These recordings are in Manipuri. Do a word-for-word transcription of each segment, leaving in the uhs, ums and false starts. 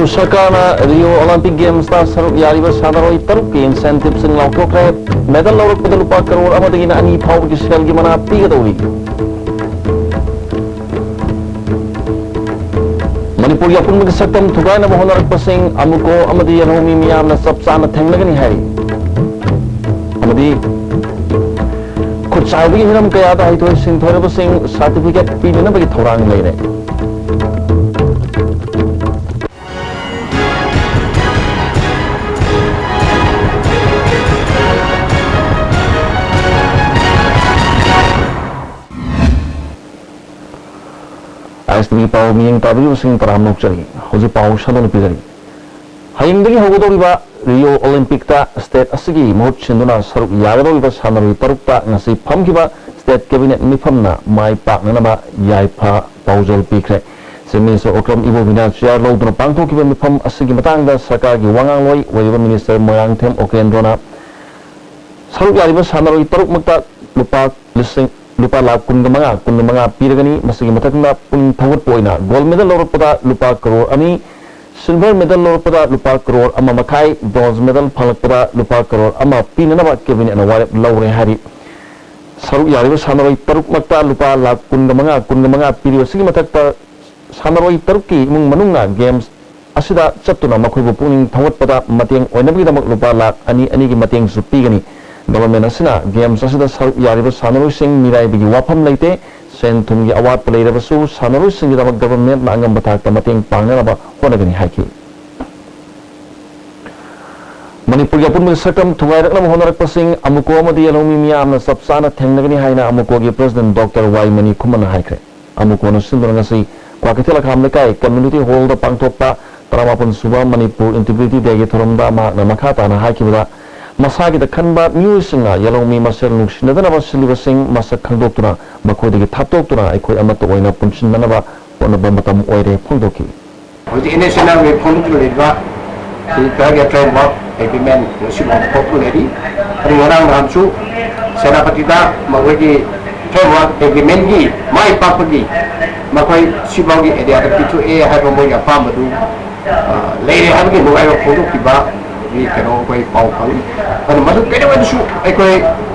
ꯁꯔꯀꯥꯔꯅ ꯔꯤꯑꯣ ꯑꯣꯂꯤꯝꯄꯤꯛ ꯒꯦꯝꯁꯇ ꯁꯔꯨꯛ ꯌꯥꯔꯤꯕ ꯁꯥꯟꯅꯔꯣꯏ ꯇꯔꯨꯛꯀꯤ ꯏꯟꯁꯦꯟꯇꯤꯚꯁꯤꯡ ꯂꯥꯎꯊꯣꯛꯈ꯭ꯔꯦ꯫ ꯃꯦꯗꯜ ꯂꯧꯔꯛꯄꯗ ꯂꯨꯄꯥ ꯀꯔꯣꯔ ꯑꯃꯗꯒꯤꯅ ꯑꯅꯤ ꯐꯥꯎꯕꯒꯤ ꯁꯦꯜꯒꯤ ꯃꯅꯥ ꯄꯤꯒꯗꯧꯔꯤ꯫ ꯃꯅꯤꯄꯨꯔꯒꯤ ꯑꯄꯨꯟꯕꯒꯤ ꯁꯛꯇꯝ ꯊꯨꯒꯥꯏꯅꯕ ꯍꯣꯠꯅꯔꯛꯄꯁꯤꯡ ꯑꯃꯨꯀꯣ ꯑꯃꯗꯤ ꯌꯦꯜꯍꯧꯃꯤ ꯃꯤꯌꯥꯝꯅ ꯆꯞ ꯆꯥꯅ ꯊꯦꯡꯅꯒꯅꯤ ꯍꯥꯏꯔꯤ꯫ ꯑꯃꯗꯤ ꯈꯨꯠꯁꯥ ꯍꯩꯕꯒꯤ ꯍꯤꯔꯝ ꯀꯌꯥꯗ ꯍꯩꯊꯣꯏ ꯁꯤꯡꯊꯣꯏꯔꯕꯁꯤꯡ ꯁꯥꯔꯇꯤꯐꯤꯀꯦꯠ ꯄꯤꯅꯅꯕꯒꯤ ꯊꯧꯔꯥꯡ ꯂꯩꯔꯦ꯫ ꯑꯥꯏ ꯑꯦꯁ ꯇꯤꯚꯤ ꯄꯥꯎ ꯃꯤꯠꯌꯦꯡ ꯇꯥꯕꯤꯔꯤꯕꯁꯤꯡ ꯇꯔꯥꯝꯅ ꯑꯣꯛꯆꯔꯤ꯫ ꯍꯧꯖꯤꯛ ꯄꯥꯎ ꯁꯟꯗꯣꯛꯅ ꯄꯤꯖꯔꯤ꯫ ꯍꯌꯦꯡꯗꯒꯤ ꯍꯧꯒꯗꯧꯔꯤꯕ ꯔꯤꯑꯣ ꯑꯣꯂꯤꯝꯄꯤꯛꯇ ꯁ꯭ꯇꯦꯠ ꯑꯁꯤꯒꯤ ꯃꯍꯨꯠ ꯁꯤꯟꯗꯨꯅ ꯁꯔꯨꯛ ꯌꯥꯒꯗꯧꯔꯤꯕ ꯁꯥꯟꯅꯔꯣꯏ ꯇꯔꯨꯛꯇ ꯉꯁꯤ ꯐꯝꯈꯤꯕ ꯁ꯭ꯇꯦꯠ ꯀꯦꯕꯤꯅꯦꯠ ꯃꯤꯐꯝꯅ ꯃꯥꯏ ꯄꯥꯛꯅꯅꯕ ꯌꯥꯏꯐ ꯄꯥꯎꯖꯦꯜ ꯄꯤꯈ꯭ꯔꯦ꯫ ꯆꯤꯐ ꯃꯤꯅꯤꯁꯇꯔ ꯑꯣꯀ꯭ꯔꯝ ꯏꯕꯣꯕꯤꯅ ꯆꯤꯌꯥꯔ ꯂꯧꯗꯨꯅ ꯄꯥꯡꯊꯣꯛꯈꯤꯕ ꯃꯤꯐꯝ ꯑꯁꯤꯒꯤ ꯃꯇꯥꯡꯗ ꯁꯔꯀꯥꯔꯒꯤ ꯋꯥꯉꯥꯡꯂꯣꯏ ꯑꯣꯏꯔꯤꯕ ꯃꯤꯅꯤꯁꯇꯔ ꯃꯣꯏꯔꯥꯡꯊꯦꯝ ꯑꯣꯀꯦꯟꯗ꯭ꯔꯣꯅ ꯁꯔꯨꯛ ꯌꯥꯔꯤꯕ ꯁꯥꯟꯅꯔꯣꯏ ꯇꯔꯨꯛꯃꯛꯇ ꯂꯨꯄꯥ ꯂꯤꯁꯤꯡ, ꯂꯨꯄꯥ ꯂꯥꯈ ꯀꯨꯟꯒ ꯃꯉꯥ, ꯀꯨꯟꯒ ꯃꯉꯥ ꯄꯤꯔꯒꯅꯤ꯫ ꯃꯁꯤꯒꯤ ꯃꯊꯛꯇ ꯄꯨꯛꯅꯤꯡ ꯊꯧꯒꯠꯄ ꯑꯣꯏꯅ ꯒꯣꯜꯗ ꯃꯦꯗꯜ ꯂꯧꯔꯛꯄꯗ ꯂꯨꯄꯥ ꯀꯔꯣꯔ ꯑꯅꯤ, ꯁꯤꯜꯚꯔ ꯃꯦꯗꯜ ꯂꯧꯔꯛꯄꯗ ꯂꯨꯄꯥ ꯀꯔꯣꯔ ꯑꯃ ꯃꯈꯥꯏ, ꯕ꯭ꯔꯣꯟꯖ ꯃꯦꯗꯜ ꯐꯪꯂꯛꯄꯗ ꯂꯨꯄꯥ ꯀꯔꯣꯔ ꯑꯃ ꯄꯤꯅꯅꯕ ꯀꯦꯕꯤꯅꯦꯠꯅ ꯋꯥꯔꯦꯞ ꯂꯧꯔꯦ ꯍꯥꯏꯔꯤ꯫ ꯁꯔꯨꯛ ꯌꯥꯔꯤꯕ ꯁꯥꯟꯅꯔꯣꯏ ꯇꯔꯨꯛꯃꯛꯇ ꯂꯨꯄꯥ ꯂꯥꯈ ꯀꯨꯟꯒ ꯃꯉꯥ, ꯀꯨꯟꯒ ꯃꯉꯥ ꯄꯤꯔꯤꯕꯁꯤꯒꯤ ꯃꯊꯛꯇ ꯁꯥꯟꯅꯔꯣꯏ ꯇꯔꯨꯛꯀꯤ ꯏꯃꯨꯡ ꯃꯅꯨꯡꯅ ꯒꯦꯝꯁ ꯑꯁꯤꯗ ꯆꯠꯇꯨꯅ ꯃꯈꯣꯏꯕꯨ ꯄꯨꯛꯅꯤꯡ ꯊꯧꯒꯠꯄꯗ ꯃꯇꯦꯡ ꯑꯣꯏꯅꯕꯒꯤꯗꯃꯛ ꯂꯨꯄꯥ ꯂꯥꯈ ꯑꯅꯤ, ꯑꯅꯤꯒꯤ ꯃꯇꯦꯡꯁꯨ ꯄꯤꯒꯅꯤ꯫ ꯒꯚꯔꯟꯃꯦꯟꯠ ꯑꯁꯤꯅ ꯒꯦꯝꯁ ꯑꯁꯤꯗ ꯁꯔꯨꯛ ꯌꯥꯔꯤꯕ ꯁꯥꯟꯅꯔꯣꯏꯁꯤꯡ ꯃꯤꯔꯥꯏꯕꯒꯤ ꯋꯥꯐꯝ ꯂꯩꯇꯦ꯫ ꯁꯦꯟ ꯊꯨꯝꯒꯤ ꯑꯋꯥꯠꯄ ꯂꯩꯔꯕꯁꯨ ꯁꯥꯟꯅꯔꯣꯏꯁꯤꯡꯒꯤꯗꯃꯛ ꯒꯚꯔꯟꯃꯦꯟꯠꯅ ꯑꯉꯝꯕ ꯊꯥꯛꯇ ꯃꯇꯦꯡ ꯄꯥꯡꯅꯅꯕ ꯍꯣꯠꯅꯒꯅꯤ ꯍꯥꯏꯈꯤ꯫ ꯃꯅꯤꯄꯨꯔꯒꯤ ꯑꯄꯨꯟꯕꯒꯤ ꯁꯛꯇꯝ ꯊꯨꯒꯥꯏꯔꯛꯅꯕ ꯍꯣꯠꯅꯔꯛꯄꯁꯤꯡ ꯑꯃꯨꯀꯣ ꯑꯃꯗꯤ ꯌꯦꯜꯍꯧꯃꯤ ꯃꯤꯌꯥꯝꯅ ꯆꯞ ꯆꯥꯅ ꯊꯦꯡꯅꯒꯅꯤ ꯍꯥꯏꯅ ꯑꯃꯨꯀꯣꯒꯤ ꯄ꯭ꯔꯦꯁꯤꯗꯦꯟꯠ ꯗꯣꯛꯇꯔ ꯋꯥꯏ ꯃꯅꯤ ꯈꯨꯃꯟꯅ ꯍꯥꯏꯈ꯭ꯔꯦ꯫ ꯑꯃꯨꯀꯣꯅ ꯁꯤꯟꯗꯨꯅ ꯉꯁꯤ ꯀ꯭ꯋꯥꯀꯩꯊꯦꯜ ꯑꯈꯥꯝ ꯂꯩꯀꯥꯏ ꯀꯝꯃ꯭ꯌꯨꯅꯤꯇꯤ ꯍꯣꯜꯗ ꯄꯥꯡꯊꯣꯛꯄ ꯇꯔꯥꯃꯥꯄꯟ ꯁꯨꯕ ꯃꯅꯤꯄꯨꯔ ꯏꯟꯇꯤꯒ꯭ꯔꯤꯇꯤ ꯗꯦꯒꯤ ꯊꯧꯔꯝꯗ ꯃꯍꯥꯛꯅ ꯃꯈꯥ ꯇꯥꯅ ꯍꯥꯏꯈꯤꯕꯗ, ꯃꯁꯥꯒꯤꯗ ꯈꯟꯕ ꯃꯤꯑꯣꯏꯁꯤꯡꯅ ꯌꯦꯜꯍꯧꯃꯤ ꯃꯁꯦꯜ ꯅꯨꯡꯁꯤꯅꯗꯅꯕ ꯁꯤꯜꯂꯤꯕꯁꯤꯡ ꯃꯁꯛ ꯈꯪꯗꯣꯛꯇꯨꯅ ꯃꯈꯣꯏꯗꯒꯤ ꯊꯥꯞꯇꯣꯛꯇꯨꯅ ꯑꯩꯈꯣꯏ ꯑꯃꯠꯇ ꯑꯣꯏꯅ ꯄꯨꯟꯁꯤꯟꯅꯅꯕ ꯍꯣꯠꯅꯕ ꯃꯇꯝ ꯑꯣꯏꯔꯦ ꯐꯣꯡꯗꯣꯛꯈꯤ꯫ ꯍꯧꯖꯤꯛ ꯏꯟꯇꯔꯅꯦꯁꯅꯦꯜ ꯋꯦꯕ ꯐꯣꯡꯗꯣꯛꯇꯨꯅ ꯂꯩꯔꯤꯕ ꯁꯤ ꯀꯔꯒꯤ ꯐ꯭ꯔꯦꯝꯋꯥꯔꯛ ꯑꯦꯒ꯭ꯔꯤꯃꯦꯟ ꯉꯁꯤꯐꯥꯎ ꯊꯣꯛꯄ ꯂꯩꯔꯤ꯫ ꯑꯗꯨ ꯉꯔꯥꯡ ꯅꯍꯥꯟꯁꯨ ꯁꯦꯅꯥꯄꯇꯤꯗ ꯃꯈꯣꯏꯒꯤ ꯐ꯭ꯔꯦꯝꯋꯥꯔꯛ ꯑꯦꯒ꯭ꯔꯤꯃꯦꯟꯒꯤ ꯃꯥꯏ ꯄꯥꯛꯄꯒꯤ ꯃꯈꯣꯏ ꯁꯤꯐꯥꯎꯒꯤ ꯑꯦꯔꯤꯌꯥꯗ ꯄꯤꯊꯣꯛꯑꯦ ꯍꯥꯏꯕ ꯃꯣꯏꯒꯤ ꯑꯄꯥꯝꯕꯗꯨ ꯂꯩꯔꯦ ꯍꯥꯏꯕꯒꯤ ꯅꯨꯡꯉꯥꯏꯕ ꯐꯣꯡꯗꯣꯛꯈꯤꯕ ꯀꯩꯅꯣ ꯑꯩꯈꯣꯏ ꯄꯥꯎ ꯐꯪꯉꯤ꯫ ꯑꯗꯨ ꯃꯗꯨ ꯀꯩꯗꯧꯉꯩꯗꯁꯨ ꯑꯩꯈꯣꯏ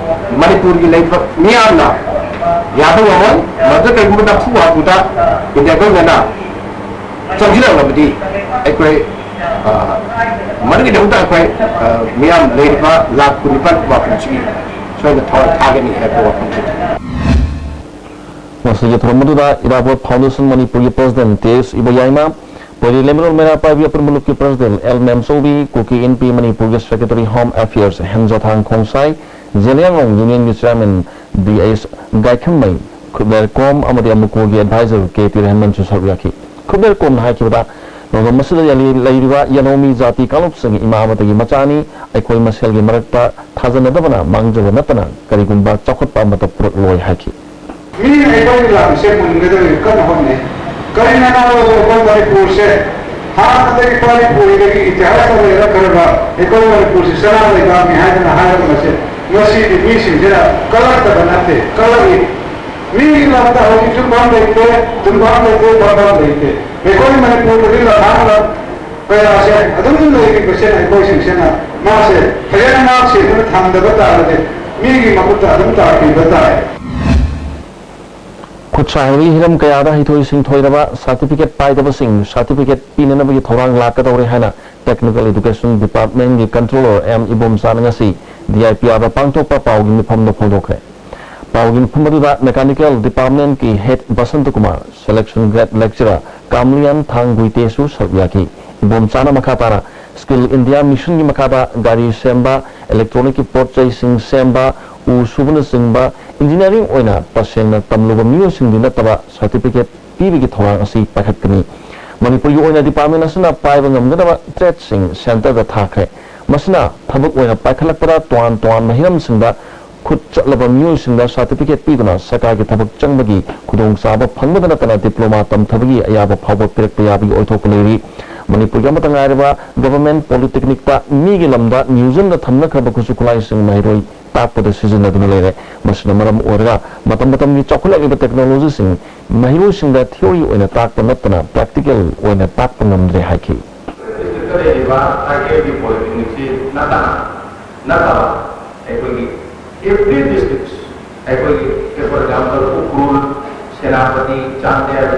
ꯃꯅꯤꯄꯨꯔꯒꯤ ꯂꯩꯕ ꯃꯤꯌꯥꯝꯅ ꯌꯥꯕ ꯉꯝꯃꯣꯏ꯫ ꯃꯗꯨ ꯀꯔꯤꯒꯨꯝꯕ ꯅꯝꯐꯨ ꯍꯥꯐꯨꯗ ꯏꯟꯗꯤꯌꯥ ꯒꯣꯔꯃꯦꯟꯅ ꯆꯪꯁꯤꯜꯂꯛꯂꯕꯗꯤ ꯑꯩꯈꯣꯏ ꯃꯗꯨꯒꯤꯗꯃꯛꯇ ꯑꯩꯈꯣꯏ ꯃꯤꯌꯥꯝ ꯂꯩꯔꯤꯕ ꯂꯥꯈ ꯀꯨꯟꯅꯤꯄꯥꯜ ꯋꯥꯐꯝꯁꯤꯒꯤ ꯁꯣꯏꯗꯅ ꯊꯋꯥꯏ ꯊꯥꯒꯅꯤ ꯍꯥꯏꯕ ꯋꯥꯐꯝꯁꯤꯅꯤ꯫ ꯃꯁꯤꯒꯤ ꯊꯧꯔꯝ ꯑꯗꯨꯗ ꯏꯔꯥꯕꯣꯠ ꯐꯥꯎꯟꯗꯦꯁꯟ ꯃꯅꯤꯄꯨꯔꯒꯤ ꯄ꯭ꯔꯦꯁꯤꯗꯦꯟꯠ ꯇꯦꯖ ꯏꯕꯣꯌꯥꯏꯃ, ꯄꯣꯏꯔꯤ ꯂꯩꯃꯔꯣꯜ ꯃꯩꯔꯥ ꯄꯥꯏꯕꯤ ꯑꯄꯨꯟꯕ ꯂꯨꯞꯀꯤ ꯄ꯭ꯔꯦꯁꯤꯗꯦꯟꯠ ꯑꯦꯜ ꯃꯦꯝꯆꯧꯕꯤ, ꯀꯨꯀꯤ ꯏꯟꯄꯤ ꯃꯅꯤꯄꯨꯔꯒꯤ secretary home affairs Henjathang Khongsai, Zeliangrong ꯌꯨꯅꯤꯌꯟꯒꯤ ꯆꯤꯌꯥꯔꯃꯦꯟ ꯕꯤ ꯑꯩꯆ ꯒꯥꯏꯈꯝꯃꯩ, ꯈꯨꯠꯂꯦꯔꯀꯣꯝ ꯑꯃꯗꯤ ꯑꯃꯨꯀꯣꯒꯤ ꯑꯦꯗꯚꯥꯏꯖꯔ ꯀꯦ ꯇꯤ ꯔꯍꯃꯟꯁꯨ ꯁꯔꯨꯛ ꯌꯥꯈꯤ꯫ ꯈꯨꯠꯂꯦꯔꯀꯣꯝꯅ ꯍꯥꯏꯈꯤꯕꯗ, ꯊꯧꯔꯝ ꯑꯁꯤꯗ ꯌꯥꯂꯤ-, ꯂꯩꯔꯤꯕ ꯌꯦꯅꯧꯃꯤ ꯖꯥꯇꯤ ꯀꯥꯡꯂꯨꯞꯁꯤꯡ ꯏꯃꯥ ꯑꯃꯗꯒꯤ ꯃꯆꯥꯅꯤ, ꯑꯩꯈꯣꯏ ꯃꯁꯦꯜꯒꯤ ꯃꯔꯛꯇ ꯊꯥꯖꯅꯗꯕꯅ ꯃꯥꯡꯖꯕ ꯅꯠꯇꯅ ꯀꯔꯤꯒꯨꯝꯕ ꯆꯥꯎꯈꯠꯄ ꯑꯃꯠꯇ ꯄꯨꯔꯛꯂꯣꯏ ꯍꯥꯏꯈꯤ꯫ ꯃꯤꯅ ꯑꯩꯈꯣꯏꯒꯤ ꯂꯝꯁꯦ ꯃꯨꯟꯒꯗꯕꯒꯤ ꯀꯟꯅ ꯍꯣꯠꯅꯩ꯫ ꯀꯔꯤꯅ ꯅꯥꯔꯣꯗꯣ ꯑꯩꯈꯣꯏ ꯃꯅꯤꯄꯨꯔꯁꯦ ꯍꯥꯟꯅꯗꯒꯤ ꯄꯥꯔꯤ ꯄꯨꯔꯤꯗꯒꯤ ꯏꯇꯤꯍꯥꯁꯇ ꯂꯩꯔꯛꯈ꯭ꯔꯕ ꯑꯩꯈꯣꯏ ꯃꯅꯤꯄꯨꯔꯁꯤ ꯁꯅꯥ ꯂꯩꯕꯥꯛꯅꯤ ꯍꯥꯏꯗꯅ ꯍꯥꯏꯔꯝꯕꯁꯦ ꯉꯁꯤꯗꯤ ꯃꯤꯁꯤꯡꯁꯤꯅ ꯀꯜꯂꯛꯇꯕ ꯅꯠꯇꯦ, ꯀꯜꯂꯛꯏ꯫ ꯃꯤꯒꯤ ꯂꯝꯗ ꯍꯧꯖꯤꯛ ꯌꯨꯝꯐꯝ ꯂꯩꯇꯦ, ꯇꯨꯝꯐꯝ ꯂꯩꯇꯦ, ꯐꯝꯐꯝ ꯂꯩꯇꯦ꯫ ꯑꯩꯈꯣꯏ ꯃꯅꯤꯄꯨꯔꯗꯗꯤ ꯂꯝꯍꯥꯡ ꯂꯝ ꯀꯌꯥꯁꯦ ꯑꯗꯨꯝ ꯂꯩꯔꯤꯕꯁꯤꯅ ꯑꯩꯈꯣꯏꯁꯤꯡꯁꯤꯅ ꯃꯥꯁꯦ ꯐꯖꯅ ꯉꯥꯛ ꯁꯦꯟꯗꯨꯅ ꯊꯝꯗꯕ ꯇꯥꯔꯗꯤ ꯃꯤꯒꯤ ꯃꯈꯨꯠꯇ ꯑꯗꯨꯝ ꯇꯥꯈꯤꯕ ꯇꯥꯏ꯫ ꯈꯨꯠꯁꯥ ꯍꯩꯕꯒꯤ ꯍꯤꯔꯝ ꯀꯌꯥꯗ ꯍꯩꯊꯣꯏ ꯁꯤꯡꯊꯣꯏꯔꯕ ꯁꯥꯔꯇꯤꯐꯤꯀꯦꯠ ꯄꯥꯏꯗꯕꯁꯤꯡ ꯁꯥꯔꯇꯤꯐꯤꯀꯦꯠ ꯄꯤꯅꯅꯕꯒꯤ ꯊꯧꯔꯥꯡ ꯂꯥꯛꯀꯗꯧꯔꯦ ꯍꯥꯏꯅ ꯇꯦꯛꯅꯤꯀꯦꯜ ꯏꯗꯨꯀꯦꯁꯟ ꯗꯤꯄꯥꯔꯠꯃꯦꯟꯒꯤ ꯀꯟꯇ꯭ꯔꯣꯂꯔ ꯑꯦꯝ ꯏꯕꯣꯝꯆꯥꯅ ꯉꯁꯤ ꯗꯤ ꯑꯥꯏ ꯄꯤ ꯑꯥꯔꯗ ꯄꯥꯡꯊꯣꯛꯄ ꯄꯥꯎꯒꯤ ꯃꯤꯐꯝꯗ ꯐꯣꯡꯗꯣꯛꯈ꯭ꯔꯦ꯫ ꯄꯥꯎꯒꯤ ꯃꯤꯐꯝ ꯑꯗꯨꯗ ꯃꯦꯀꯥꯅꯤꯀꯦꯜ ꯗꯤꯄꯥꯔꯠꯃꯦꯟꯒꯤ head Basanta Kumar, selection grade lecturer Kamlian ꯊꯥꯡꯒꯨꯏꯇꯦꯁꯨ ꯁꯔꯨꯛ ꯌꯥꯈꯤ꯫ ꯏꯕꯣꯝꯆꯥꯅ ꯃꯈꯥ ꯇꯥꯅ ꯁ꯭ꯀꯤꯜ ꯏꯟꯗꯤꯌꯥ ꯃꯤꯁꯟꯒꯤ ꯃꯈꯥꯗ ꯒꯥꯔꯤ ꯁꯦꯝꯕ, ꯏꯂꯦꯛꯇ꯭ꯔꯣꯅꯤꯛꯀꯤ ꯄꯣꯠ ꯆꯩꯁꯤꯡ ꯁꯦꯝꯕ, ꯎ ꯁꯨꯕꯅꯆꯤꯡꯕ ꯏꯟꯖꯤꯅꯤꯌꯥꯔꯤꯡ ꯑꯣꯏꯅ ꯇꯁꯦꯡꯅ ꯇꯝꯂꯨꯕ ꯃꯤꯑꯣꯏꯁꯤꯡꯗꯤ ꯅꯠꯇꯕ ꯁꯥꯔꯇꯤꯐꯤꯀꯦꯠ ꯄꯤꯕꯒꯤ ꯊꯧꯔꯥꯡ ꯑꯁꯤ ꯄꯥꯏꯈꯠꯀꯅꯤ꯫ ꯃꯅꯤꯄꯨꯔꯒꯤ ꯑꯣꯏꯅ ꯗꯤꯄꯥꯔꯠꯃꯦꯟ ꯑꯁꯤꯅ ꯄꯥꯏꯕ ꯉꯝꯒꯗꯕ ꯇ꯭ꯔꯦꯗꯁꯤꯡ ꯁꯦꯟꯇꯔꯗ ꯊꯥꯈ꯭ꯔꯦ꯫ ꯃꯁꯤꯅ ꯊꯕꯛ ꯑꯣꯏꯅ ꯄꯥꯏꯈꯠꯂꯛꯄꯗ ꯇꯣꯉꯥꯟ ꯇꯣꯉꯥꯟꯕ ꯍꯤꯔꯝꯁꯤꯡꯗ ꯈꯨꯠ ꯆꯠꯂꯕ ꯃꯤꯑꯣꯏꯁꯤꯡꯗ ꯁꯥꯔꯇꯤꯐꯤꯀꯦꯠ ꯄꯤꯗꯨꯅ ꯁꯔꯀꯥꯔꯒꯤ ꯊꯕꯛ ꯆꯪꯕꯒꯤ ꯈꯨꯗꯣꯡꯆꯥꯕ ꯐꯪꯕꯗ ꯅꯠꯇꯅ ꯗꯤꯄ꯭ꯂꯣꯃꯥ ꯇꯝꯊꯕꯒꯤ ꯑꯌꯥꯕ ꯐꯥꯎꯕ ꯄꯤꯔꯛꯄ ꯌꯥꯕꯒꯤ ꯑꯣꯏꯊꯣꯛꯄ ꯂꯩꯔꯤ꯫ ꯃꯅꯤꯄꯨꯔꯒꯤ ꯑꯃꯠꯇ ꯉꯥꯏꯔꯕ ꯒꯚꯔꯟꯃꯦꯟꯠ ꯄꯣꯂꯤꯇꯦꯛꯅꯤꯛꯇ ꯃꯤꯒꯤ ꯂꯝꯗ ꯃ꯭ꯌꯨꯖꯤꯌꯝꯗ ꯊꯝꯅꯈ꯭ꯔꯕ ꯈꯨꯠꯁꯨ ꯈꯨꯠꯂꯥꯏꯁꯤꯡ ꯃꯍꯩꯔꯣꯏ ꯇꯥꯛꯄꯗ ꯁꯤꯖꯤꯟꯅꯗꯨꯅ ꯂꯩꯔꯦ꯫ ꯃꯁꯤꯅ ꯃꯔꯝ ꯑꯣꯏꯔꯒ ꯃꯇꯝ ꯃꯇꯝꯒꯤ ꯆꯥꯎꯈꯠꯂꯛꯂꯤꯕ ꯇꯦꯛꯅꯣꯂꯣꯖꯤꯁꯤꯡ ꯃꯍꯩꯔꯣꯏꯁꯤꯡꯗ ꯊꯤꯑꯣꯔꯤ ꯑꯣꯏꯅ ꯇꯥꯛꯄ ꯅꯠꯇꯅ ꯄ꯭ꯔꯦꯛꯇꯤꯀꯦꯜ ꯑꯣꯏꯅ ꯇꯥꯛꯄ ꯉꯝꯗ꯭ꯔꯦ ꯍꯥꯏꯈꯤ꯫ ꯂꯩꯔꯤꯕ ꯇꯔꯥꯏꯕꯦꯜꯒꯤ ꯄꯣꯂꯤꯇꯤꯛꯅꯤꯛꯁꯤ ꯅꯠꯇꯅ ꯅꯠꯇꯕ ꯑꯩꯈꯣꯏꯒꯤ ꯑꯦꯚ꯭ꯔꯤ ꯗꯤꯁꯇ꯭ꯔꯤꯛ, ꯑꯩꯈꯣꯏꯒꯤ, for example, ꯎꯈ꯭ꯔꯨꯜ, ꯁꯦꯅꯥꯄꯇꯤ, ꯆꯥꯟꯗꯦꯜ,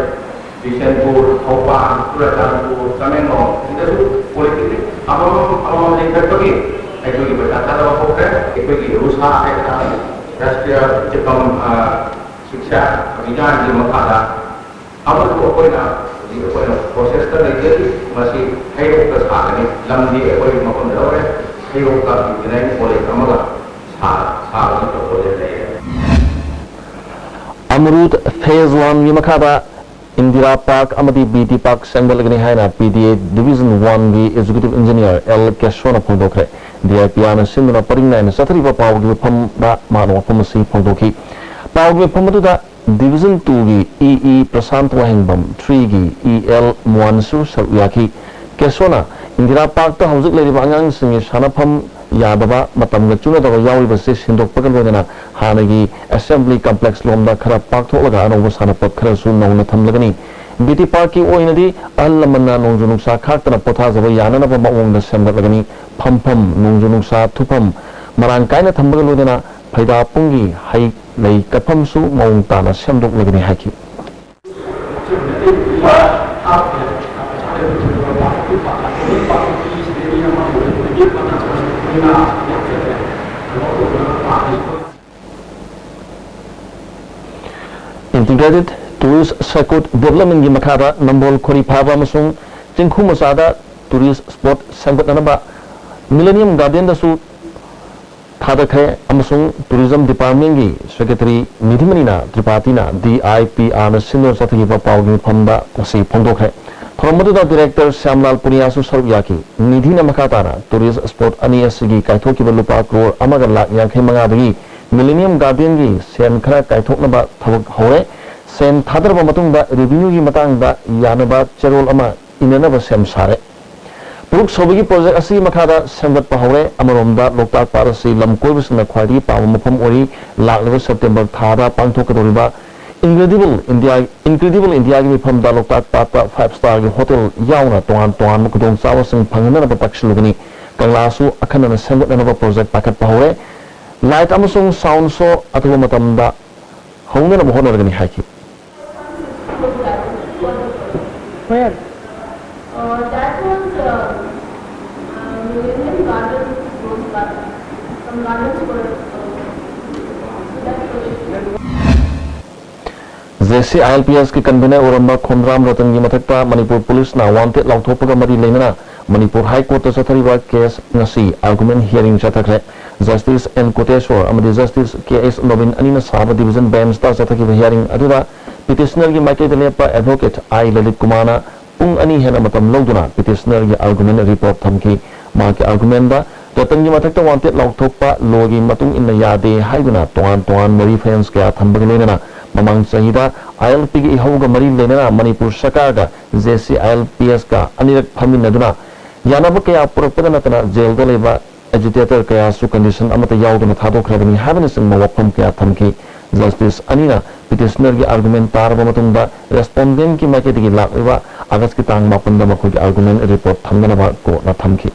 ꯕꯤꯁꯦꯟꯄꯨꯔ, ꯊꯧꯕꯥꯜ, ꯆꯨꯔꯆꯥꯟꯄꯨꯔ, ꯇꯃꯦꯡꯂꯣꯡ, ꯁꯤꯗꯁꯨ ꯄꯣꯂꯤꯇꯤꯛꯅꯤꯛ ꯑꯃꯃꯝ ꯑꯃꯃꯝ ꯂꯤꯡꯈꯠꯄꯒꯤ ꯑꯩꯈꯣꯏꯒꯤ ꯄꯩꯁꯥ ꯊꯥꯗꯕ ꯍꯧꯈ꯭ꯔꯦ꯫ ꯑꯩꯈꯣꯏꯒꯤ ꯔꯨꯁꯥ ꯍꯥꯏꯕ ꯔꯥꯁꯇ꯭ꯔꯤꯌꯥ ꯎꯆꯆꯀꯝ, ꯑ, ꯁꯤꯛꯁꯥ ꯑꯚꯤꯌꯥꯟꯒꯤ ꯃꯈꯥꯗ ꯑꯃꯁꯨ ꯑꯩꯈꯣꯏꯅ ꯍꯧꯖꯤꯛ ꯑꯩꯈꯣꯏꯅ ꯄ꯭ꯔꯣꯁꯦꯁꯇ ꯂꯩꯖꯔꯤ꯫ ꯃꯁꯤ ꯍꯩꯔꯣꯛꯇ ꯁꯥꯒꯅꯤ꯫ ꯂꯝꯗꯤ ꯑꯩꯈꯣꯏ ꯃꯐꯝꯗ ꯂꯧꯔꯦ꯫ ꯍꯩꯔꯣꯛꯇ ꯏꯟꯖꯤꯅꯤꯌꯥꯔꯤꯡ ꯀꯣꯂꯦꯖ ꯑꯃꯒ ꯁꯥ-, ꯁꯥꯕꯒꯤ ꯄ꯭ꯔꯣꯄꯣꯖꯦꯜ ꯂꯩꯔꯦ꯫ ꯑꯃꯔꯨꯠ ꯐꯦꯖ ꯋꯥꯟꯒꯤ ꯃꯈꯥꯗ ꯏꯟꯗꯤꯔꯥ ꯄꯥꯔꯛ ꯑꯃꯗꯤ ꯕꯤ ꯇꯤ ꯄꯥꯔꯛ ꯁꯦꯝꯒꯠꯂꯒꯅꯤ ꯍꯥꯏꯅ ꯄꯤ ꯗꯤ ꯑꯦ ꯗꯤꯕꯤꯖꯟ ꯋꯥꯟꯒꯤ ꯑꯦꯛꯖꯤꯀ꯭ꯌꯨꯇꯤꯚ ꯏꯟꯖꯤꯅꯤꯌꯥꯔ ꯑꯦꯜ ꯀꯦꯁꯣꯅ ꯐꯣꯡꯗꯣꯛꯈ꯭ꯔꯦ꯫ ꯗꯤ ꯑꯥꯏ ꯄꯤ ꯑꯥꯔꯅ ꯁꯤꯟꯗꯨꯅ ꯄꯔꯤꯡ ꯅꯥꯏꯅ ꯆꯠꯊꯔꯤꯕ ꯄꯥꯎꯒꯤ ꯃꯤꯐꯝꯗ ꯃꯍꯥꯛꯅ ꯋꯥꯐꯝ ꯑꯁꯤ ꯐꯣꯡꯗꯣꯛꯈꯤ꯫ ꯄꯥꯎꯒꯤ ꯃꯤꯐꯝ ꯑꯗꯨꯗ ꯗꯤꯕꯤꯖꯟ ꯇꯨꯒꯤ ꯏ ꯏ ꯄ꯭ꯔꯁꯥꯟꯠ ꯋꯥꯍꯦꯡꯕꯝ, ꯊ꯭ꯔꯤꯒꯤ ꯏ ꯑꯦꯜ ꯃꯣꯍꯟꯁꯨ ꯁꯔꯨꯛ ꯌꯥꯈꯤ꯫ ꯀꯦꯁꯣꯅ ꯏꯟꯗꯤꯔꯥ ꯄꯥꯔꯛꯇ ꯍꯧꯖꯤꯛ ꯂꯩꯔꯤꯕ ꯑꯉꯥꯡꯁꯤꯡꯒꯤ ꯁꯥꯟꯅꯐꯝ ꯌꯥꯗꯕ, ꯃꯇꯝꯒ ꯆꯨꯅꯗꯕ ꯌꯥꯎꯔꯤꯕꯁꯤ ꯁꯤꯟꯗꯣꯛꯄꯒ ꯂꯣꯏꯅꯅ ꯍꯥꯟꯅꯒꯤ ꯑꯦꯁꯦꯝꯕ꯭ꯂꯤ ꯀꯝꯄ꯭ꯂꯦꯛꯁ ꯂꯣꯝꯗ ꯈꯔ ꯄꯥꯛꯊꯣꯛꯂꯒ ꯑꯅꯧꯕ ꯁꯥꯟꯅꯄꯣꯠ ꯈꯔꯁꯨ ꯅꯧꯅ ꯊꯝꯂꯒꯅꯤ꯫ ꯕꯤ ꯇꯤ ꯄꯥꯔꯛꯀꯤ ꯑꯣꯏꯅꯗꯤ ꯑꯍꯜ ꯂꯃꯟꯅ ꯅꯣꯡꯖꯨ ꯅꯨꯡꯁꯥ ꯈꯥꯛꯇꯅ ꯄꯣꯊꯥꯖꯕ ꯌꯥꯅꯅꯕ ꯃꯑꯣꯡꯗ ꯁꯦꯝꯒꯠꯂꯒꯅꯤ꯫ ꯐꯝꯐꯝ, ꯅꯣꯡꯖꯨ ꯅꯨꯡꯁꯥ ꯊꯨꯐꯝ ꯃꯔꯥꯡ ꯀꯥꯏꯅ ꯊꯝꯕꯒ ꯂꯣꯏꯅꯅ ꯐꯩꯗꯥꯄꯨꯡꯒꯤ ꯍꯩ ꯂꯩ ꯀꯠꯐꯝꯁꯨ ꯃꯑꯣꯡ ꯇꯥꯅ ꯁꯦꯝꯗꯣꯛꯂꯒꯅꯤ ꯍꯥꯏꯈꯤ꯫ Integrated Tourist Circuit Developmentꯀꯤ ꯃꯈꯥꯗ ꯅꯝꯕꯣꯜ ꯈꯣꯔꯤ ꯐꯥꯕ ꯑꯃꯁꯨꯡ ꯆꯤꯡꯈꯨ ꯃꯆꯥꯗ tourist spot ꯁꯦꯝꯒꯠꯅꯅꯕ Millennium Gardenꯗꯁꯨ ꯊꯥꯗꯈ꯭ꯔꯦ ꯑꯃꯁꯨꯡ Tourism Departmentꯀꯤ Secretary ꯅꯤꯙꯤꯃꯅꯤꯅ ꯇ꯭ꯔꯤꯄꯥꯇꯤꯅ D I P Rꯅ ꯁꯤꯟꯗꯨꯅ ꯆꯠꯊꯈꯤꯕ ꯄꯥꯎꯒꯤ ꯃꯤꯐꯝꯗ ꯃꯁꯤ ꯐꯣꯡꯗꯣꯛꯈ꯭ꯔꯦ꯫ ꯊꯧꯔꯝ ꯑꯗꯨꯗ Director ꯁ꯭ꯌꯥꯝꯂꯥꯜ ꯄꯨꯅꯤꯌꯥꯁꯨ ꯁꯔꯨꯛ ꯌꯥꯈꯤ꯫ ꯅꯤꯙꯤꯅ ꯃꯈꯥ ꯇꯥꯅ tourist spot ꯑꯅꯤ ꯑꯁꯤꯒꯤ ꯀꯥꯏꯊꯣꯛꯈꯤꯕ ꯂꯨꯄꯥ ꯀ꯭ꯔꯣꯔ ꯑꯃꯒ ꯂꯥꯈ ꯌꯥꯡꯈꯩ ꯃꯉꯥꯗꯒꯤ Millennium Gardenꯒꯤ ꯁꯦꯟ ꯈꯔ ꯀꯥꯏꯊꯣꯛꯅꯕ ꯊꯕꯛ ꯍꯧꯔꯦ꯫ ꯁꯦꯟ ꯊꯥꯗꯔꯕ ꯃꯇꯨꯡꯗ revenueꯒꯤ ꯃꯇꯥꯡꯗ ꯌꯥꯅꯕ ꯆꯦꯔꯣꯜ ꯑꯃ ꯏꯅꯅꯕ ꯁꯦꯝ ꯁꯥꯔꯦ꯫ ꯇꯔꯨꯛ ꯁꯨꯕꯒꯤ project ꯑꯁꯤꯒꯤ ꯃꯈꯥꯗ ꯁꯦꯝꯒꯠꯄ ꯍꯧꯔꯦ꯫ ꯑꯃꯔꯣꯝꯗ ꯂꯣꯛꯇꯥꯛ ꯄꯥꯠ ꯑꯁꯤ ꯂꯝ ꯀꯣꯏꯕꯁꯤꯡꯅ ꯈ꯭ꯋꯥꯏꯗꯒꯤ ꯄꯥꯝꯕ ꯃꯐꯝ ꯑꯣꯏꯔꯤ꯫ ꯂꯥꯛꯂꯤꯕ September ꯊꯥꯗ ꯄꯥꯡꯊꯣꯛꯀꯗꯧꯔꯤꯕ Incredible India, Incredible Indiaꯒꯤ ꯃꯤꯐꯝꯗ ꯂꯣꯛꯇꯥꯛ ꯄꯥꯠꯇ five starꯒꯤ hotel ꯌꯥꯎꯅ ꯇꯣꯉꯥꯟ ꯇꯣꯉꯥꯟꯕ ꯈꯨꯗꯣꯡꯆꯥꯕꯁꯤꯡ ꯐꯪꯍꯟꯅꯅꯕ ꯇꯛꯁꯤꯜꯂꯨꯒꯅꯤ꯫ ꯀꯪꯂꯥꯁꯨ ꯑꯈꯟꯅꯅ ꯁꯦꯝꯒꯠꯅꯅꯕ project ꯄꯥꯏꯈꯠꯄ ꯍꯧꯔꯦ꯫ Light ꯑꯃꯁꯨꯡ sound show ꯑꯊꯨꯕ ꯃꯇꯝꯗ ꯍꯧꯅꯅꯕ ꯍꯣꯠꯅꯔꯒꯅꯤ ꯍꯥꯏꯈꯤ꯫ Where? Uh, that was, uh, uh, Millennium Gardens, Rose Garden. Some gardens were, uh, J C I L P S ꯀꯤ convener ꯑꯣꯏꯔꯝꯕ ꯈꯣꯝꯗ꯭ꯔꯥꯝ ꯔꯇꯟꯒꯤ ꯃꯊꯛꯇ ꯃꯅꯤꯄꯨꯔ ꯄꯨꯂꯤꯁꯅ wanted ꯂꯥꯎꯊꯣꯛꯄꯒ ꯃꯔꯤ ꯂꯩꯅꯅ ꯃꯅꯤꯄꯨꯔ High Courtꯇ ꯆꯠꯊꯔꯤꯕ case ꯉꯁꯤ argument hearing ꯆꯠꯊꯈ꯭ꯔꯦ꯫ Justice N ꯀꯣꯇꯦꯁꯣꯔ ꯑꯃꯗꯤ Justice K S ꯅꯣꯕꯤꯟ ꯑꯅꯤꯅ ꯁꯥꯕ division benchꯇ ꯆꯠꯊꯈꯤꯕ hearing ꯑꯗꯨꯗ petitionerꯒꯤ ꯃꯥꯏꯀꯩꯗ ꯂꯦꯞꯄ advocate I ꯂꯂꯤꯠ ꯀꯨꯃꯥꯔꯅ ꯄꯨꯡ ꯑꯅꯤ ꯍꯦꯟꯅ ꯃꯇꯝ ꯂꯧꯗꯨꯅ petitionerꯒꯤ argument report ꯊꯝꯈꯤ꯫ ꯃꯍꯥꯛꯀꯤ argumentꯗ ꯔꯇꯟꯒꯤ ꯃꯊꯛꯇ wanted ꯂꯥꯎꯊꯣꯛꯄ lawꯒꯤ ꯃꯇꯨꯡ ꯏꯟꯅ ꯌꯥꯗꯦ ꯍꯥꯏꯗꯨꯅ ꯇꯣꯉꯥꯟ ꯇꯣꯉꯥꯟꯕ reference ꯀꯌꯥ ꯊꯝꯕꯒ ꯂꯣꯏꯅꯅ ꯃꯃꯥꯡ ꯆꯍꯤꯗ I L Pꯒꯤ ꯏꯍꯧꯒ ꯃꯔꯤ ꯂꯩꯅꯅ Manipur ꯁꯔꯀꯥꯔꯒ J C I L P Sꯀ ꯑꯅꯤꯔꯛ ꯐꯝꯃꯤꯟꯅꯗꯨꯅ ꯌꯥꯅꯕ ꯀꯌꯥ ꯄꯨꯔꯛꯄꯗ ꯅꯠꯇꯅ jailꯗ ꯂꯩꯕ agitator ꯀꯌꯥꯁꯨ condition ꯑꯃꯠꯇ ꯌꯥꯎꯗꯅ ꯊꯥꯗꯣꯛꯈ꯭ꯔꯕꯅꯤ ꯍꯥꯏꯕꯅꯆꯤꯡꯕ ꯋꯥꯐꯝ ꯀꯌꯥ ꯊꯝꯈꯤ꯫ Justice ꯑꯅꯤꯅ petitionerꯒꯤ argument ꯇꯥꯔꯕ ꯃꯇꯨꯡꯗ respondentꯀꯤ ꯃꯥꯏꯀꯩꯗꯒꯤ ꯂꯥꯛꯂꯤꯕ Augustꯀꯤ ꯇꯥꯡ ꯃꯥꯄꯟꯗ ꯃꯈꯣꯏꯒꯤ argument report ꯊꯝꯅꯅꯕ courtꯅ ꯊꯝꯈꯤ꯫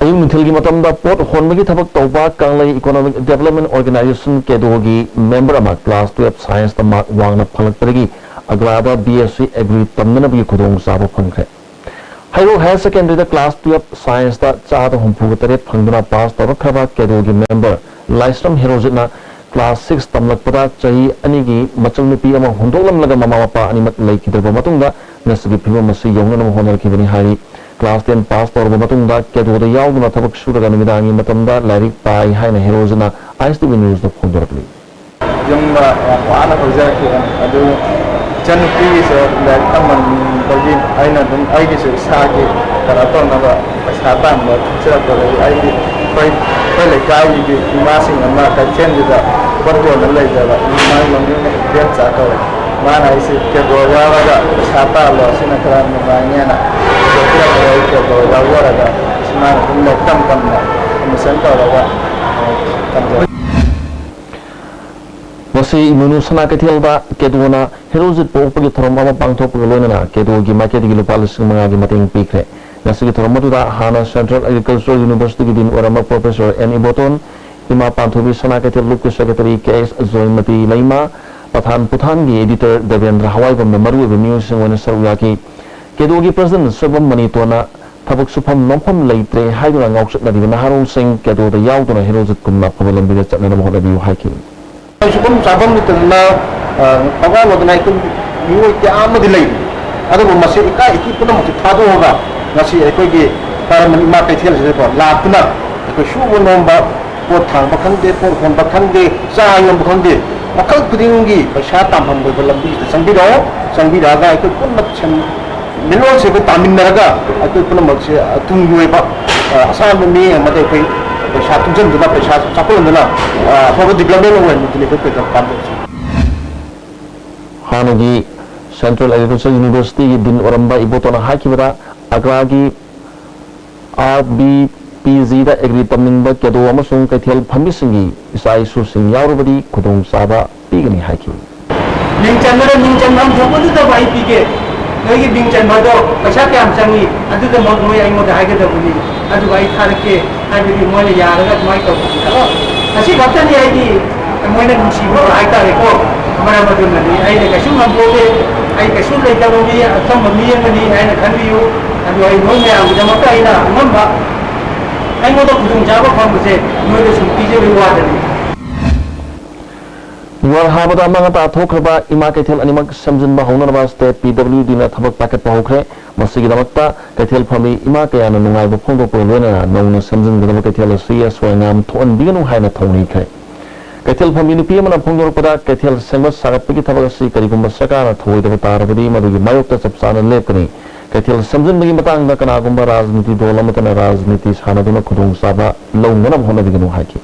ꯑꯌꯨꯛ ꯅꯨꯡꯊꯤꯜꯒꯤ ꯃꯇꯝꯗ ꯄꯣꯠ ꯍꯣꯟꯕꯒꯤ ꯊꯕꯛ ꯇꯧꯕ ꯀꯪꯂꯩ Economic Development Organisation, KEDOꯒꯤ member ꯑꯃ class twelve scienceꯇ mark ꯋꯥꯡꯅ ꯐꯪꯂꯛꯄꯗꯒꯤ ꯑꯒ꯭ꯔꯥꯗ B S C Agri ꯇꯝꯅꯅꯕꯒꯤ ꯈꯨꯗꯣꯡꯆꯥꯕ ꯐꯪꯈ꯭ꯔꯦ꯫ ꯍꯩꯔꯣꯛ Higher Secondaryꯗ class twelve scienceꯇ ꯆꯥꯗ ꯍꯨꯝꯐꯨꯒ ꯇꯔꯦꯠ ꯐꯪꯗꯨꯅ pass ꯇꯧꯔꯛꯈ꯭ꯔꯕ KEDOꯒꯤ member ꯂꯥꯏꯁ꯭ꯔꯝ ꯍꯦꯔꯣꯖꯤꯠꯅ class six ꯇꯝꯂꯛꯄꯗ ꯆꯍꯤ ꯑꯅꯤꯒꯤ ꯃꯆꯜ ꯅꯨꯄꯤ ꯑꯃ ꯍꯨꯟꯗꯣꯛꯂꯝꯂꯒ ꯃꯃꯥ ꯃꯄꯥ ꯑꯅꯤꯃꯛ ꯂꯩꯈꯤꯗ꯭ꯔꯕ ꯃꯇꯨꯡꯗ ꯉꯁꯤꯒꯤ ꯐꯤꯕꯝ ꯑꯁꯤ ꯌꯧꯅꯅꯕ ꯍꯣꯠꯅꯔꯛꯈꯤꯕꯅꯤ ꯍꯥꯏꯔꯤ꯫ Class ten pass ꯇꯧꯔꯕ ꯃꯇꯨꯡꯗ KEDOꯗ ꯌꯥꯎꯗꯨꯅ ꯊꯕꯛ ꯁꯨꯔꯒ ꯅꯨꯃꯤꯗꯥꯡꯒꯤ ꯃꯇꯝꯗ ꯂꯥꯏꯔꯤꯛ ꯄꯥꯏ ꯍꯥꯏꯅ ꯍꯦꯔꯣꯖꯤꯠꯅ ISTV Newsꯇ ꯐꯣꯡꯗꯣꯔꯛꯂꯤ꯫ ꯌꯨꯝꯗ ꯌꯥꯝ ꯋꯥꯅ ꯍꯧꯖꯔꯛꯈꯤꯕꯅꯤ꯫ ꯑꯗꯨ ꯏꯆꯟꯅꯨꯄꯤꯒꯤꯁꯨ ꯂꯥꯏꯔꯤꯛ ꯇꯝꯍꯟꯕꯒꯤ ꯑꯩꯅ ꯑꯗꯨꯝ ꯑꯩꯒꯤꯁꯨ ꯏꯁꯥꯒꯤ ꯀꯩꯅꯣ ꯇꯧꯅꯕ ꯄꯩꯁꯥ ꯇꯥꯟꯕ ꯊꯣꯛꯆꯔꯛꯄꯗꯒꯤ ꯑꯩꯒꯤ ꯑꯩꯈꯣꯏ ꯑꯩꯈꯣꯏ ꯂꯩꯀꯥꯏꯒꯤ ꯏꯃꯥꯁꯤꯡ ꯑꯃ ꯀꯩꯊꯦꯜꯗꯨꯗ ꯄꯣꯠ ꯌꯣꯟꯅ ꯂꯩꯖꯕ, ꯃꯥꯒꯤ ꯃꯃꯤꯡꯅ ꯏꯕꯦꯝꯆꯥ ꯀꯧꯋꯦ꯫ ꯃꯥꯅ ꯑꯩꯁꯦ KEDO ꯌꯥꯎꯔꯒ ꯄꯩꯁꯥ ꯇꯥꯜꯂꯣ, ꯑꯁꯤꯅ ꯈꯔ ꯅꯨꯡꯉꯥꯏꯅꯦꯅ ꯄꯨꯊꯣꯛꯄꯤꯔꯛꯄꯗ ꯑꯩ KEDO ꯌꯥꯎꯖꯔꯒ ꯁꯨꯃꯥꯏꯅ ꯑꯗꯨꯝ ꯂꯥꯏꯔꯤꯛ ꯇꯝ ꯇꯝꯅ admission ꯇꯧꯔꯒ ꯇꯝꯖꯔꯦ꯫ ꯉꯁꯤ ꯁꯤ ꯏꯃꯣꯏꯅꯨ ꯁꯅꯥ ꯀꯩꯊꯦꯜꯗ ꯀꯦꯗꯣꯅ ꯍꯦꯔꯣꯖꯤꯠ ꯄꯣꯛꯄꯒꯤ ꯊꯧꯔꯝ ꯑꯃ ꯄꯥꯡꯊꯣꯛꯄꯒ ꯂꯣꯏꯅꯅ ꯀꯦꯗꯣꯒꯤ ꯃꯥꯏꯀꯩꯗꯒꯤ ꯂꯨꯄꯥ ꯂꯤꯁꯤꯡ ꯃꯉꯥꯒꯤ ꯃꯇꯦꯡ ꯄꯤꯈ꯭ꯔꯦ꯫ ꯉꯁꯤꯒꯤ ꯊꯧꯔꯝ ꯑꯗꯨꯗ ꯍꯥꯟꯅ Central Agricultural Universityꯒꯤ Dean ꯑꯣꯏꯔꯝꯕ Professor N ꯏꯕꯣꯇꯣꯟ, ꯏꯃꯥ ꯄꯥꯟꯊꯣꯏꯕꯤ ꯁꯅꯥ ꯀꯩꯊꯦꯜ Groupꯀꯤ Secretary K S ꯖꯣꯏꯃꯇꯤ ꯂꯩꯃ, ꯄꯊꯥꯟ ꯄꯨꯊꯥꯟꯒꯤ Editor ꯗꯦꯕꯦꯟꯗ꯭ꯔ ꯍꯋꯥꯏꯕꯝꯅ ꯃꯔꯨꯑꯣꯏꯕ ꯃꯤꯑꯣꯏꯁꯤꯡ ꯑꯣꯏꯅ ꯁꯔꯨꯛ ꯌꯥꯈꯤ꯫ ꯀꯦꯗꯣꯒꯤ President ꯁꯣꯏꯕꯝ ꯃꯅꯤꯇꯣꯟꯅ ꯊꯕꯛ ꯁꯨꯐꯝ ꯅꯣꯝꯐꯝ ꯂꯩꯇ꯭ꯔꯦ ꯍꯥꯏꯗꯨꯅ ꯉꯥꯎꯆꯠꯅꯔꯤꯕ ꯅꯍꯥꯔꯣꯜꯁꯤꯡ ꯀꯦꯗꯣꯗ ꯌꯥꯎꯗꯨꯅ ꯍꯦꯔꯣꯖꯤꯠꯀꯨꯝꯅ ꯑꯐꯕ ꯂꯝꯕꯤꯗ ꯆꯠꯅꯅꯕ ꯍꯣꯠꯅꯕꯤꯌꯨ ꯍꯥꯏꯈꯤ꯫ ꯁꯨꯐꯝ ꯆꯥꯐꯝ ꯂꯩꯇꯗꯅ, ꯑ, ꯄꯪꯋꯥ ꯋꯥꯗꯅ ꯑꯩꯈꯣꯏ ꯃꯤꯑꯣꯏ ꯀꯌꯥ ꯑꯃꯗꯤ ꯂꯩꯔꯤ꯫ ꯑꯗꯨꯕꯨ ꯃꯁꯤ ꯏꯀꯥꯏ ꯏꯊꯤ ꯄꯨꯝꯅꯃꯛꯁꯤ ꯊꯥꯗꯣꯛꯑꯒ ꯉꯁꯤ ꯑꯩꯈꯣꯏꯒꯤ ꯈ꯭ꯋꯥꯏꯔꯝꯕꯟ ꯏꯃꯥ ꯀꯩꯊꯦꯜꯁꯤꯗꯀꯣ ꯂꯥꯛꯇꯨꯅ ꯑꯩꯈꯣꯏ ꯁꯨꯕ ꯅꯣꯝꯕ, ꯄꯣꯠ ꯊꯥꯡꯕ ꯈꯪꯗꯦ, ꯄꯣꯠ ꯍꯣꯟꯕ ꯈꯪꯗꯦ, ꯆꯥ ꯌꯣꯟꯕ ꯈꯪꯗꯦ, ꯃꯈꯜ ꯈꯨꯗꯤꯡꯒꯤ ꯄꯩꯁꯥ ꯇꯥꯟꯐꯝ ꯑꯣꯏꯕ ꯂꯝꯕꯤꯁꯤꯗ ꯆꯪꯕꯤꯔꯛꯑꯣ꯫ ꯆꯪꯕꯤꯔꯛꯑꯒ ꯑꯩꯈꯣꯏ ꯄꯨꯟꯅ ꯁꯦꯟ-, ꯃꯤꯔꯣꯜꯁꯦ ꯑꯩꯈꯣꯏ ꯇꯥꯃꯤꯟꯅꯔꯒ ꯑꯩꯈꯣꯏ ꯄꯨꯝꯅꯃꯛꯁꯦ, ꯑ, ꯇꯨꯡꯒꯤ ꯑꯣꯏꯕ, ꯑ, ꯑꯁꯥꯡꯕ ꯃꯤꯠꯌꯦꯡ ꯑꯃꯗ ꯑꯩꯈꯣꯏ ꯄꯩꯁꯥ ꯇꯨꯡꯁꯤꯟꯗꯨꯅ, ꯄꯩꯁꯥ ꯆꯥꯎꯈꯠꯍꯟꯗꯨꯅ, ꯑ, ꯑꯐꯕ development ꯑꯣꯏꯍꯟꯕꯗꯨꯅꯤ ꯑꯩꯈꯣꯏ ꯀꯩꯗꯧꯕ ꯄꯥꯝꯖꯕꯁꯦ꯫ ꯍꯥꯟꯅꯒꯤ Central Agriculture Universityꯒꯤ Dean ꯑꯣꯏꯔꯝꯕ ꯏꯕꯣꯇꯣꯟꯅ ꯍꯥꯏꯈꯤꯕꯗ, ꯑꯒ꯭ꯔꯥꯒꯤ RBPGꯗ Agri ꯇꯝꯅꯤꯡꯕ ꯀꯦꯗꯣ ꯑꯃꯁꯨꯡ ꯀꯩꯊꯦꯜ ꯐꯝꯕꯤꯁꯤꯡꯒꯤ ꯏꯆꯥ ꯏꯁꯨꯁꯤꯡ ꯌꯥꯎꯔꯕꯗꯤ ꯈꯨꯗꯣꯡꯆꯥꯕ ꯄꯤꯒꯅꯤ ꯍꯥꯏꯈꯤ꯫ ꯃꯤꯡ ꯆꯟꯕꯗ ꯃꯤꯡ ꯆꯟꯐꯝ ꯊꯣꯛꯄꯗꯨꯗꯕꯨ ꯑꯩ ꯄꯤꯒꯦ꯫ ꯅꯣꯏꯒꯤ ꯃꯤꯡ ꯆꯟꯕꯗꯣ ꯄꯩꯁꯥ ꯀꯌꯥꯝ ꯆꯪꯉꯤ, ꯑꯗꯨꯗꯃꯛ ꯅꯣꯏ ꯑꯩꯉꯣꯟꯗ ꯍꯥꯏꯒꯗꯕꯅꯤ꯫ ꯑꯗꯨꯒ ꯑꯩ ꯊꯥꯔꯛꯀꯦ, ꯍꯥꯏꯕꯗꯤ ꯃꯣꯏꯅ ꯌꯥꯔꯒ ꯑꯗꯨꯃꯥꯏꯅ ꯇꯧꯕꯅꯤꯅꯀꯣ꯫ ꯑꯁꯤ ꯈꯛꯇꯅꯤ ꯑꯩꯗꯤ ꯃꯣꯏꯅ ꯅꯨꯡꯁꯤꯕ ꯍꯥꯏꯇꯥꯔꯦꯀꯣ꯫ ꯃꯔꯝ ꯑꯗꯨꯅꯅꯤ ꯑꯩꯅ ꯀꯩꯁꯨ ꯉꯝꯄꯣꯠꯇꯦ꯫ ꯑꯩ ꯀꯩꯁꯨ ꯂꯩꯇꯕ ꯃꯤ, ꯑꯆꯝꯕ ꯃꯤ ꯑꯃꯅꯤ ꯍꯥꯏꯅ ꯈꯟꯕꯤꯌꯨ꯫ ꯑꯗꯨ ꯑꯩ ꯅꯣꯏ ꯃꯌꯥꯝꯒꯤꯗꯃꯛꯇ ꯑꯩꯅ ꯑꯉꯝꯕ, ꯑꯩꯉꯣꯟꯗ ꯈꯨꯗꯣꯡꯆꯥꯕ ꯐꯪꯕꯁꯦ ꯅꯣꯏꯗ ꯁꯨꯝ ꯄꯤꯖꯕꯒꯤ ꯋꯥꯗꯅꯤ꯫ ꯌꯨꯍꯥꯔ ꯍꯥꯕꯗ ꯑꯃꯥꯡ ꯑꯇꯥ ꯊꯣꯛꯈ꯭ꯔꯕ ꯏꯃꯥ ꯀꯩꯊꯦꯜ ꯑꯅꯤꯃꯛ ꯁꯦꯝꯖꯤꯟꯕ ꯍꯧꯅꯅꯕ State PWDꯅ ꯊꯕꯛ ꯄꯥꯏꯈꯠꯄ ꯍꯧꯈ꯭ꯔꯦ꯫ ꯃꯁꯤꯒꯤꯗꯃꯛꯇ ꯀꯩꯊꯦꯜ ꯐꯝꯃꯤ ꯏꯃꯥ ꯀꯌꯥꯅ ꯅꯨꯡꯉꯥꯏꯕ ꯐꯣꯡꯗꯣꯛꯄꯒ ꯂꯣꯏꯅꯅ ꯅꯧꯅ ꯁꯦꯝꯖꯤꯟꯒꯗꯕ ꯀꯩꯊꯦꯜ ꯑꯁꯤ ꯑꯁꯣꯏ ꯑꯉꯥꯝ ꯊꯣꯛꯍꯟꯕꯤꯒꯅꯨ ꯍꯥꯏꯅ ꯊꯧꯅꯤꯈ꯭ꯔꯦ꯫ ꯀꯩꯊꯦꯜ ꯐꯝꯃꯤ ꯅꯨꯄꯤ ꯑꯃꯅ ꯐꯣꯡꯗꯣꯔꯛꯄꯗ, ꯀꯩꯊꯦꯜ ꯁꯦꯝꯒꯠ ꯁꯥꯒꯠꯄꯒꯤ ꯊꯕꯛ ꯑꯁꯤ ꯀꯔꯤꯒꯨꯝꯕ ꯁꯔꯀꯥꯔꯅ ꯊꯧꯑꯣꯏꯗꯕ ꯇꯥꯔꯕꯗꯤ ꯃꯗꯨꯒꯤ ꯃꯥꯌꯣꯛꯇ ꯆꯞ ꯆꯥꯅ ꯂꯦꯞꯀꯅꯤ꯫ ꯀꯩꯊꯦꯜ ꯁꯦꯝꯖꯤꯟꯕꯒꯤ ꯃꯇꯥꯡꯗ ꯀꯅꯥꯒꯨꯝꯕ ꯔꯥꯖꯅꯤꯇꯤ ꯗꯣꯜ ꯑꯃꯠꯇꯅ ꯔꯥꯖꯅꯤꯇꯤ ꯁꯥꯟꯅꯗꯨꯅ ꯈꯨꯗꯣꯡꯆꯥꯕ ꯂꯧꯅꯅꯕ ꯍꯣꯠꯅꯕꯤꯒꯅꯨ ꯍꯥꯏꯈꯤ꯫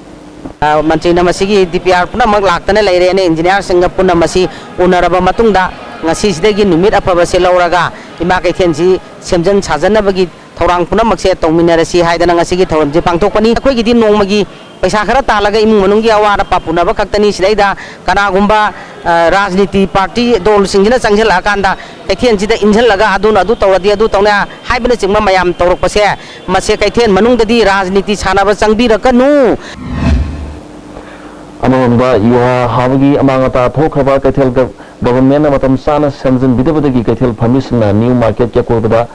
ꯑ, ꯃꯟꯇ꯭ꯔꯤꯅ ꯃꯁꯤꯒꯤ DPR ꯄꯨꯝꯅꯃꯛ ꯂꯥꯛꯇꯅ ꯂꯩꯔꯦꯅ ꯏꯟꯖꯤꯅꯤꯌꯥꯔꯁꯤꯡꯒ ꯄꯨꯟꯅ ꯃꯁꯤ ꯎꯅꯔꯕ ꯃꯇꯨꯡꯗ, ꯉꯁꯤꯁꯤꯗꯒꯤ ꯅꯨꯃꯤꯠ ꯑꯐꯕꯁꯦ ꯂꯧꯔꯒ ꯏꯃꯥ ꯀꯩꯊꯦꯜꯁꯤ ꯁꯦꯝꯖꯤꯟ ꯁꯥꯖꯟꯅꯕꯒꯤ ꯊꯧꯔꯥꯡ ꯄꯨꯝꯅꯃꯛꯁꯦ ꯇꯧꯃꯤꯟꯅꯔꯁꯤ ꯍꯥꯏꯗꯅ ꯉꯁꯤꯒꯤ ꯊꯧꯔꯝꯁꯦ ꯄꯥꯡꯊꯣꯛꯄꯅꯤ꯫ ꯑꯩꯈꯣꯏꯒꯤꯗꯤ ꯅꯣꯡꯃꯒꯤ ꯄꯩꯁꯥ ꯈꯔ ꯇꯥꯜꯂꯒ ꯏꯃꯨꯡ ꯃꯅꯨꯡꯒꯤ ꯑꯋꯥ ꯑꯅꯥ ꯄꯨꯅꯕ ꯈꯛꯇꯅꯤ꯫ ꯁꯤꯗꯩꯗ ꯀꯅꯥꯒꯨꯝꯕ, ꯑ, ꯔꯥꯖꯅꯤꯇꯤ ꯄꯥꯔꯇꯤ ꯗꯣꯜꯁꯤꯡꯁꯤꯅ ꯆꯪꯁꯤꯜꯂꯛꯑꯀꯥꯟꯗ ꯀꯩꯊꯦꯜꯁꯤꯗ ꯏꯟꯁꯤꯜꯂꯒ ꯑꯗꯨꯅ ꯑꯗꯨ ꯇꯧꯔꯗꯤ ꯑꯗꯨ ꯇꯧꯅꯤ ꯍꯥꯏꯕꯅꯆꯤꯡꯕ ꯃꯌꯥꯝ ꯇꯧꯔꯛꯄꯁꯦ, ꯃꯁꯦ ꯀꯩꯊꯦꯜ ꯃꯅꯨꯡꯗꯗꯤ ꯔꯥꯖꯅꯤꯇꯤ ꯁꯥꯟꯅꯕ ꯆꯪꯕꯤꯔꯛꯀꯅꯨ꯫ ꯑꯃꯔꯣꯝꯗ, ꯌꯨꯍꯥ ꯍꯥꯕꯒꯤ ꯑꯃꯥꯡ ꯑꯇꯥ ꯊꯣꯛꯈ꯭ꯔꯕ ꯀꯩꯊꯦꯜ ꯒ-, ꯒꯚꯔꯟꯃꯦꯟꯅ ꯃꯇꯝ ꯆꯥꯅ ꯁꯦꯝꯖꯤꯟꯕꯤꯗꯕꯗꯒꯤ ꯀꯩꯊꯦꯜ ꯐꯝꯃꯤꯁꯤꯡꯅ ꯅ꯭ꯌꯨ ꯃꯥꯔꯀꯦꯠꯀꯤ ꯑꯀꯣꯏꯕꯗ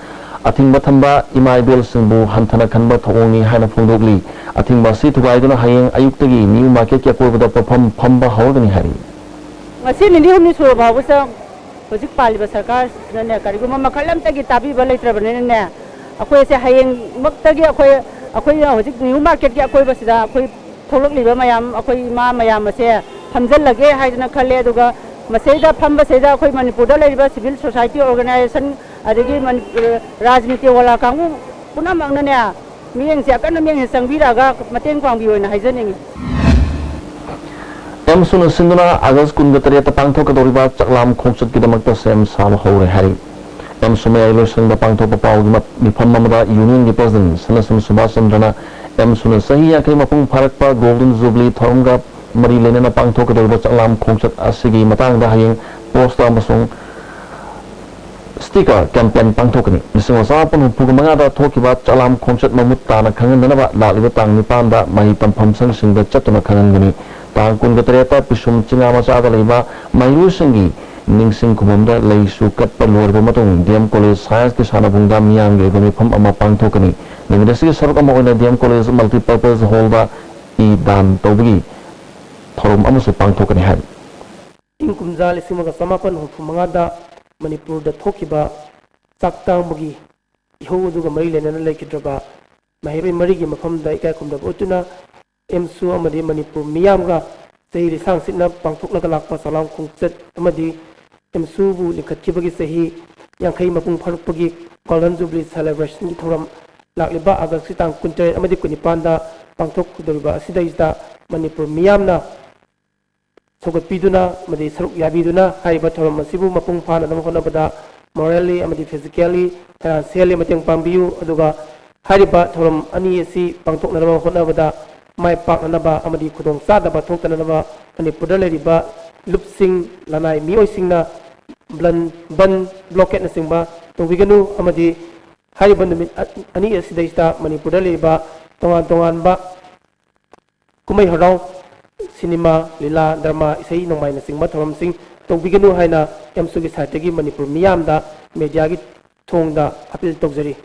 ꯑꯊꯤꯡꯕ ꯊꯝꯕ ꯏꯃꯥ ꯏꯕꯦꯜꯁꯤꯡꯕꯨ ꯍꯟꯊꯅ ꯈꯟꯕ ꯊꯧꯑꯣꯡꯅꯤ ꯍꯥꯏꯅ ꯐꯣꯡꯗꯣꯛꯂꯤ꯫ ꯑꯊꯤꯡꯕ ꯑꯁꯤ ꯊꯨꯒꯥꯏꯗꯨꯅ ꯍꯌꯦꯡ ꯑꯌꯨꯛꯇꯒꯤ ꯅ꯭ꯌꯨ ꯃꯥꯔꯀꯦꯠꯀꯤ ꯑꯀꯣꯏꯕꯗ ꯄꯣꯠꯐꯝ ꯐꯝꯕ ꯍꯧꯔꯒꯅꯤ ꯍꯥꯏꯔꯤ꯫ ꯉꯁꯤ ꯅꯤꯅꯤ ꯍꯨꯝꯅꯤ ꯁꯨꯔ ꯐꯥꯎꯕꯁꯤꯗ ꯍꯧꯖꯤꯛ ꯄꯥꯜꯂꯤꯕ ꯁꯔꯀꯥꯔꯁꯤꯅꯅꯦ, ꯀꯔꯤꯒꯨꯝꯕ ꯃꯈꯜ ꯑꯝꯇꯒꯤ ꯇꯥꯕꯤꯕ ꯂꯩꯇ꯭ꯔꯕꯅꯤꯅꯅꯦ, ꯑꯩꯈꯣꯏꯁꯦ ꯍꯌꯦꯡꯃꯛꯇꯒꯤ ꯑꯩꯈꯣꯏ, ꯑꯩꯈꯣꯏꯅ ꯍꯧꯖꯤꯛ ꯅ꯭ꯌꯨ ꯃꯥꯔꯀꯦꯠꯀꯤ ꯑꯀꯣꯏꯕꯁꯤꯗ ꯑꯩꯈꯣꯏ ꯊꯣꯛꯂꯛꯂꯤꯕ ꯃꯌꯥꯝ, ꯑꯩꯈꯣꯏ ꯏꯃꯥ ꯃꯌꯥꯝ ꯑꯁꯦ ꯐꯝꯖꯤꯜꯂꯒꯦ ꯍꯥꯏꯗꯅ ꯈꯜꯂꯦ꯫ ꯑꯗꯨꯒ ꯃꯁꯤꯗ ꯐꯝꯕꯁꯤꯗ ꯑꯩꯈꯣꯏ ꯃꯅꯤꯄꯨꯔꯗ ꯂꯩꯔꯤꯕ ꯁꯤꯚꯤꯜ ꯁꯣꯁꯥꯏꯇꯤ ꯑꯣꯔꯒꯅꯥꯏꯖꯦꯁꯟ, ꯑꯗꯒꯤ ꯃꯅꯤ-, ꯔꯥꯖꯅꯤꯇꯤ ꯋꯥꯂꯥ ꯀꯥꯡꯕꯨ ꯄꯨꯝꯅꯃꯛꯅꯅꯦ, ꯃꯤꯠꯌꯦꯡꯁꯦ, ꯑꯀꯟꯕ ꯃꯤꯠꯌꯦꯡꯁꯦ ꯆꯪꯕꯤꯔꯛꯑꯒ ꯃꯇꯦꯡ ꯄꯥꯡꯕꯤꯌꯣꯅ ꯍꯥꯏꯖꯅꯤꯡꯉꯤ꯫ ꯑꯦꯝꯁꯨꯅ ꯁꯤꯟꯗꯨꯅ ꯑꯥꯒꯁ ꯀꯨꯟꯒ ꯇꯔꯦꯠꯇ ꯄꯥꯡꯊꯣꯛꯀꯗꯧꯔꯤꯕ ꯆꯥꯛꯂꯥꯝ ꯈꯣꯡꯆꯠꯀꯤꯗꯃꯛꯇ ꯁꯦꯝ ꯁꯥꯕ ꯍꯧꯔꯦ ꯍꯥꯏꯔꯤ꯫ ꯑꯦꯝꯁꯨ ꯃꯌꯥꯏ ꯂꯣꯏꯁꯪꯗ ꯄꯥꯡꯊꯣꯛꯄ ꯄꯥꯎꯒꯤ ꯃ-, ꯃꯤꯐꯝ ꯑꯃꯗ ꯌꯨꯅꯤꯌꯟꯒꯤ ꯄ꯭ꯔꯁꯤꯗꯦꯟꯠ ꯁꯅꯥꯁꯝ ꯁꯨꯕꯥꯁ ꯆꯟꯗ꯭ꯔꯅ ꯑꯦꯝꯁꯨꯅ ꯆꯍꯤ ꯌꯥꯡꯈꯩ ꯃꯄꯨꯡ ꯐꯥꯔꯛꯄ ꯒꯣꯜꯗꯟ ꯖꯨꯕꯤꯂꯤ ꯊꯧꯔꯝꯒ ꯃꯔꯤ ꯂꯩꯅꯅ ꯄꯥꯡꯊꯣꯛꯀꯗꯧꯔꯤꯕ ꯆꯥꯛꯂꯥꯝ ꯈꯣꯡꯆꯠ ꯑꯁꯤꯒꯤ ꯃꯇꯥꯡꯗ ꯍꯌꯦꯡ ꯄꯣꯁꯇꯔ ꯑꯃꯁꯨꯡ ꯁ꯭ꯇꯤꯀꯔ ꯀꯦꯝꯄꯦꯟ ꯄꯥꯡꯊꯣꯛꯀꯅꯤ꯫ ꯂꯤꯁꯤꯡ ꯑꯃ ꯆꯃꯥꯄꯟ ꯍꯨꯝꯐꯨꯒ ꯃꯉꯥꯗ ꯊꯣꯛꯈꯤꯕ ꯆꯥꯛꯂꯥꯝ ꯈꯣꯡꯆꯠ ꯃꯃꯨꯠ ꯇꯥꯅ ꯈꯪꯍꯟꯗꯅꯕ ꯂꯥꯛꯂꯤꯕ ꯇꯥꯡ ꯅꯤꯄꯥꯟꯗ ꯃꯍꯩ ꯇꯝꯐꯝ ꯁꯪꯁꯤꯡꯗ ꯆꯠꯇꯨꯅ ꯈꯪꯍꯟꯒꯅꯤ꯫ ꯇꯥꯡ ꯀꯨꯟꯒ ꯇꯔꯦꯠꯇ ꯄꯤꯁꯨꯝ ꯆꯤꯡꯉꯥ ꯃꯆꯥꯗ ꯂꯩꯕ ꯃꯍꯩꯔꯣꯏꯁꯤꯡꯒꯤ ꯅꯤꯡꯁꯤꯡ ꯈꯨꯕꯝꯗ ꯂꯩꯁꯨ ꯀꯠꯄ ꯂꯣꯏꯔꯕ ꯃꯇꯨꯡ ꯗꯤ ꯑꯦꯝ ꯀꯣꯂꯦꯖ ꯁꯥꯏꯟꯁꯀꯤ ꯁꯥꯟꯅꯕꯨꯡꯗ ꯃꯤꯌꯥꯝꯒꯤ ꯑꯣꯏꯕ ꯃꯤꯐꯝ ꯑꯃ ꯄꯥꯡꯊꯣꯛꯀꯅꯤ꯫ ꯅꯨꯃꯤꯠ ꯑꯁꯤꯒꯤ ꯁꯔꯨꯛ ꯑꯃ ꯑꯣꯏꯅ ꯗꯤ ꯑꯦꯝ ꯀꯣꯂꯦꯖ ꯃꯜꯇꯤꯄꯔꯄꯁ ꯍꯣꯜꯗ ꯏ ꯗꯥꯟ ꯇꯧꯕꯒꯤ ꯊꯧꯔꯝ ꯑꯃꯁꯨ ꯄꯥꯡꯊꯣꯛꯀꯅꯤ ꯍꯥꯏꯔꯤ꯫ ꯏꯪ ꯀꯨꯝꯖꯥ ꯂꯤꯁꯤꯡ ꯑꯃꯒ ꯆꯃꯥꯄꯟ ꯍꯨꯝꯐꯨ ꯃꯉꯥꯗ ꯃꯅꯤꯄꯨꯔꯗ ꯊꯣꯛꯈꯤꯕ ꯆꯥꯛ ꯇꯥꯡꯕꯒꯤ ꯏꯍꯧ ꯑꯗꯨꯒ ꯃꯔꯤ ꯂꯩꯅꯅ ꯂꯩꯈꯤꯗ꯭ꯔꯕ ꯃꯍꯩꯔꯣꯏ ꯃꯔꯤꯒꯤ ꯃꯐꯝꯗ ꯏꯀꯥꯏ ꯈꯨꯝꯅꯕ ꯎꯠꯇꯨꯅ ꯑꯦꯝꯁꯨ ꯑꯃꯗꯤ ꯃꯅꯤꯄꯨꯔ ꯃꯤꯌꯥꯝꯒ ꯆꯍꯤ ꯂꯤꯁꯥꯡ ꯁꯤꯠꯅ ꯄꯥꯡꯊꯣꯛꯂꯒ ꯂꯥꯛꯄ ꯆꯥꯛꯂꯥꯝ ꯈꯣꯡꯆꯠ ꯑꯃꯗꯤ ꯑꯦꯝꯁꯨꯕꯨ ꯂꯤꯡꯈꯠꯈꯤꯕꯒꯤ ꯆꯍꯤ ꯌꯥꯡꯈꯩ ꯃꯄꯨꯡ ꯐꯥꯔꯛꯄꯒꯤ ꯒꯣꯜꯗꯟ ꯖꯨꯕꯤꯂꯤ ꯁꯦꯂꯦꯕ꯭ꯔꯦꯁꯟꯒꯤ ꯊꯧꯔꯝ ꯂꯥꯛꯂꯤꯕ ꯑꯥꯒꯁꯀꯤ ꯇꯥꯡ ꯀꯨꯟꯇꯔꯦꯠ ꯑꯃꯗꯤ ꯀꯨꯟꯅꯤꯄꯥꯟꯗ ꯄꯥꯡꯊꯣꯛꯀꯗꯧꯔꯤꯕ ꯑꯁꯤꯗꯩꯁꯤꯗ ꯃꯅꯤꯄꯨꯔ ꯃꯤꯌꯥꯝꯅ ꯁꯧꯒꯠꯄꯤꯗꯨꯅ ꯑꯃꯗꯤ ꯁꯔꯨꯛ ꯌꯥꯕꯤꯗꯨꯅ ꯍꯥꯏꯔꯤꯕ ꯊꯧꯔꯝ ꯑꯁꯤꯕꯨ ꯃꯄꯨꯡ ꯐꯥꯅꯅꯕ ꯍꯣꯠꯅꯕꯗ morally ꯑꯃꯗꯤ physically financially ꯃꯇꯦꯡ ꯄꯥꯡꯕꯤꯌꯨ꯫ ꯑꯗꯨꯒ ꯍꯥꯏꯔꯤꯕ ꯊꯧꯔꯝ ꯑꯅꯤ ꯑꯁꯤ ꯄꯥꯡꯊꯣꯛꯅꯅꯕ ꯍꯣꯠꯅꯕꯗ ꯃꯥꯏ ꯄꯥꯛꯅꯅꯕ ꯑꯃꯗꯤ ꯈꯨꯗꯣꯡ ꯆꯥꯗꯕ ꯊꯣꯛꯇꯅꯅꯕ ꯃꯅꯤꯄꯨꯔꯗ ꯂꯩꯔꯤꯕ ꯂꯨꯞꯁꯤꯡ, ꯂꯅꯥꯏ ꯃꯤꯑꯣꯏꯁꯤꯡꯅ ꯕ꯭ꯂꯟ-, ꯕꯟ ꯕ꯭ꯂꯣꯀꯦꯠꯅꯆꯤꯡꯕ ꯇꯧꯕꯤꯒꯅꯨ ꯑꯃꯗꯤ ꯍꯥꯏꯔꯤꯕ ꯅꯨꯃꯤꯠ ꯑ-, ꯑꯅꯤ ꯑꯁꯤꯗꯩꯁꯤꯗ ꯃꯅꯤꯄꯨꯔꯗ ꯂꯩꯔꯤꯕ ꯇꯣꯉꯥꯟ ꯇꯣꯉꯥꯟꯕ ꯀꯨꯝꯍꯩ ꯍꯔꯥꯎ, ꯁꯤꯅꯦꯃꯥ, ꯂꯤꯂꯥ, ꯗ꯭ꯔꯃꯥ, ꯏꯁꯩ ꯅꯣꯡꯃꯥꯏꯅꯆꯤꯡꯕ ꯊꯧꯔꯝꯁꯤꯡ ꯇꯧꯕꯤꯒꯅꯨ ꯍꯥꯏꯅ ꯑꯦꯝꯁꯨꯒꯤ ꯁꯥꯏꯠꯇꯒꯤ ꯃꯅꯤꯄꯨꯔ ꯃꯤꯌꯥꯝꯗ ꯃꯦꯗꯤꯌꯥꯒꯤ ꯊꯣꯡꯗ ꯑꯄꯤꯜ ꯇꯧꯖꯔꯤ꯫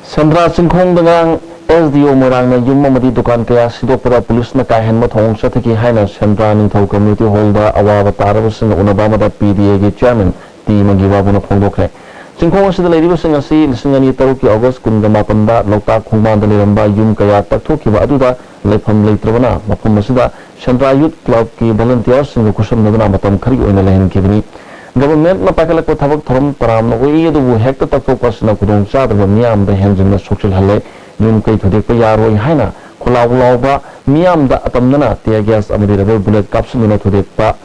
ꯁꯦꯟꯗ꯭ꯔꯥ ꯆꯤꯡꯈꯣꯡꯗ ꯉꯔꯥꯡ ꯑꯦꯁ ꯗꯤ ꯑꯣ ꯃꯣꯏꯔꯥꯡꯅ ꯌꯨꯝ ꯑꯃꯗꯤ ꯗꯨꯀꯥꯟ ꯀꯌꯥ ꯁꯤꯗꯣꯛꯄꯗ ꯄꯨꯂꯤꯁꯅ ꯀꯥ ꯍꯦꯟꯕ ꯊꯧꯑꯣꯡ ꯆꯠꯊꯈꯤ ꯍꯥꯏꯅ ꯁꯦꯟꯗ꯭ꯔꯥ ꯅꯤꯡꯊꯧ ꯀꯝꯃ꯭ꯌꯨꯅꯤꯇꯤ ꯍꯣꯜꯗ ꯑꯋꯥꯕ ꯇꯥꯔꯕꯁꯤꯡꯒ ꯎꯅꯕ ꯑꯃꯗ ꯄꯤ ꯗꯤ ꯑꯦꯒꯤ ꯆꯤꯌꯥꯔꯃꯦꯟ ꯇꯤ ꯃꯪꯒꯤꯕꯥꯕꯨꯅ ꯐꯣꯡꯗꯣꯛꯈ꯭ꯔꯦ꯫ ꯆꯤꯡꯈꯣꯡ ꯑꯁꯤꯗ ꯂꯩꯔꯤꯕꯁꯤꯡ ꯑꯁꯤ ꯂꯤꯁꯤꯡ ꯑꯅꯤ ꯇꯔꯨꯛꯀꯤ ꯑꯣꯒꯁ ꯀꯨꯟꯒ ꯃꯥꯄꯟꯗ ꯂꯣꯛꯇꯥꯛ ꯈꯣꯡꯕꯥꯟꯗ ꯂꯩꯔꯝꯕ ꯌꯨꯝ ꯀꯌꯥ ꯇꯛꯊꯣꯛꯈꯤꯕ ꯑꯗꯨꯗ ꯂꯩꯐꯝ ꯂꯩꯇ꯭ꯔꯕꯅ ꯃꯐꯝ ꯑꯁꯤꯗ ꯁꯦꯟꯗ꯭ꯔꯥ ꯌꯨꯠ ꯀ꯭ꯂꯕꯀꯤ ꯚꯣꯂꯨꯟꯇꯤꯌꯥꯔꯁꯤꯡꯒ ꯈꯨꯠꯁꯝꯅꯗꯨꯅ ꯃꯇꯝ ꯈꯔꯒꯤ ꯑꯣꯏꯅ ꯂꯩꯍꯟꯈꯤꯕꯅꯤ꯫ ꯒꯚꯔꯟꯃꯦꯟꯠꯅ ꯄꯥꯏꯈꯠꯂꯛꯄ ꯊꯕꯛ ꯊꯧꯔꯝ ꯇꯔꯥꯝꯅ ꯑꯣꯛꯏ, ꯑꯗꯨꯕꯨ ꯍꯦꯛꯇ ꯇꯛꯊꯣꯛꯄ ꯑꯁꯤꯅ ꯈꯨꯗꯣꯡꯆꯥꯗꯕ ꯃꯤꯌꯥꯝꯗ ꯍꯦꯟꯖꯤꯟꯅ ꯁꯣꯛꯆꯤꯜꯍꯜꯂꯦ꯫ ꯌꯨꯝ ꯀꯩ ꯊꯨꯗꯦꯛꯄ ꯌꯥꯔꯣꯏ ꯍꯥꯏꯅ ꯈꯣꯜꯂꯥꯎ ꯂꯥꯎꯕ ꯃꯤꯌꯥꯝꯗ ꯑꯇꯝꯅꯅ tear gas ꯑꯃꯗꯤ rubber bullet ꯀꯥꯞꯁꯤꯟꯗꯨꯅ ꯊꯨꯗꯦꯛꯄ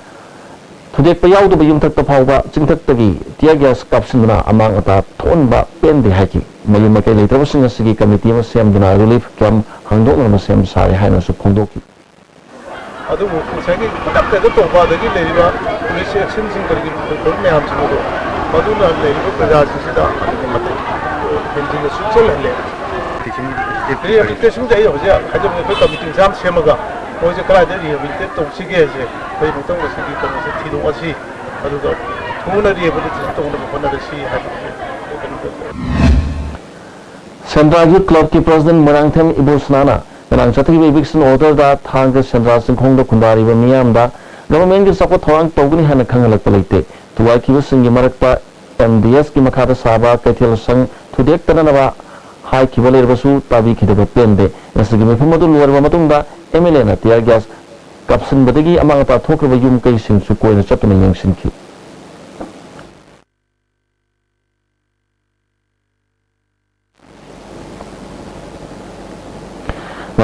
ꯊꯨꯗꯦꯛꯄ ꯌꯥꯎꯗꯕ ꯌꯨꯝꯊꯛꯇ ꯐꯥꯎꯕ ꯆꯤꯡꯊꯛꯇꯒꯤ tear gas ꯀꯥꯞꯁꯤꯟꯗꯨꯅ ꯑꯃꯥꯡ ꯑꯇꯥ ꯊꯣꯛꯍꯟꯕ ꯄꯦꯟꯗꯦ ꯍꯥꯏꯈꯤ꯫ ꯃꯌꯨꯝ ꯃꯀꯩ ꯂꯩꯇ꯭ꯔꯕꯁꯤꯡ ꯑꯁꯤꯒꯤ ꯀꯃꯤꯇꯤ ꯑꯃ ꯁꯦꯝꯗꯨꯅ relief camp ꯍꯥꯡꯗꯣꯛꯅꯅꯕ ꯁꯦꯝ ꯁꯥꯔꯦ ꯍꯥꯏꯅꯁꯨ ꯐꯣꯡꯗꯣꯛꯈꯤ꯫ ꯑꯗꯨꯕꯨ ꯉꯁꯥꯏꯒꯤ ꯈꯨꯗꯛꯇ ꯍꯦꯛꯇ ꯇꯧꯕ, ꯑꯗꯒꯤ ꯂꯩꯔꯤꯕ ꯄꯨꯂꯤꯁ ꯑꯦꯛꯁꯟꯁꯤꯡ ꯀꯔꯤꯒꯤ ꯇꯧꯔꯤ ꯃꯌꯥꯝꯁꯤꯡ ꯑꯗꯣ, ꯃꯗꯨꯅ ꯂꯩꯔꯤꯕ ꯄ꯭ꯔꯖꯥꯁꯤꯡꯁꯤꯗ ꯑꯗꯨꯛꯀꯤ ꯃꯇꯤꯛ ꯍꯦꯟꯖꯤꯟꯅ ꯁꯣꯛꯆꯜꯍꯜꯂꯦ꯫ Rehabilitationꯁꯦ ꯑꯩ ꯍꯧꯖꯤꯛ ꯍꯥꯏꯖꯕꯅꯦ, ꯑꯩꯈꯣꯏ ꯀꯃꯤꯇꯤ ꯃꯆꯥ ꯑꯃ ꯁꯦꯝꯃꯒ ꯃꯣꯏꯁꯦ ꯀꯗꯥꯏꯗ rehabilitate ꯇꯧꯁꯤꯒꯦꯁꯦ ꯑꯩꯈꯣꯏ ꯑꯃꯨꯛꯇꯪ ꯃꯁꯤꯒꯤ ꯀꯩꯅꯣꯁꯦ ꯊꯤꯗꯣꯛꯑꯁꯤ, ꯑꯗꯨꯒ ꯊꯨꯅ rehabilitation ꯇꯧꯅꯕ ꯍꯣꯠꯅꯔꯁꯤ ꯍꯥꯏꯕꯁꯦ ꯑꯩꯈꯣꯏ ꯀꯩꯅꯣ ꯇꯧꯖꯔꯦ꯫ ꯁꯦꯟꯗ꯭ꯔꯥ ꯌꯨꯠ ꯀ꯭ꯂꯕꯀꯤ ꯄ꯭ꯔꯁꯤꯗꯦꯟꯠ ꯃꯣꯏꯔꯥꯡꯊꯦꯝ ꯏꯕꯣꯁꯅꯥꯅ ꯉꯔꯥꯡ ꯆꯠꯊꯈꯤꯕ eviction orderꯗ ꯊꯥꯡꯒ ꯁꯦꯟꯗ꯭ꯔꯥ ꯆꯤꯡꯈꯣꯡꯗ ꯈꯨꯟꯗꯥꯔꯤꯕ ꯃꯤꯌꯥꯝꯗ ꯒꯚꯔꯟꯃꯦꯟꯠꯀꯤ ꯆꯥꯎꯈꯠ ꯊꯧꯔꯥꯡ ꯇꯧꯒꯅꯤ ꯍꯥꯏꯅ ꯈꯪꯍꯜꯂꯛꯄ ꯂꯩꯇꯦ꯫ ꯊꯨꯒꯥꯏꯈꯤꯕꯁꯤꯡꯒꯤ ꯃꯔꯛꯇ ꯑꯦꯝ ꯗꯤ ꯑꯦꯁꯀꯤ ꯃꯈꯥꯗ ꯁꯥꯕ ꯀꯩꯊꯦꯜ ꯁꯪ ꯊꯨꯗꯦꯛꯇꯅꯅꯕ ꯍꯥꯏꯈꯤꯕ ꯂꯩꯔꯕꯁꯨ ꯇꯥꯕꯤꯈꯤꯗꯕ ꯄꯦꯟꯗꯦ꯫ ꯉꯁꯤꯒꯤ ꯃꯤꯐꯝ ꯑꯗꯨ ꯂꯣꯏꯔꯕ ꯃꯇꯨꯡꯗ ꯑꯦꯝ ꯑꯦꯜ ꯑꯦꯅ tear gas ꯀꯥꯞꯁꯤꯟꯕꯗꯒꯤ ꯑꯃꯥꯡ ꯑꯇꯥ ꯊꯣꯛꯈ꯭ꯔꯕ ꯌꯨꯝ ꯀꯩꯁꯤꯡꯁꯨ ꯀꯣꯏꯅ ꯆꯠꯇꯨꯅ ꯌꯦꯡꯁꯤꯟꯈꯤ꯫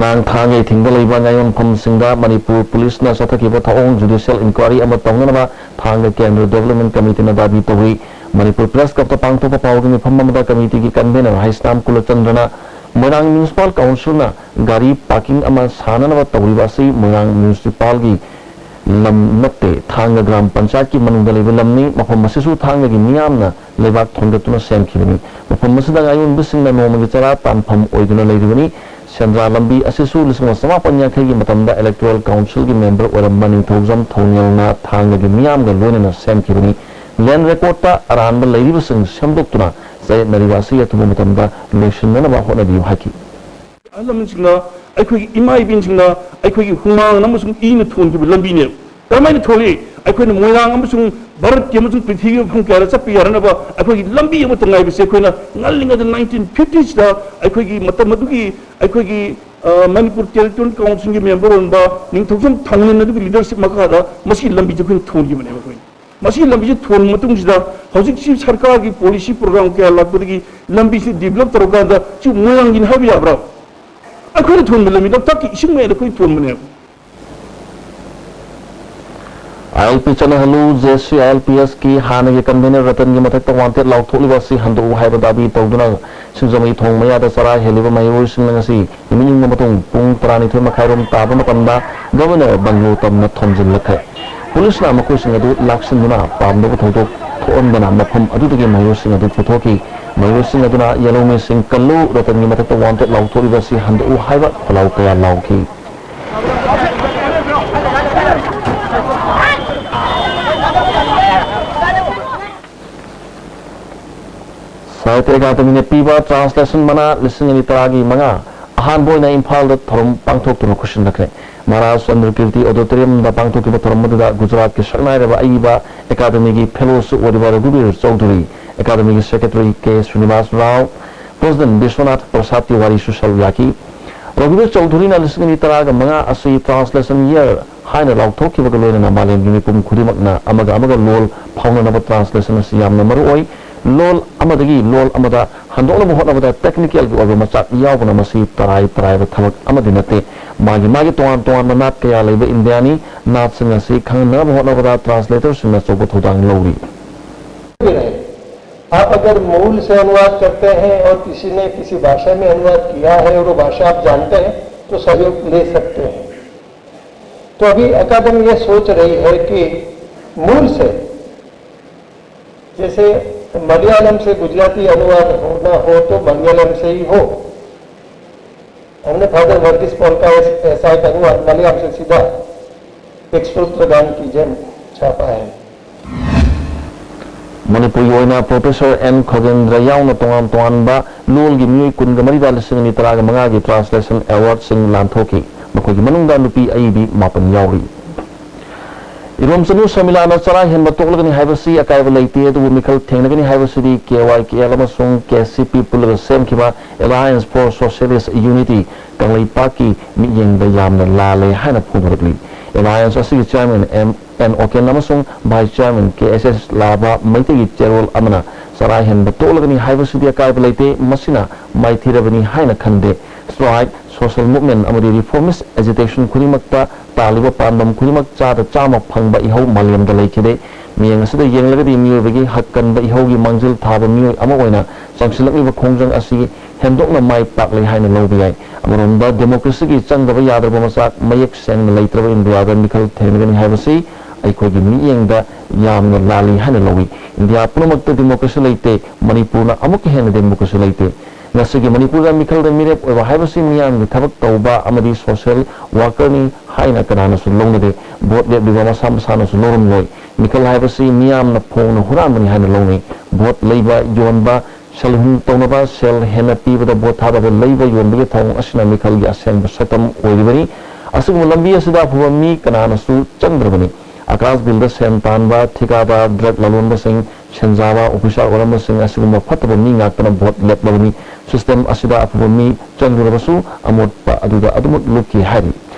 ꯉꯔꯥꯡ ꯊꯥꯡꯒ ꯏꯊꯤꯡꯗ ꯂꯩꯕ ꯉꯥꯌꯣꯟꯐꯝꯁꯤꯡꯗ ꯃꯅꯤꯄꯨꯔ ꯄꯨꯂꯤꯁꯅ ꯆꯠꯊꯈꯤꯕ ꯊꯧꯑꯣꯡ ꯖꯨꯗꯤꯁꯤꯌꯦꯜ ꯏꯟꯀ꯭ꯋꯥꯔꯤ ꯑꯃ ꯇꯧꯅꯅꯕ ꯊꯥꯡꯒ ꯀꯦꯟꯗ꯭ꯔ ꯗꯤꯕꯦꯂꯞꯃꯦꯟ ꯀꯃꯤꯇꯤꯅ ꯗꯥꯕꯤ ꯇꯧꯏ꯫ ꯃꯅꯤꯄꯨꯔ ꯄ꯭ꯔꯦꯁ ꯀ꯭ꯂꯕꯇ ꯄꯥꯡꯊꯣꯛꯄ ꯄꯥꯎꯒꯤ ꯃꯤꯐꯝ ꯑꯃꯗ ꯀꯃꯤꯇꯤꯒꯤ ꯀꯟꯚꯦꯅꯔ ꯍꯩꯁꯅꯥꯝ ꯀꯨꯂꯆꯟꯗ꯭ꯔꯅ ꯃꯣꯏꯔꯥꯡ ꯃ꯭ꯌꯨꯅꯤꯁꯤꯄꯥꯜ ꯀꯥꯎꯟꯁꯤꯜꯅ ꯒꯥꯔꯤ ꯄꯥꯔꯀꯤꯡ ꯑꯃ ꯁꯥꯅꯅꯕ ꯇꯧꯔꯤꯕ ꯑꯁꯤ ꯃꯣꯏꯔꯥꯡ ꯃ꯭ꯌꯨꯅꯤꯁꯤꯄꯥꯜꯒꯤ ꯂꯝ ꯅꯠꯇꯦ, ꯊꯥꯡꯒ ꯒ꯭ꯔꯥꯝ ꯄꯟꯆꯥꯌꯠꯀꯤ ꯃꯅꯨꯡꯗ ꯂꯩꯕ ꯂꯝꯅꯤ꯫ ꯃꯐꯝ ꯑꯁꯤꯁꯨ ꯊꯥꯡꯒꯒꯤ ꯃꯤꯌꯥꯝꯅ ꯂꯩꯕꯥꯛ ꯊꯣꯟꯒꯠꯇꯨꯅ ꯁꯦꯝꯈꯤꯕꯅꯤ꯫ ꯃꯐꯝ ꯑꯁꯤꯗ ꯉꯥꯌꯣꯟꯕꯁꯤꯡꯅ ꯅꯣꯡꯃꯒꯤ ꯆꯔꯥ ꯇꯥꯟꯐꯝ ꯑꯣꯏꯗꯨꯅ ꯂꯩꯔꯤꯕꯅꯤ꯫ ꯁꯦꯟꯗ꯭ꯔꯥ ꯂꯝꯕꯤ ꯑꯁꯤꯁꯨ ꯂꯤꯁꯤꯡ ꯑꯃ ꯆꯃꯥꯄꯟ ꯌꯥꯡꯈꯩꯒꯤ ꯃꯇꯝꯗ ꯏꯂꯦꯛꯇꯣꯔꯦꯜ ꯀꯥꯎꯟꯁꯤꯜꯒꯤ ꯃꯦꯝꯕꯔ ꯑꯣꯏꯔꯝꯕ ꯅꯤꯡꯊꯧꯖꯝ ꯊꯧꯅꯦꯜꯅ ꯊꯥꯡꯒꯒꯤ ꯃꯤꯌꯥꯝꯒ ꯂꯣꯏꯅꯅ ꯁꯦꯝꯈꯤꯕꯅꯤ꯫ ꯂꯦꯟ ꯔꯦꯀꯣꯔꯗꯇ ꯑꯔꯥꯟꯕ ꯂꯩꯔꯤꯕꯁꯤꯡ ꯁꯦꯝꯗꯣꯛꯇꯨꯅ ꯆꯌꯦꯠꯅꯔꯤꯕ ꯑꯁꯤ ꯑꯊꯨꯕ ꯃꯇꯝꯗ ꯂꯣꯏꯁꯤꯟꯅꯅꯕ ꯍꯣꯠꯅꯕꯤꯌꯨ ꯍꯥꯏꯈꯤ꯫ ꯑꯍꯜ ꯂꯃꯟꯁꯤꯡꯅ, ꯑꯩꯈꯣꯏꯒꯤ ꯏꯃꯥ ꯏꯕꯦꯟꯁꯤꯡꯅ ꯑꯩꯈꯣꯏꯒꯤ ꯍꯨꯃꯥꯡ ꯑꯃꯁꯨꯡ ꯏꯅ ꯊꯣꯟꯈꯤꯕ ꯂꯝꯕꯤꯅꯦꯕ꯫ ꯀꯔꯝꯍꯥꯏꯅ ꯊꯣꯜꯂꯤ? ꯑꯩꯈꯣꯏꯅ ꯃꯣꯏꯔꯥꯡ ꯑꯃꯁꯨꯡ ꯚꯥꯔꯠꯀꯤ ꯑꯃꯁꯨꯡ ꯄ꯭ꯔꯤꯊꯤꯕꯤꯒꯤ ꯃꯐꯝ ꯀꯌꯥꯗ ꯆꯠꯄ ꯌꯥꯅꯅꯕ ꯑꯩꯈꯣꯏꯒꯤ ꯂꯝꯕꯤ ꯑꯃꯠꯇ ꯉꯥꯏꯕꯁꯦ ꯑꯩꯈꯣꯏꯅ ꯉꯜꯂꯤꯉꯩꯗ ꯅꯥꯏꯟꯇꯤꯟ ꯐꯤꯐꯇꯤꯁꯤꯗ ꯑꯩꯈꯣꯏꯒꯤ ꯃꯇꯝ ꯑꯗꯨꯒꯤ ꯑꯩꯈꯣꯏꯒꯤ, ꯑ, ꯃꯅꯤꯄꯨꯔ ꯇꯦꯔꯤꯇꯣꯔꯤꯌꯦꯜ ꯀꯥꯎꯟꯁꯤꯜꯒꯤ ꯃꯦꯝꯕꯔ ꯑꯣꯏꯔꯝꯕ ꯅꯤꯡꯊꯧꯖꯝ ꯊꯥꯡꯂꯦꯟ ꯑꯗꯨꯒꯤ ꯂꯤꯗꯔꯁꯤꯞ ꯃꯈꯥꯗ ꯃꯁꯤꯒꯤ ꯂꯝꯕꯤꯁꯦ ꯑꯩꯈꯣꯏꯅ ꯊꯣꯟꯈꯤꯕꯅꯦꯕ꯫ ꯑꯩꯈꯣꯏ ꯃꯁꯤꯒꯤ ꯂꯝꯕꯤꯁꯦ ꯊꯣꯟꯕ ꯃꯇꯨꯡꯁꯤꯗ ꯍꯧꯖꯤꯛꯁꯤ ꯁꯔꯀꯥꯔꯒꯤ ꯄꯣꯂꯤꯁꯤ ꯄ꯭ꯔꯣꯒ꯭ꯔꯥꯝ ꯀꯌꯥ ꯂꯥꯛꯄꯗꯒꯤ ꯂꯝꯕꯤꯁꯤ ꯗꯤꯕꯂꯞ ꯇꯧꯔꯀꯥꯟꯗ ꯁꯤ ꯃꯣꯏꯔꯥꯡꯒꯤꯅꯤ ꯍꯥꯏꯕ ꯌꯥꯕ꯭ꯔꯥ? ꯑꯩꯈꯣꯏꯅ ꯊꯣꯟꯕ ꯂꯝꯕꯤ ꯂꯣꯛꯇꯥꯛꯀꯤ ꯏꯁꯤꯡ ꯃꯌꯥꯏꯗ ꯑꯩꯈꯣꯏꯅ ꯊꯣꯟꯕꯅꯦꯕ꯫ ꯑꯥꯏ L P ꯆꯠꯅꯍꯜꯂꯨ, J C I L P ꯑꯦꯁꯀꯤ ꯍꯥꯟꯅꯒꯤ ꯀꯟꯚꯦꯅꯔ ꯔꯇꯟꯒꯤ ꯃꯊꯛꯇ ꯋꯥꯟꯇꯦꯠ ꯂꯥꯎꯊꯣꯛꯂꯤꯕ ꯑꯁꯤ ꯍꯟꯗꯣꯛꯎ ꯍꯥꯏꯕ ꯗꯥꯕꯤ ꯇꯧꯗꯨꯅ ꯁꯤꯡꯖꯃꯩ ꯊꯣꯡ ꯃꯌꯥꯗ ꯆꯔꯥ ꯍꯦꯜꯂꯤꯕ ꯃꯍꯩꯔꯣꯏꯁꯤꯡꯅ ꯉꯁꯤ ꯅꯨꯃꯤꯠ ꯌꯨꯡꯕ ꯃꯇꯨꯡ ꯄꯨꯡ ꯇꯔꯥꯅꯤꯊꯣꯏ ꯃꯈꯥꯏꯔꯣꯝ ꯇꯥꯕ ꯃꯇꯝꯗ ꯒꯚꯔꯅꯔ ꯕꯪꯒ꯭ꯂꯣ ꯇꯝꯅ ꯊꯣꯝꯖꯤꯜꯂꯛꯈ꯭ꯔꯦ꯫ ꯄꯨꯂꯤꯁꯅ ꯃꯈꯣꯏꯁꯤꯡ ꯑꯗꯨ ꯂꯥꯛꯁꯤꯟꯗꯨꯅ ꯄꯥꯝꯗꯕ ꯊꯧꯗꯣꯛ ꯊꯣꯛꯍꯟꯗꯅ ꯃꯐꯝ ꯑꯗꯨꯗꯒꯤ ꯃꯍꯩꯔꯣꯏꯁꯤꯡ ꯑꯗꯨ ꯄꯨꯊꯣꯛꯈꯤ꯫ ꯃꯍꯩꯔꯣꯏꯁꯤꯡ ꯑꯗꯨꯅ "ꯌꯦꯜꯍꯧꯃꯤꯁꯤꯡ ꯀꯜꯂꯨ, ꯔꯇꯟꯒꯤ ꯃꯊꯛꯇ ꯋꯥꯟꯇꯦꯠ ꯂꯥꯎꯊꯣꯛꯂꯤꯕ ꯑꯁꯤ ꯍꯟꯗꯣꯛꯎ" ꯍꯥꯏꯕ ꯈꯣꯜꯂꯥꯎ ꯀꯌꯥ ꯂꯥꯎꯈꯤ꯫ ꯁꯥꯍꯤꯇ꯭ꯌ ꯑꯦꯀꯥꯗꯃꯤꯅ ꯄꯤꯕ ꯇ꯭ꯔꯥꯟꯁꯂꯦꯁꯟ ꯃꯅꯥ ꯂꯤꯁꯤꯡ ꯑꯅꯤ ꯇꯔꯥꯒꯤ ꯃꯉꯥ ꯑꯍꯥꯟꯕ ꯑꯣꯏꯅ ꯏꯝꯐꯥꯜꯗ ꯊꯧꯔꯝ ꯄꯥꯡꯊꯣꯛꯇꯨꯅ ꯈꯨꯠꯁꯤꯟꯅꯈ꯭ꯔꯦ꯫ ꯃꯍꯥꯔꯥꯖ ꯆꯟꯗ꯭ꯔꯀꯤꯔꯇꯤ ꯑꯣꯗꯤꯇꯣꯔꯤꯌꯝꯗ ꯄꯥꯡꯊꯣꯛꯈꯤꯕ ꯊꯧꯔꯝ ꯑꯗꯨꯗ ꯒꯨꯖꯔꯥꯠꯀꯤ ꯁꯛꯅꯥꯏꯔꯕ ꯑꯏꯕ ꯑꯦꯀꯥꯗꯃꯤꯒꯤ ꯐꯦꯂꯣꯁꯨ ꯑꯣꯏꯔꯤꯕ ꯔꯘꯨꯕꯤꯔ ꯆꯧꯙꯨꯔꯤ, ꯑꯦꯀꯥꯗꯃꯤꯒꯤ ꯁꯦꯀ꯭ꯔꯦꯇꯔꯤ ꯀꯦ ꯁ꯭ꯔꯤꯅꯤꯕꯥꯁ ꯔꯥꯎ, ꯄ꯭ꯔꯦꯁꯤꯗꯦꯟꯠ ꯕꯤꯁ꯭ꯋꯅꯥꯊ ꯄ꯭ꯔꯁꯥꯗ ꯇꯤꯋꯥꯔꯤꯁꯨ ꯁꯔꯨꯛ ꯌꯥꯈꯤ꯫ ꯔꯘꯨꯕꯤꯔ ꯆꯧꯙꯨꯔꯤꯅ ꯂꯤꯁꯤꯡ ꯑꯅꯤ ꯇꯔꯥꯒ ꯃꯉꯥ ꯑꯁꯤ ꯇ꯭ꯔꯥꯟꯁꯂꯦꯁꯟ ꯏꯌꯔ ꯍꯥꯏꯅ ꯂꯥꯎꯊꯣꯛꯈꯤꯕꯒ ꯂꯣꯏꯅꯅ ꯃꯥꯂꯦꯝꯒꯤ ꯃꯤꯄꯨꯝ ꯈꯨꯗꯤꯡꯃꯛꯅ ꯑꯃꯒ ꯑꯃꯒ ꯂꯣꯜ ꯐꯥꯎꯅꯅꯕ ꯇ꯭ꯔꯥꯟꯁꯂꯦꯁꯟ ꯑꯁꯤ ꯌꯥꯝꯅ ꯃꯔꯨ ꯑꯣꯏ꯫ ꯂꯣꯜ ꯑꯃꯗꯒꯤ ꯂꯣꯜ ꯑꯃꯗ ꯍꯟꯗꯣꯛꯅꯕ ꯍꯣꯠꯅꯕꯗ technicalꯒꯤ ꯑꯣꯏꯕ ꯃꯆꯥꯛ ꯌꯥꯎꯕꯅ ꯃꯁꯤ ꯇꯔꯥꯏ ꯇꯔꯥꯏꯕ ꯊꯕꯛ ꯑꯃꯗꯤ ꯅꯠꯇꯦ꯫ ꯃꯥꯒꯤ ꯃꯥꯒꯤ ꯇꯣꯉꯥꯟ ꯇꯣꯉꯥꯟꯕ ꯅꯥꯠ ꯀꯌꯥ ꯂꯩꯕ ꯏꯟꯗꯤꯌꯥꯅꯤ꯫ ꯅꯥꯠꯁꯤꯡ ꯑꯁꯤ ꯈꯪꯍꯟꯅꯕ ꯍꯣꯠꯅꯕꯗ translatorꯁꯤꯡꯅ ꯑꯆꯧꯕ ꯊꯧꯗꯥꯡ ꯂꯧꯔꯤ꯫ आप अगर मूल से अनुवाद करते हैं और किसी ने किसी भाषा में अनुवाद किया है और वो भाषा आप जानते हैं, तो सहयोग ले सकते हैं। तो अभी अकादमी ये सोच रही है कि मूल से, जैसे मलयालम से गुजराती अनुवाद होना हो तो मलयालम से ही हो। हमने फादर वर्गीस पॉल का ऐस-, ऐसा एक अनुवाद मलयालम से सीधा एक सूत्रगान की जेम छापा है। ꯃꯅꯤꯄꯨꯔꯒꯤ ꯑꯣꯏꯅ Professor N ꯈꯣꯒꯦꯟꯗ꯭ꯔ ꯌꯥꯎꯅ ꯇꯣꯉꯥꯟ ꯇꯣꯉꯥꯟꯕ ꯂꯣꯜꯒꯤ ꯃꯤꯑꯣꯏ ꯀꯨꯟꯒ ꯃꯔꯤꯗ ꯂꯤꯁꯤꯡ ꯑꯅꯤ ꯇꯔꯥꯒ ꯃꯉꯥꯒꯤ translation awardꯁꯤꯡ ꯂꯥꯟꯊꯣꯛꯈꯤ꯫ ꯃꯈꯣꯏꯒꯤ ꯃꯅꯨꯡꯗ ꯅꯨꯄꯤ ꯑꯏꯕꯤ ꯃꯥꯄꯟ ꯌꯥꯎꯔꯤ꯫ ꯏꯔꯣꯝꯆꯅꯨ ꯁꯔꯃꯤꯂꯥꯅ ꯆꯔꯥ ꯍꯦꯟꯕ ꯇꯣꯛꯂꯒꯅꯤ ꯍꯥꯏꯕꯁꯤ ꯑꯀꯥꯏꯕ ꯂꯩꯇꯦ, ꯑꯗꯨꯕꯨ ꯃꯤꯈꯜ ꯊꯦꯡꯅꯒꯅꯤ ꯍꯥꯏꯕꯁꯤꯗꯤ KYKL ꯑꯃꯁꯨꯡ KCP ꯄꯨꯜꯂꯒ ꯁꯦꯝꯈꯤꯕ Alliance for Socialist Unity ꯀꯪꯂꯩꯄꯥꯛꯀꯤ ꯃꯤꯠꯌꯦꯡꯗ ꯌꯥꯝꯅ ꯂꯥꯜꯂꯦ ꯍꯥꯏꯅ ꯐꯣꯡꯗꯣꯔꯛꯂꯤ꯫ Alliance ꯑꯁꯤꯒꯤ chairman M ꯑꯦꯟ ꯑꯣꯀꯦꯟ ꯑꯃꯁꯨꯡ vice chairman ꯀꯦ ꯑꯦꯁ ꯑꯦꯁ ꯂꯥꯕꯥ ꯃꯩꯇꯩꯒꯤ ꯆꯦꯔꯣꯜ ꯑꯃꯅ ꯆꯔꯥ ꯍꯦꯟꯕ ꯇꯣꯛꯂꯒꯅꯤ ꯍꯥꯏꯕꯁꯤꯗꯤ ꯑꯀꯥꯏꯕ ꯂꯩꯇꯦ, ꯃꯁꯤꯅ ꯃꯥꯏꯊꯤꯔꯕꯅꯤ ꯍꯥꯏꯅ ꯈꯟꯗꯦ꯫ Strike, social movement ꯑꯃꯗꯤ reformist agitation ꯈꯨꯗꯤꯡꯃꯛꯇ ꯇꯥꯜꯂꯤꯕ ꯄꯥꯟꯗꯝ ꯈꯨꯗꯤꯡꯃꯛ ꯆꯥꯗ ꯆꯥꯝꯃ ꯐꯪꯕ ꯏꯍꯧ ꯃꯥꯂꯦꯝꯗ ꯂꯩꯈꯤꯗꯦ꯫ ꯃꯤꯠꯌꯦꯡ ꯑꯁꯤꯗ ꯌꯦꯡꯂꯒꯗꯤ ꯃꯤꯑꯣꯏꯕꯒꯤ ꯍꯛ ꯀꯟꯕ ꯏꯍꯧꯒꯤ ꯃꯥꯡꯖꯤꯜ ꯊꯥꯕ ꯃꯤꯑꯣꯏ ꯑꯃ ꯑꯣꯏꯅ ꯆꯪꯁꯤꯜꯂꯛꯂꯤꯕ ꯈꯣꯡꯖꯪ ꯑꯁꯤ ꯍꯦꯟꯗꯣꯛꯅ ꯃꯥꯏ ꯄꯥꯛꯂꯦ ꯍꯥꯏꯅ ꯂꯧꯕ ꯌꯥꯏ꯫ ꯑꯃꯔꯣꯝꯗ democracyꯒꯤ ꯆꯪꯗꯕ ꯌꯥꯗ꯭ꯔꯕ ꯃꯆꯥꯛ ꯃꯌꯦꯛ ꯁꯦꯡꯅ ꯂꯩꯇ꯭ꯔꯕ ꯏꯟꯗꯤꯌꯥꯗ ꯃꯤꯈꯜ ꯊꯦꯡꯅꯒꯅꯤ ꯍꯥꯏꯕꯁꯤ ꯑꯩꯈꯣꯏꯒꯤ ꯃꯤꯠꯌꯦꯡꯗ ꯌꯥꯝꯅ ꯂꯥꯜꯂꯤ ꯍꯥꯏꯅ ꯂꯧꯏ꯫ ꯏꯟꯗꯤꯌꯥ ꯄꯨꯝꯅꯃꯛꯇ democracy ꯂꯩꯇꯦ, ꯃꯅꯤꯄꯨꯔꯅ ꯑꯃꯨꯛꯀ ꯍꯦꯟꯅ democracy ꯂꯩꯇꯦ꯫ ꯉꯁꯤꯒꯤ ꯃꯅꯤꯄꯨꯔꯗ ꯃꯤꯈꯜꯗ ꯃꯤꯔꯦꯞ ꯑꯣꯏꯕ ꯍꯥꯏꯕꯁꯤ ꯃꯤꯌꯥꯝꯒꯤ ꯊꯕꯛ ꯇꯧꯕ ꯑꯃꯗꯤ social workerꯅꯤ ꯍꯥꯏꯅ ꯀꯅꯥꯅꯁꯨ ꯂꯧꯅꯗꯦ꯫ Vote ꯂꯦꯞꯂꯤꯕ ꯃꯁꯥ ꯃꯁꯥꯅꯁꯨ ꯂꯧꯔꯝꯂꯣꯏ꯫ ꯃꯤꯈꯜ ꯍꯥꯏꯕꯁꯤ ꯃꯤꯌꯥꯝꯅ ꯐꯣꯡꯅ ꯍꯨꯔꯥꯟꯕꯅꯤ ꯍꯥꯏꯅ ꯂꯧꯅꯩ꯫ Vote ꯂꯩꯕ, ꯌꯣꯟꯕ, ꯁꯦꯜ ꯍꯨꯟ ꯇꯧꯅꯕ, ꯁꯦꯜ ꯍꯦꯟꯅ ꯄꯤꯕꯗ vote ꯊꯥꯗꯕ, ꯂꯩꯕ ꯌꯣꯟꯕꯒꯤ ꯊꯧꯑꯣꯡ ꯑꯁꯤꯅ ꯃꯤꯈꯜꯒꯤ ꯑꯁꯦꯡꯕ ꯁꯛꯇꯝ ꯑꯣꯏꯔꯤꯕꯅꯤ꯫ ꯑꯁꯤꯒꯨꯝꯕ ꯂꯝꯕꯤ ꯑꯁꯤꯗ ꯑꯐꯕ ꯃꯤ ꯀꯅꯥꯅꯁꯨ ꯆꯪꯗ꯭ꯔꯕꯅꯤ꯫ ꯑꯀꯥꯁ ꯕꯤꯜꯗ ꯁꯦꯟ ꯇꯥꯟꯕ, ꯊꯤꯀꯥꯗꯥꯔ, drug ꯂꯂꯣꯟꯕꯁꯤꯡ, ꯁꯦꯟꯖꯥꯕ, officer ꯑꯣꯏꯔꯝꯕꯁꯤꯡ ꯑꯁꯤꯒꯨꯝꯕ ꯐꯠꯇꯕ ꯃꯤ ꯉꯥꯛꯇꯅ vote ꯂꯦꯞꯂꯕꯅꯤ꯫ System ꯑꯁꯤꯗ ꯑꯐꯕ ꯃꯤ ꯆꯪꯂꯨꯔꯕꯁꯨ ꯑꯃꯣꯠꯄ ꯑꯗꯨꯗ ꯑꯗꯨꯃꯛ ꯂꯨꯞꯈꯤ ꯍꯥꯏꯔꯤ꯫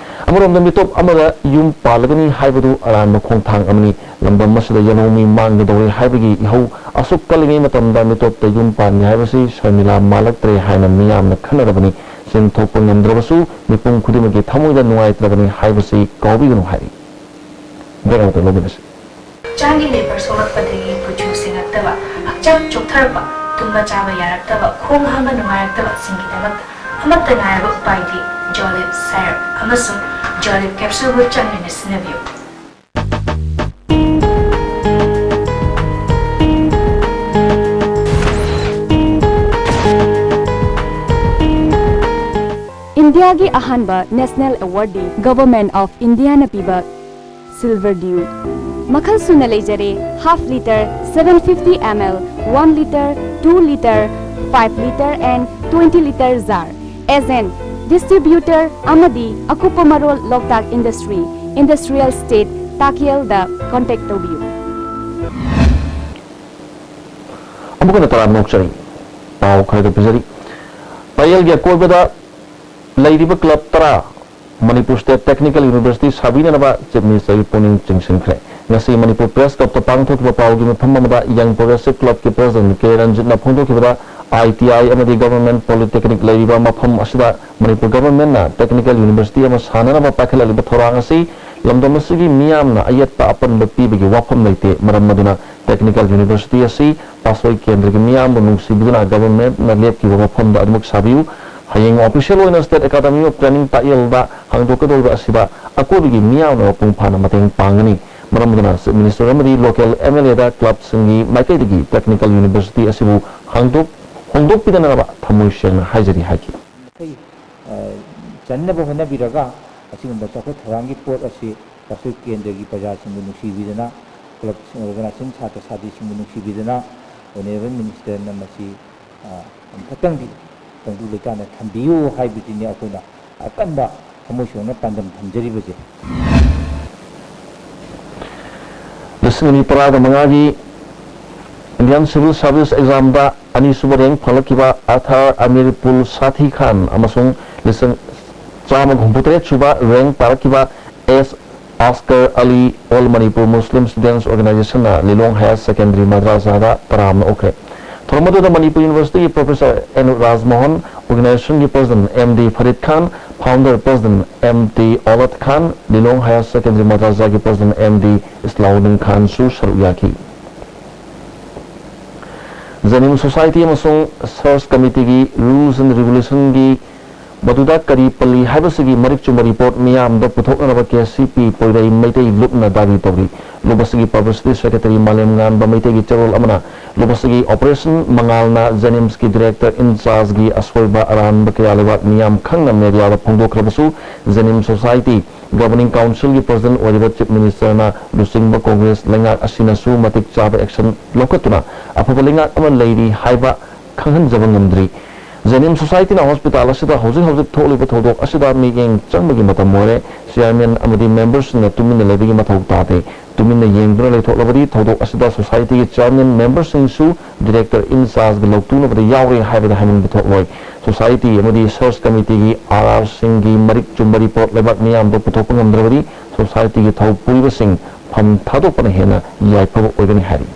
ꯑꯃꯔꯣꯝꯗ ꯃꯤꯇꯣꯞ ꯑꯃꯗ ꯌꯨꯝ ꯄꯥꯜꯂꯒꯅꯤ ꯍꯥꯏꯕꯗꯨ ꯑꯔꯥꯟꯕ ꯈꯣꯡꯊꯥꯡ ꯑꯃꯅꯤ꯫ ꯂꯝꯗꯝ ꯑꯁꯤꯗ ꯌꯦꯜꯍꯧꯃꯤ ꯃꯥꯡꯒꯗꯧꯔꯦ ꯍꯥꯏꯕꯒꯤ ꯏꯍꯧ ꯑꯁꯨꯛ ꯀꯜꯂꯤꯉꯩ ꯃꯇꯝꯗ ꯃꯤꯇꯣꯞꯇ ꯌꯨꯝ ꯄꯥꯟꯒꯦ ꯍꯥꯏꯕꯁꯤ ꯁꯔꯃꯤꯂꯥ ꯃꯥꯜꯂꯛꯇ꯭ꯔꯦ ꯍꯥꯏꯅ ꯃꯤꯌꯥꯝꯅ ꯈꯟꯅꯔꯕꯅꯤ꯫ ꯁꯦꯟ ꯊꯣꯛꯄ ꯉꯝꯗ꯭ꯔꯕꯁꯨ ꯃꯤꯄꯨꯝ ꯈꯨꯗꯤꯡꯃꯛꯀꯤ ꯊꯃꯣꯏꯗ ꯅꯨꯡꯉꯥꯏꯇ꯭ꯔꯕꯅꯤ ꯍꯥꯏꯕꯁꯤ ꯀꯥꯎꯕꯤꯒꯅꯨ ꯍꯥꯏꯔꯤ꯫ Break ꯑꯃꯇ ꯂꯧꯃꯤꯟꯅꯁꯤ꯫ ꯍꯛꯆꯥꯡꯒꯤ ꯂꯦꯕꯔ ꯁꯣꯛꯂꯛꯄꯗꯒꯤ ꯀꯨꯆꯨ ꯁꯦꯡꯉꯛꯇꯕ, ꯍꯛꯆꯥꯡ ꯆꯣꯛꯊꯔꯛꯄ, ꯇꯨꯝꯕ ꯆꯥꯕ ꯌꯥꯔꯛꯇꯕ, ꯈꯣꯡ ꯍꯥꯝꯕ ꯅꯨꯡꯉꯥꯏꯔꯛꯇꯕ ꯁꯤꯡꯒꯤꯗꯃꯛꯇ ꯑꯃꯠꯇ ꯉꯥꯏꯔꯕ ꯎꯄꯥꯏꯗꯤ ꯖꯣꯂꯤꯞ ꯁꯥꯏꯔꯞ ꯑꯃꯁꯨꯡ ꯖꯣꯂꯤꯞ ꯀꯦꯞꯁꯨꯜꯕꯨ ꯆꯥꯡ ꯅꯥꯏꯅ ꯁꯤꯖꯤꯟꯅꯕꯤꯌꯨ꯫ ꯏꯟꯗꯤꯌꯥꯒꯤ ꯑꯍꯥꯟꯕ ꯅꯦꯁꯅꯦꯜ ꯑꯦꯋꯥꯔꯗꯤ ꯒꯚꯔꯟꯃꯦꯟꯠ ꯑꯣꯐ ꯏꯟꯗꯤꯌꯥꯅ ꯄꯤꯕ ꯁꯤꯜꯚꯔ ꯗ꯭ꯌꯨ꯫ ꯃꯈꯜ ꯁꯨꯅ ꯂꯩꯖꯔꯦ: half litre, seven fifty ml, one litre, two litre, five litre and twenty litre jar꯫ Agent, distributor ꯑꯃꯗꯤ ꯑꯀꯨꯞꯄ ꯃꯔꯣꯜ ꯂꯣꯛꯇꯥꯛ ꯏꯟꯗꯁꯇ꯭ꯔꯤ, ꯏꯟꯗꯁꯇ꯭ꯔꯤꯌꯦꯜ ꯏꯁꯇꯦꯠ, ꯇꯥꯀꯦꯜꯗ ꯀꯣꯟꯇꯦꯛ ꯇꯧꯕꯤꯌꯨ꯫ ꯑꯃꯨꯛ ꯍꯟꯅ ꯇꯔꯥꯝꯅ ꯑꯣꯛꯆꯔꯤ꯫ ꯄꯥꯎ ꯈꯔꯒ ꯄꯤꯖꯔꯤ꯫ ꯄꯥꯌꯦꯜꯒꯤ ꯑꯀꯣꯏꯕꯗ ꯂꯩꯔꯤꯕ ꯀ꯭ꯂꯕ ꯇꯔꯥ ꯃꯅꯤꯄꯨꯔ ꯁ꯭ꯇꯦꯠ ꯇꯦꯛꯅꯤꯀꯦꯜ ꯌꯨꯅꯤꯚꯔꯁꯤꯇꯤ ꯁꯥꯕꯤꯅꯅꯕ ꯆꯤꯐ ꯃꯤꯅꯤꯁꯇꯔꯒꯤ ꯄꯨꯛꯅꯤꯡ ꯆꯤꯡꯁꯤꯟꯈ꯭ꯔꯦ꯫ ꯉꯁꯤ ꯃꯅꯤꯄꯨꯔ ꯄ꯭ꯔꯦꯁ ꯀ꯭ꯂꯕꯇ ꯄꯥꯡꯊꯣꯛꯈꯤꯕ ꯄꯥꯎꯒꯤ ꯃꯤꯐꯝ ꯑꯃꯗ ꯌꯪ ꯄ꯭ꯔꯣꯒ꯭ꯔꯦꯁꯤꯚ ꯀ꯭ꯂꯕꯀꯤ ꯄ꯭ꯔꯁꯤꯗꯦꯟꯠ ꯀꯦ ꯔꯟꯖꯤꯠꯅ ꯐꯣꯡꯗꯣꯛꯈꯤꯕꯗ, ꯑꯥꯏ ꯇꯤ ꯑꯥꯏ ꯑꯃꯗꯤ ꯒꯚꯔꯟꯃꯦꯟꯠ ꯄꯣꯂꯤꯇꯦꯛꯅꯤꯛ ꯂꯩꯔꯤꯕ ꯃꯐꯝ ꯑꯁꯤꯗ ꯃꯅꯤꯄꯨꯔ ꯒꯚꯔꯟꯃꯦꯟꯠꯅ ꯇꯦꯛꯅꯤꯀꯦꯜ ꯌꯨꯅꯤꯚꯔꯁꯤꯇꯤ ꯑꯃ ꯁꯥꯅꯅꯕ ꯄꯥꯏꯈꯠꯂꯛꯂꯤꯕ ꯊꯧꯔꯥꯡ ꯑꯁꯤ ꯂꯝꯗꯝ ꯑꯁꯤꯒꯤ ꯃꯤꯌꯥꯝꯅ ꯑꯌꯦꯠꯄ ꯑꯄꯟꯕ ꯄꯤꯕꯒꯤ ꯋꯥꯐꯝ ꯂꯩꯇꯦ꯫ ꯃꯔꯝ ꯑꯗꯨꯅ ꯇꯦꯛꯅꯤꯀꯦꯜ ꯌꯨꯅꯤꯚꯔꯁꯤꯇꯤ ꯑꯁꯤ ꯄꯥꯠꯁꯣꯏ ꯀꯦꯟꯗ꯭ꯔꯒꯤ ꯃꯤꯌꯥꯝꯕꯨ ꯅꯨꯡꯁꯤꯕꯤꯗꯨꯅ ꯒꯚꯔꯟꯃꯦꯟꯠꯅ ꯂꯦꯞꯈꯤꯕ ꯃꯐꯝꯗ ꯑꯗꯨꯃꯛ ꯁꯥꯕꯤꯌꯨ꯫ ꯍꯌꯦꯡ ꯑꯣꯐꯤꯁꯤꯌꯦꯜ ꯑꯣꯏꯅ ꯁ꯭ꯇꯦꯠ ꯑꯦꯀꯥꯗꯃꯤ ꯑꯣꯐ ꯇ꯭ꯔꯦꯅꯤꯡ ꯇꯥꯛꯌꯦꯜꯗ ꯍꯥꯡꯗꯣꯛꯀꯗꯧꯔꯤꯕ ꯑꯁꯤꯗ ꯑꯀꯣꯏꯕꯒꯤ ꯃꯤꯌꯥꯝꯅ ꯃꯄꯨꯡ ꯐꯥꯅ ꯃꯇꯦꯡ ꯄꯥꯡꯒꯅꯤ꯫ ꯃꯔꯝ ꯑꯗꯨꯅ ꯆꯤꯐ ꯃꯤꯅꯤꯁꯇꯔ ꯑꯃꯗꯤ ꯂꯣꯀꯦꯜ ꯑꯦꯝ ꯑꯦꯜ ꯑꯦꯗ ꯀ꯭ꯂꯕꯁꯤꯡꯒꯤ ꯃꯥꯏꯀꯩꯗꯒꯤ ꯇꯦꯛꯅꯤꯀꯦꯜ ꯌꯨꯅꯤꯚꯔꯁꯤꯇꯤ ꯑꯁꯤꯕꯨ ꯍꯥꯡꯗꯣꯛ-, ꯍꯣꯡꯗꯣꯛꯄꯤꯗꯅꯕ ꯊꯃꯣꯏ ꯁꯦꯡꯅ ꯍꯥꯏꯖꯔꯤ ꯍꯥꯏꯈꯤ꯫ ꯑꯩꯈꯣꯏ, ꯑ, ꯆꯟꯅꯕ ꯍꯣꯠꯅꯕꯤꯔꯒ ꯑꯁꯤꯒꯨꯝꯕ ꯆꯥꯎꯈꯠ ꯊꯧꯔꯥꯡꯒꯤ ꯄꯣꯠ ꯑꯁꯤ ꯄꯥꯠꯁꯣꯏ ꯀꯦꯟꯗ꯭ꯔꯒꯤ ꯄ꯭ꯔꯖꯥꯁꯤꯡꯕꯨ ꯅꯨꯡꯁꯤꯕꯤꯗꯅ, ꯀ꯭ꯂꯕꯁꯤꯡ, ꯑꯣꯔꯒꯅꯥꯏꯖꯦꯁꯟ, ꯁꯥꯇ꯭ꯔ ꯁꯥꯇ꯭ꯔꯤꯁꯤꯡꯕꯨ ꯅꯨꯡꯁꯤꯕꯤꯗꯅ ꯑꯣꯅꯔꯦꯕꯜ ꯃꯤꯅꯤꯁꯇꯔꯅ ꯃꯁꯤ, ꯑ, ꯑꯃꯨꯛꯈꯛꯇꯪꯗꯤ ꯇꯪꯗꯨ ꯂꯩꯇꯥꯅ ꯊꯝꯕꯤꯌꯨ ꯍꯥꯏꯕꯁꯤꯅꯤ ꯑꯩꯈꯣꯏꯅ ꯑꯀꯟꯕ ꯊꯃꯣꯏ ꯁꯦꯡꯅ ꯄꯥꯟꯗꯝ ꯊꯝꯖꯔꯤꯕꯁꯦ꯫ ꯂꯤꯁꯤꯡ ꯑꯅꯤ ꯇꯔꯥꯒ ꯃꯉꯥꯒꯤ ꯏꯟꯗꯤꯌꯥꯟ ꯁꯤꯚꯤꯜ ꯁꯥꯔꯚꯤꯁ ꯑꯦꯛꯖꯥꯝꯗ ꯑꯅꯤꯁꯨꯕ ꯔꯦꯡꯛ ꯐꯪꯂꯛꯈꯤꯕ ꯑꯊꯥꯔ ꯑꯃꯤꯔꯄꯨꯜ ꯁꯥꯊꯤ ꯈꯥꯟ ꯑꯃꯁꯨꯡ ꯂꯤꯁꯤꯡ ꯆꯥꯝꯃꯒ ꯍꯨꯝꯐꯨꯇꯔꯦꯠ ꯁꯨꯕ ꯔꯦꯡꯛ ꯄꯥꯔꯛꯈꯤꯕ S Askar Ali, All Manipur Muslim Students Organizationꯅ ꯂꯤꯂꯣꯡ Higher Secondary ꯃꯗ꯭ꯔꯥꯁꯥꯗ ꯇꯔꯥꯝꯅ ꯑꯣꯛꯈ꯭ꯔꯦ꯫ ꯊꯧꯔꯝ ꯑꯗꯨꯗ ꯃꯅꯤꯄꯨꯔ ꯌꯨꯅꯤꯚꯔꯁꯤꯇꯤꯒꯤ ꯄ꯭ꯔꯣꯐꯦꯁꯔ ꯑꯦꯟ ꯔꯥꯖꯃꯣꯍꯟ, organizationꯒꯤ president M D Farid Khan, founder president M D Olat Khan, Lilong Higher Secondary ꯃꯗ꯭ꯔꯥꯁꯥꯒꯤ president ꯑꯦꯝ ꯗꯤ ꯏꯁꯂꯥꯎꯗꯤꯟ ꯈꯥꯟꯁꯨ ꯁꯔꯨꯛ ꯌꯥꯈꯤ꯫ ꯖꯦꯅꯤꯝ ꯁꯣꯁꯥꯏꯇꯤ ꯑꯃꯁꯨꯡ ꯁꯔꯆ ꯀꯃꯤꯇꯤꯒꯤ rules and regulationꯒꯤ ꯃꯗꯨꯗ ꯀꯔꯤ ꯄꯜꯂꯤ ꯍꯥꯏꯕꯁꯤꯒꯤ ꯃꯔꯤꯛ ꯆꯨꯝꯕ report ꯃꯤꯌꯥꯝꯗ ꯄꯨꯊꯣꯛꯅꯅꯕ ꯀꯦ ꯁꯤ ꯄꯤ ꯄꯣꯏꯔꯩ ꯃꯩꯇꯩ ꯂꯨꯞꯅ ꯗꯥꯕꯤ ꯇꯧꯔꯤ꯫ ꯂꯨꯞ ꯑꯁꯤꯒꯤ publicity secretary ꯃꯥꯂꯦꯝꯉꯥꯟꯕ ꯃꯩꯇꯩꯒꯤ ꯆꯦꯔꯣꯜ ꯑꯃꯅ ꯂꯨꯞ ꯑꯁꯤꯒꯤ operation ꯃꯉꯥꯜꯅ ꯖꯦꯅꯤꯝꯁꯀꯤ director in chargeꯒꯤ ꯑꯁꯣꯏꯕ ꯑꯔꯥꯟꯕ ꯀꯌꯥ ꯂꯩꯕꯥꯛ ꯃꯤꯌꯥꯝ ꯈꯪꯅ mediaꯗ ꯐꯣꯡꯗꯣꯛꯈ꯭ꯔꯕꯁꯨ, ꯖꯦꯅꯤꯝ ꯁꯣꯁꯥꯏꯇꯤ governing councilꯒꯤ president ꯑꯣꯏꯔꯤꯕ chief ministerꯅ ꯂꯨꯆꯤꯡꯕ ꯀꯣꯡꯒ꯭ꯔꯦꯁ ꯂꯩꯉꯥꯛ ꯑꯁꯤꯅꯁꯨ ꯃꯇꯤꯛ ꯆꯥꯕ action ꯂꯧꯈꯠꯇꯨꯅ ꯑꯐꯕ ꯂꯩꯉꯥꯛ ꯑꯃ ꯂꯩꯔꯤ ꯍꯥꯏꯕ ꯈꯪꯍꯟꯖꯕ ꯉꯝꯗ꯭ꯔꯤ꯫ ꯖꯦꯅꯤꯝ ꯁꯣꯁꯥꯏꯇꯤꯅ ꯍꯣꯁꯄꯤꯇꯥꯜ ꯑꯁꯤꯗ ꯍꯧꯖꯤꯛ ꯍꯧꯖꯤꯛ ꯊꯣꯛꯂꯤꯕ ꯊꯧꯗꯣꯛ ꯑꯁꯤꯗ ꯃꯤꯠꯌꯦꯡ ꯆꯪꯕꯒꯤ ꯃꯇꯝ ꯑꯣꯏꯔꯦ꯫ ꯆꯤꯌꯥꯔꯃꯦꯟ ꯑꯃꯗꯤ ꯃꯦꯝꯕꯔꯁꯤꯡꯅ ꯇꯨꯃꯤꯟꯅ ꯂꯩꯕꯒꯤ ꯃꯊꯧ ꯇꯥꯗꯦ꯫ ꯇꯨꯃꯤꯟꯅ ꯌꯦꯡꯗꯨꯅ ꯂꯩꯊꯣꯛꯂꯕꯗꯤ ꯊꯧꯗꯣꯛ ꯑꯁꯤꯗ ꯁꯣꯁꯥꯏꯇꯤꯒꯤ ꯆꯤꯌꯥꯔꯃꯦꯟ, ꯃꯦꯝꯕꯔꯁꯤꯡꯁꯨ director in chargeꯒ ꯂꯧꯇꯨꯅꯕꯗ ꯌꯥꯎꯔꯦ ꯍꯥꯏꯕꯗ ꯍꯥꯏꯃꯟꯕ ꯊꯣꯛꯂꯣꯏ꯫ ꯁꯣꯁꯥꯏꯇꯤ ꯑꯃꯗꯤ ꯁꯔꯆ ꯀꯃꯤꯇꯤꯒꯤ ꯑꯥꯔ ꯑꯥꯔꯁꯤꯡꯒꯤ ꯃꯔꯤꯛ ꯆꯨꯝꯕ report ꯂꯩꯕꯥꯛ ꯃꯤꯌꯥꯝꯗ ꯄꯨꯊꯣꯛꯄ ꯉꯝꯗ꯭ꯔꯕꯗꯤ ꯁꯣꯁꯥꯏꯇꯤꯒꯤ ꯊꯧ ꯄꯨꯔꯤꯕꯁꯤꯡ ꯐꯝ ꯊꯥꯗꯣꯛꯄꯅ ꯍꯦꯟꯅ ꯌꯥꯏꯐꯕ ꯑꯣꯏꯒꯅꯤ ꯍꯥꯏꯔꯤ꯫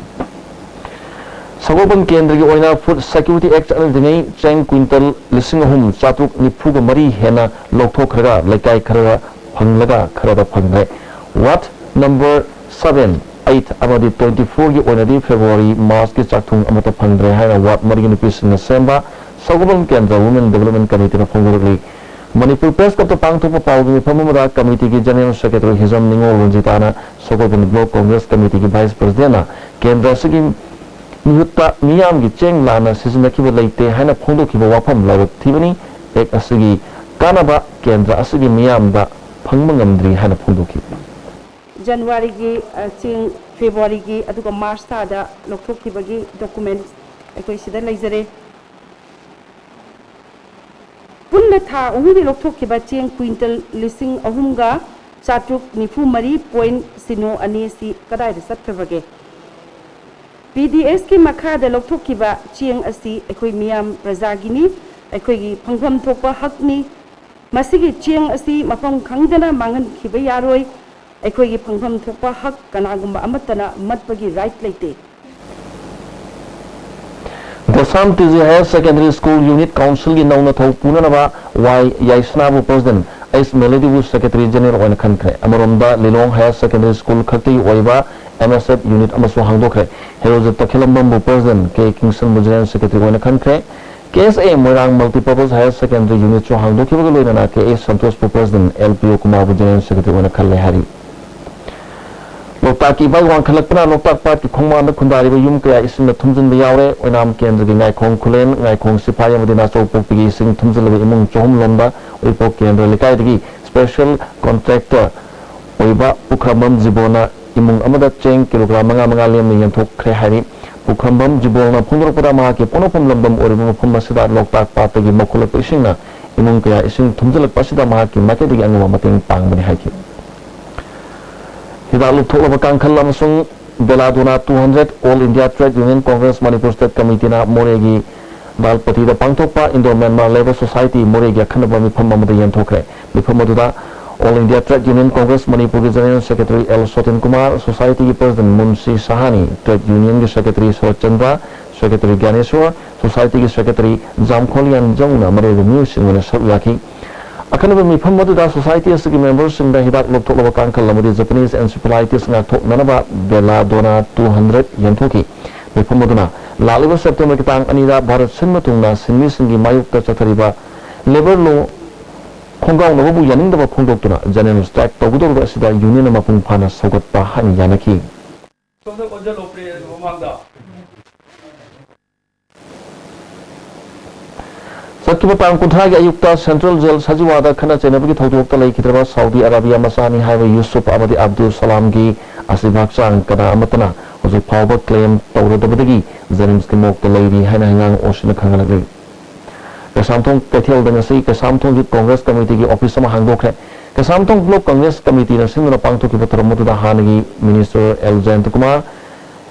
ꯁꯒꯣꯜꯕꯟ ꯀꯦꯟꯗ꯭ꯔꯒꯤ ꯑꯣꯏꯅ Food Security Act ꯆꯠꯅꯗ꯭ꯔꯤꯉꯩ ꯆꯦꯡ quintal ꯂꯤꯁꯤꯡ ꯑꯍꯨꯝ ꯆꯥꯇ꯭ꯔꯨꯛ ꯅꯤꯐꯨꯒ ꯃꯔꯤ ꯍꯦꯟꯅ ꯂꯧꯊꯣꯛꯈ꯭ꯔꯒ ꯂꯩꯀꯥꯏ ꯈꯔꯗ ꯐꯪꯂꯒ ꯈꯔꯗ ꯐꯪꯗ꯭ꯔꯦ꯫ Ward number seven, eight ꯑꯃꯗꯤ twenty fourꯒꯤ ꯑꯣꯏꯅꯗꯤ February, Marchꯀꯤ ꯆꯥꯛꯊꯨꯡ ꯑꯃꯠꯇ ꯐꯪꯗ꯭ꯔꯦ ꯍꯥꯏꯅ ward ꯃꯔꯤꯒꯤ ꯅꯨꯄꯤꯁꯤꯡꯅ ꯁꯦꯝꯕ ꯁꯒꯣꯜꯕꯟ ꯀꯦꯟꯗ꯭ꯔ Women Development Committeeꯅ ꯐꯣꯡꯗꯣꯔꯛꯂꯤ꯫ ꯃꯅꯤꯄꯨꯔ Press Clubꯇ ꯄꯥꯡꯊꯣꯛꯄ ꯄꯥꯎꯒꯤ ꯃꯤꯐꯝ ꯑꯃꯗ committeeꯒꯤ General Secretary ꯍꯤꯖꯝ ꯅꯤꯉꯣꯜ ꯔꯟꯖꯤꯇꯥꯅ ꯁꯒꯣꯜꯕꯟ Block Congress Committeeꯒꯤ Vice Presidentꯅ ꯀꯦꯟꯗ꯭ꯔ ꯑꯁꯤꯒꯤ ꯃꯤꯍꯨꯠꯇ ꯃꯤꯌꯥꯝꯒꯤ ꯆꯦꯡ ꯂꯥꯟꯅ ꯁꯤꯖꯤꯟꯅꯈꯤꯕ ꯂꯩꯇꯦ ꯍꯥꯏꯅ ꯐꯣꯡꯗꯣꯛꯈꯤꯕ ꯋꯥꯐꯝ ꯂꯥꯏꯕꯛ ꯊꯤꯕꯅꯤ꯫ Act ꯑꯁꯤꯒꯤ ꯀꯥꯟꯅꯕ ꯀꯦꯟꯗ꯭ꯔ ꯑꯁꯤꯒꯤ ꯃꯤꯌꯥꯝꯗ ꯐꯪꯕ ꯉꯝꯗ꯭ꯔꯤ ꯍꯥꯏꯅ ꯐꯣꯡꯗꯣꯛꯈꯤ꯫ ꯖꯅꯋꯥꯔꯤꯒꯤ, ꯑ, ꯆꯦꯡ ꯐꯦꯕ꯭ꯔꯨꯋꯥꯔꯤꯒꯤ ꯑꯗꯨꯒ ꯃꯥꯔꯆ ꯊꯥꯗ ꯂꯧꯊꯣꯛꯈꯤꯕꯒꯤ document ꯑꯩꯈꯣꯏ ꯁꯤꯗ ꯂꯩꯖꯔꯦ꯫ ꯄꯨꯟꯅ ꯊꯥ ꯑꯍꯨꯝꯒꯤ ꯂꯧꯊꯣꯛꯈꯤꯕ ꯆꯦꯡ quintal ꯂꯤꯁꯤꯡ ꯑꯍꯨꯝꯒ ꯆꯥꯇ꯭ꯔꯨꯛ ꯅꯤꯐꯨ ꯃꯔꯤ point ꯁꯤꯅꯣ ꯑꯅꯤ ꯑꯁꯤ ꯀꯗꯥꯏꯗ ꯆꯠꯈ꯭ꯔꯕꯒꯦ? ꯄꯤ ꯗꯤ ꯑꯦꯁꯀꯤ ꯃꯈꯥꯗ ꯂꯧꯊꯣꯛꯈꯤꯕ ꯆꯦꯡ ꯑꯁꯤ ꯑꯩꯈꯣꯏ ꯃꯤꯌꯥꯝ ꯄ꯭ꯔꯖꯥꯒꯤꯅꯤ, ꯑꯩꯈꯣꯏꯒꯤ ꯐꯪꯐꯝ ꯊꯣꯛꯄ ꯍꯛꯅꯤ꯫ ꯃꯁꯤꯒꯤ ꯆꯦꯡ ꯑꯁꯤ ꯃꯐꯝ ꯈꯪꯗꯅ ꯃꯥꯡꯍꯟꯈꯤꯕ ꯌꯥꯔꯣꯏ꯫ ꯑꯩꯈꯣꯏꯒꯤ ꯐꯪꯐꯝ ꯊꯣꯛꯄ ꯍꯛ ꯀꯅꯥꯒꯨꯝꯕ ꯑꯃꯠꯇꯅ ꯃꯠꯄꯒꯤ ꯔꯥꯏꯠ ꯂꯩꯇꯦ꯫ Desam T G higher secondary school unit ꯀꯥꯎꯟꯁꯤꯜꯒꯤ ꯅꯧꯅ ꯊꯧ ꯄꯨꯅꯅꯕ ꯋꯥꯏ ꯌꯥꯏꯁꯅꯥꯕꯨ ꯄ꯭ꯔꯦꯁꯤꯗꯦꯟꯠ, ꯑꯩꯆ ꯃꯦꯂꯣꯗꯤꯕꯨ ꯁꯦꯀ꯭ꯔꯦꯇꯔꯤ ꯖꯦꯅꯔꯦꯜ ꯑꯣꯏꯅ ꯈꯟꯈ꯭ꯔꯦ꯫ ꯑꯃꯔꯣꯝꯗ, ꯂꯤꯂꯣꯡ ꯍꯥꯌꯔ ꯁꯦꯀꯦꯟꯗꯔꯤ ꯁ꯭ꯀꯨꯜ ꯈꯛꯇꯒꯤ ꯑꯣꯏꯕ ꯑꯦꯝ ꯑꯦꯁ ꯑꯦꯐ ꯌꯨꯅꯤꯠ ꯑꯃꯁꯨ ꯍꯥꯡꯗꯣꯛꯈ꯭ꯔꯦ꯫ ꯍꯦꯔꯣꯖꯤꯠ ꯇꯈꯦꯂꯝꯕꯝꯕꯨ ꯄ꯭ꯔꯦꯁꯤꯗꯦꯟꯠ, ꯀꯦ ꯀꯤꯡꯁꯟꯕꯨ ꯖꯦꯅꯔꯦꯜ ꯁꯦꯀ꯭ꯔꯦꯇꯔꯤ ꯑꯣꯏꯅ ꯈꯟꯈ꯭ꯔꯦ꯫ ꯀꯦ ꯑꯦꯁ ꯑꯦ ꯃꯣꯏꯔꯥꯡ ꯃꯜꯇꯤꯄꯔꯄꯁ ꯍꯥꯌꯔ ꯁꯦꯀꯦꯟꯗꯔꯤ ꯌꯨꯅꯤꯠꯁꯨ ꯍꯥꯡꯗꯣꯛꯈꯤꯕꯒ ꯂꯣꯏꯅꯅ K A ꯁꯟꯇꯣꯁꯄꯨ president, L P ꯑꯣ ꯀꯨꯃꯥꯔꯕꯨ ꯖꯦꯅꯔꯦꯜ ꯁꯦꯀ꯭ꯔꯦꯇꯔꯤ ꯑꯣꯏꯅ ꯈꯜꯂꯦ ꯍꯥꯏꯔꯤ꯫ ꯂꯣꯛꯇꯥꯛꯀꯤ ꯏꯄꯥꯛ ꯋꯥꯡꯈꯠꯂꯛꯄꯅ ꯂꯣꯛꯇꯥꯛ ꯄꯥꯠꯀꯤ ꯈꯣꯡꯕꯥꯟꯗ ꯈꯨꯟꯗꯥꯔꯤꯕ ꯌꯨꯝ ꯀꯌꯥ ꯏꯁꯤꯡꯅ ꯊꯨꯝꯖꯤꯟꯕ ꯌꯥꯎꯔꯦ꯫ ꯑꯣꯏꯅꯥꯝ ꯀꯦꯟꯗ꯭ꯔꯒꯤ ꯉꯥꯏꯈꯣꯡ ꯈꯨꯂꯦꯟ, ꯉꯥꯏꯈꯣꯡ ꯁꯤꯐꯥꯏ ꯑꯃꯗꯤ ꯅꯥꯆꯧ ꯄꯣꯛꯄꯤꯒꯤ ꯏꯁꯤꯡ ꯊꯨꯝꯖꯤꯜꯂꯕ ꯏꯃꯨꯡ ꯆꯍꯨꯝ ꯂꯣꯝꯗ ꯎꯔꯤꯄꯣꯛ ꯀꯦꯟꯗ꯭ꯔ ꯂꯩꯀꯥꯏꯗꯒꯤ ꯁ꯭ꯄꯦꯁꯦꯜ ꯀꯣꯟꯇ꯭ꯔꯦꯛꯇꯔ ꯑꯣꯏꯕ ꯄꯨꯈ꯭ꯔꯝꯕꯝ ꯖꯤꯕꯣꯟꯅ ꯏꯃꯨꯡ ꯑꯃꯗ ꯆꯦꯡ ꯀꯤꯂꯣꯒ꯭ꯔꯥꯝ ꯃꯉꯥ ꯃꯉꯥ ꯂꯦꯝꯅ ꯌꯦꯟꯊꯣꯛꯈ꯭ꯔꯦ ꯍꯥꯏꯔꯤ꯫ ꯄꯨꯈ꯭ꯔꯝꯕꯝ ꯖꯤꯕꯣꯟꯅ ꯐꯣꯡꯗꯣꯔꯛꯄꯗ, ꯃꯍꯥꯛꯀꯤ ꯄꯣꯛꯅꯐꯝ ꯂꯝꯗꯝ ꯑꯣꯏꯔꯤꯕ ꯃꯐꯝ ꯑꯁꯤꯗ ꯂꯣꯛꯇꯥꯛ ꯄꯥꯠꯇꯒꯤ ꯃꯈꯨꯂꯛꯄ ꯏꯁꯤꯡꯅ ꯏꯃꯨꯡ ꯀꯌꯥ ꯏꯁꯤꯡ ꯊꯨꯝꯖꯤꯜꯂꯛꯄ ꯑꯁꯤꯗ ꯃꯍꯥꯛꯀꯤ ꯃꯥꯏꯀꯩꯗꯒꯤ ꯑꯉꯝꯕ ꯃꯇꯦꯡ ꯄꯥꯡꯕꯅꯤ ꯍꯥꯏꯈꯤ꯫ ꯍꯤꯗꯥꯛ ꯂꯨꯞꯊꯣꯛꯂꯕ ꯀꯥꯡꯈꯜ ꯑꯃꯁꯨꯡ ꯕꯦꯂꯥꯗꯣꯅꯥ two hundred All India Trade Union Congress Manipur State Committeeꯅ ꯃꯣꯔꯦꯒꯤ ꯗꯥꯜꯄꯇꯤꯗ ꯄꯥꯡꯊꯣꯛꯄ Indo Myanmar Labour Society ꯃꯣꯔꯦꯒꯤ ꯑꯈꯟꯅꯕ ꯃꯤꯐꯝ ꯑꯃꯗ ꯌꯦꯟꯊꯣꯛꯈ꯭ꯔꯦ꯫ ꯃꯤꯐꯝ ꯑꯗꯨꯗ All India Trade Union Congress ꯃꯅꯤꯄꯨꯔꯒꯤ general secretary L Sotin Kumar, ꯁꯣꯁꯥꯏꯇꯤꯒꯤ ꯄ꯭ꯔꯦꯁꯤꯗꯦꯟꯠ ꯃꯨꯟꯁꯤ ꯁꯍꯥꯅꯤ, ꯇ꯭ꯔꯦꯗ ꯌꯨꯅꯤꯌꯟꯒꯤ ꯁꯦꯀ꯭ꯔꯦꯇꯔꯤ ꯁꯔꯠ ꯆꯟꯗ꯭ꯔ, ꯁꯦꯀ꯭ꯔꯦꯇꯔꯤ ꯒ꯭ꯌꯥꯅꯦꯁꯣꯔ, ꯁꯣꯁꯥꯏꯇꯤꯒꯤ ꯁꯦꯀ꯭ꯔꯦꯇꯔꯤ ꯖꯥꯝꯈꯣꯂꯤꯌꯥꯟ ꯌꯥꯎꯅ ꯃꯔꯨꯑꯣꯏꯕ ꯃꯤꯑꯣꯏꯁꯤꯡ ꯑꯣꯏꯅ ꯁꯔꯨꯛ ꯌꯥꯈꯤ꯫ ꯑꯈꯟꯅꯕ ꯃꯤꯐꯝ ꯑꯗꯨꯗ ꯁꯣꯁꯥꯏꯇꯤ ꯑꯁꯤꯒꯤ ꯃꯦꯝꯕꯔꯁꯤꯡꯗ ꯍꯤꯗꯥꯛ ꯂꯨꯞꯊꯣꯛꯂꯕ ꯀꯥꯡꯈꯜ ꯑꯃꯗꯤ ꯖꯄꯅꯤꯁ ꯑꯦꯟꯁꯤꯐꯦꯂꯥꯏꯇꯤꯁ ꯉꯥꯛꯊꯣꯛꯅꯅꯕ ꯕꯦꯂꯥꯗꯣꯅꯥ two hundred ꯌꯦꯟꯊꯣꯛꯈꯤ꯫ ꯃꯤꯐꯝ ꯑꯗꯨꯅ ꯂꯥꯛꯂꯤꯕ ꯁꯦꯞꯇꯦꯝꯕꯔꯒꯤ ꯇꯥꯡ ꯑꯅꯤꯗ ꯚꯥꯔꯠ ꯁꯤꯟꯕ ꯊꯨꯡꯅ ꯁꯤꯟꯃꯤꯁꯤꯡꯒꯤ ꯃꯥꯌꯣꯛꯇ ꯆꯠꯊꯔꯤꯕ ꯂꯦꯕꯔ ꯂꯣ ꯈꯣꯡꯒꯥꯎꯅꯕꯕꯨ ꯌꯥꯅꯤꯡꯗꯕ ꯐꯣꯡꯗꯣꯛꯇꯨꯅ ꯖꯦꯅꯔꯦꯜ ꯁ꯭ꯇ꯭ꯔꯥꯏꯛ ꯇꯧꯒꯗꯧꯔꯤꯕ ꯑꯁꯤꯗ ꯌꯨꯅꯤꯌꯟ ꯃꯄꯨꯡ ꯐꯥꯅ ꯁꯧꯒꯠꯄ ꯍꯥꯏꯅ ꯌꯥꯅꯈꯤ꯫ ꯁꯣꯝꯗ ꯑꯣꯟꯁꯤꯜꯂꯣ ꯄ꯭ꯔꯦꯁ ꯃꯃꯥꯡꯗ꯫ ꯆꯠꯈꯤꯕ ꯇꯥꯡ ꯀꯨꯟꯊ꯭ꯔꯥꯒꯤ ꯑꯌꯨꯛꯇ ꯁꯦꯟꯇ꯭ꯔꯦꯜ ꯖꯦꯜ ꯁꯖꯤꯋꯥꯗ ꯈꯠꯅ ꯆꯩꯅꯕꯒꯤ ꯊꯧꯗꯣꯛꯇ ꯂꯩꯈꯤꯗ꯭ꯔꯕ ꯁꯥꯎꯗꯤ ꯑꯔꯥꯕꯤꯌꯥ ꯃꯆꯥꯅꯤ ꯍꯥꯏꯕ ꯌꯨꯁꯨꯐ ꯑꯃꯗꯤ ꯑꯕꯗꯨꯜ ꯁꯂꯥꯝꯒꯤ ꯑꯁꯤꯕ ꯍꯛꯆꯥꯡ ꯀꯅꯥ ꯑꯃꯠꯇꯅ ꯍꯧꯖꯤꯛ ꯐꯥꯎꯕ ꯀ꯭ꯂꯦꯝ ꯇꯧꯔꯗꯕꯗꯒꯤ ꯖꯦꯅꯤꯝꯁꯀꯤ ꯃꯣꯔꯒꯇ ꯂꯩꯔꯤ ꯍꯥꯏꯅ ꯍꯤꯉꯥꯡ ꯑꯣꯁꯤꯅ ꯈꯪꯍꯜꯂꯛꯂꯤ꯫ ꯀꯩꯁꯥꯝꯊꯣꯡ ꯀꯩꯊꯦꯜꯗ ꯉꯁꯤ ꯀꯩꯁꯥꯝꯊꯣꯡ ꯌꯨꯠ ꯀꯣꯡꯒ꯭ꯔꯦꯁ ꯀꯃꯤꯇꯤꯒꯤ ꯑꯣꯐꯤꯁ ꯑꯃ ꯍꯥꯡꯗꯣꯛꯈ꯭ꯔꯦ꯫ ꯀꯩꯁꯥꯝꯊꯣꯡ ꯕ꯭ꯂꯣꯛ ꯀꯪꯒ꯭ꯔꯦꯁ ꯀꯃꯤꯇꯤꯅ ꯁꯤꯟꯗꯨꯅ ꯄꯥꯡꯊꯣꯛꯈꯤꯕ ꯊꯧꯔꯝ ꯑꯗꯨꯗ ꯍꯥꯟꯅꯒꯤ minister L Jayantakumar,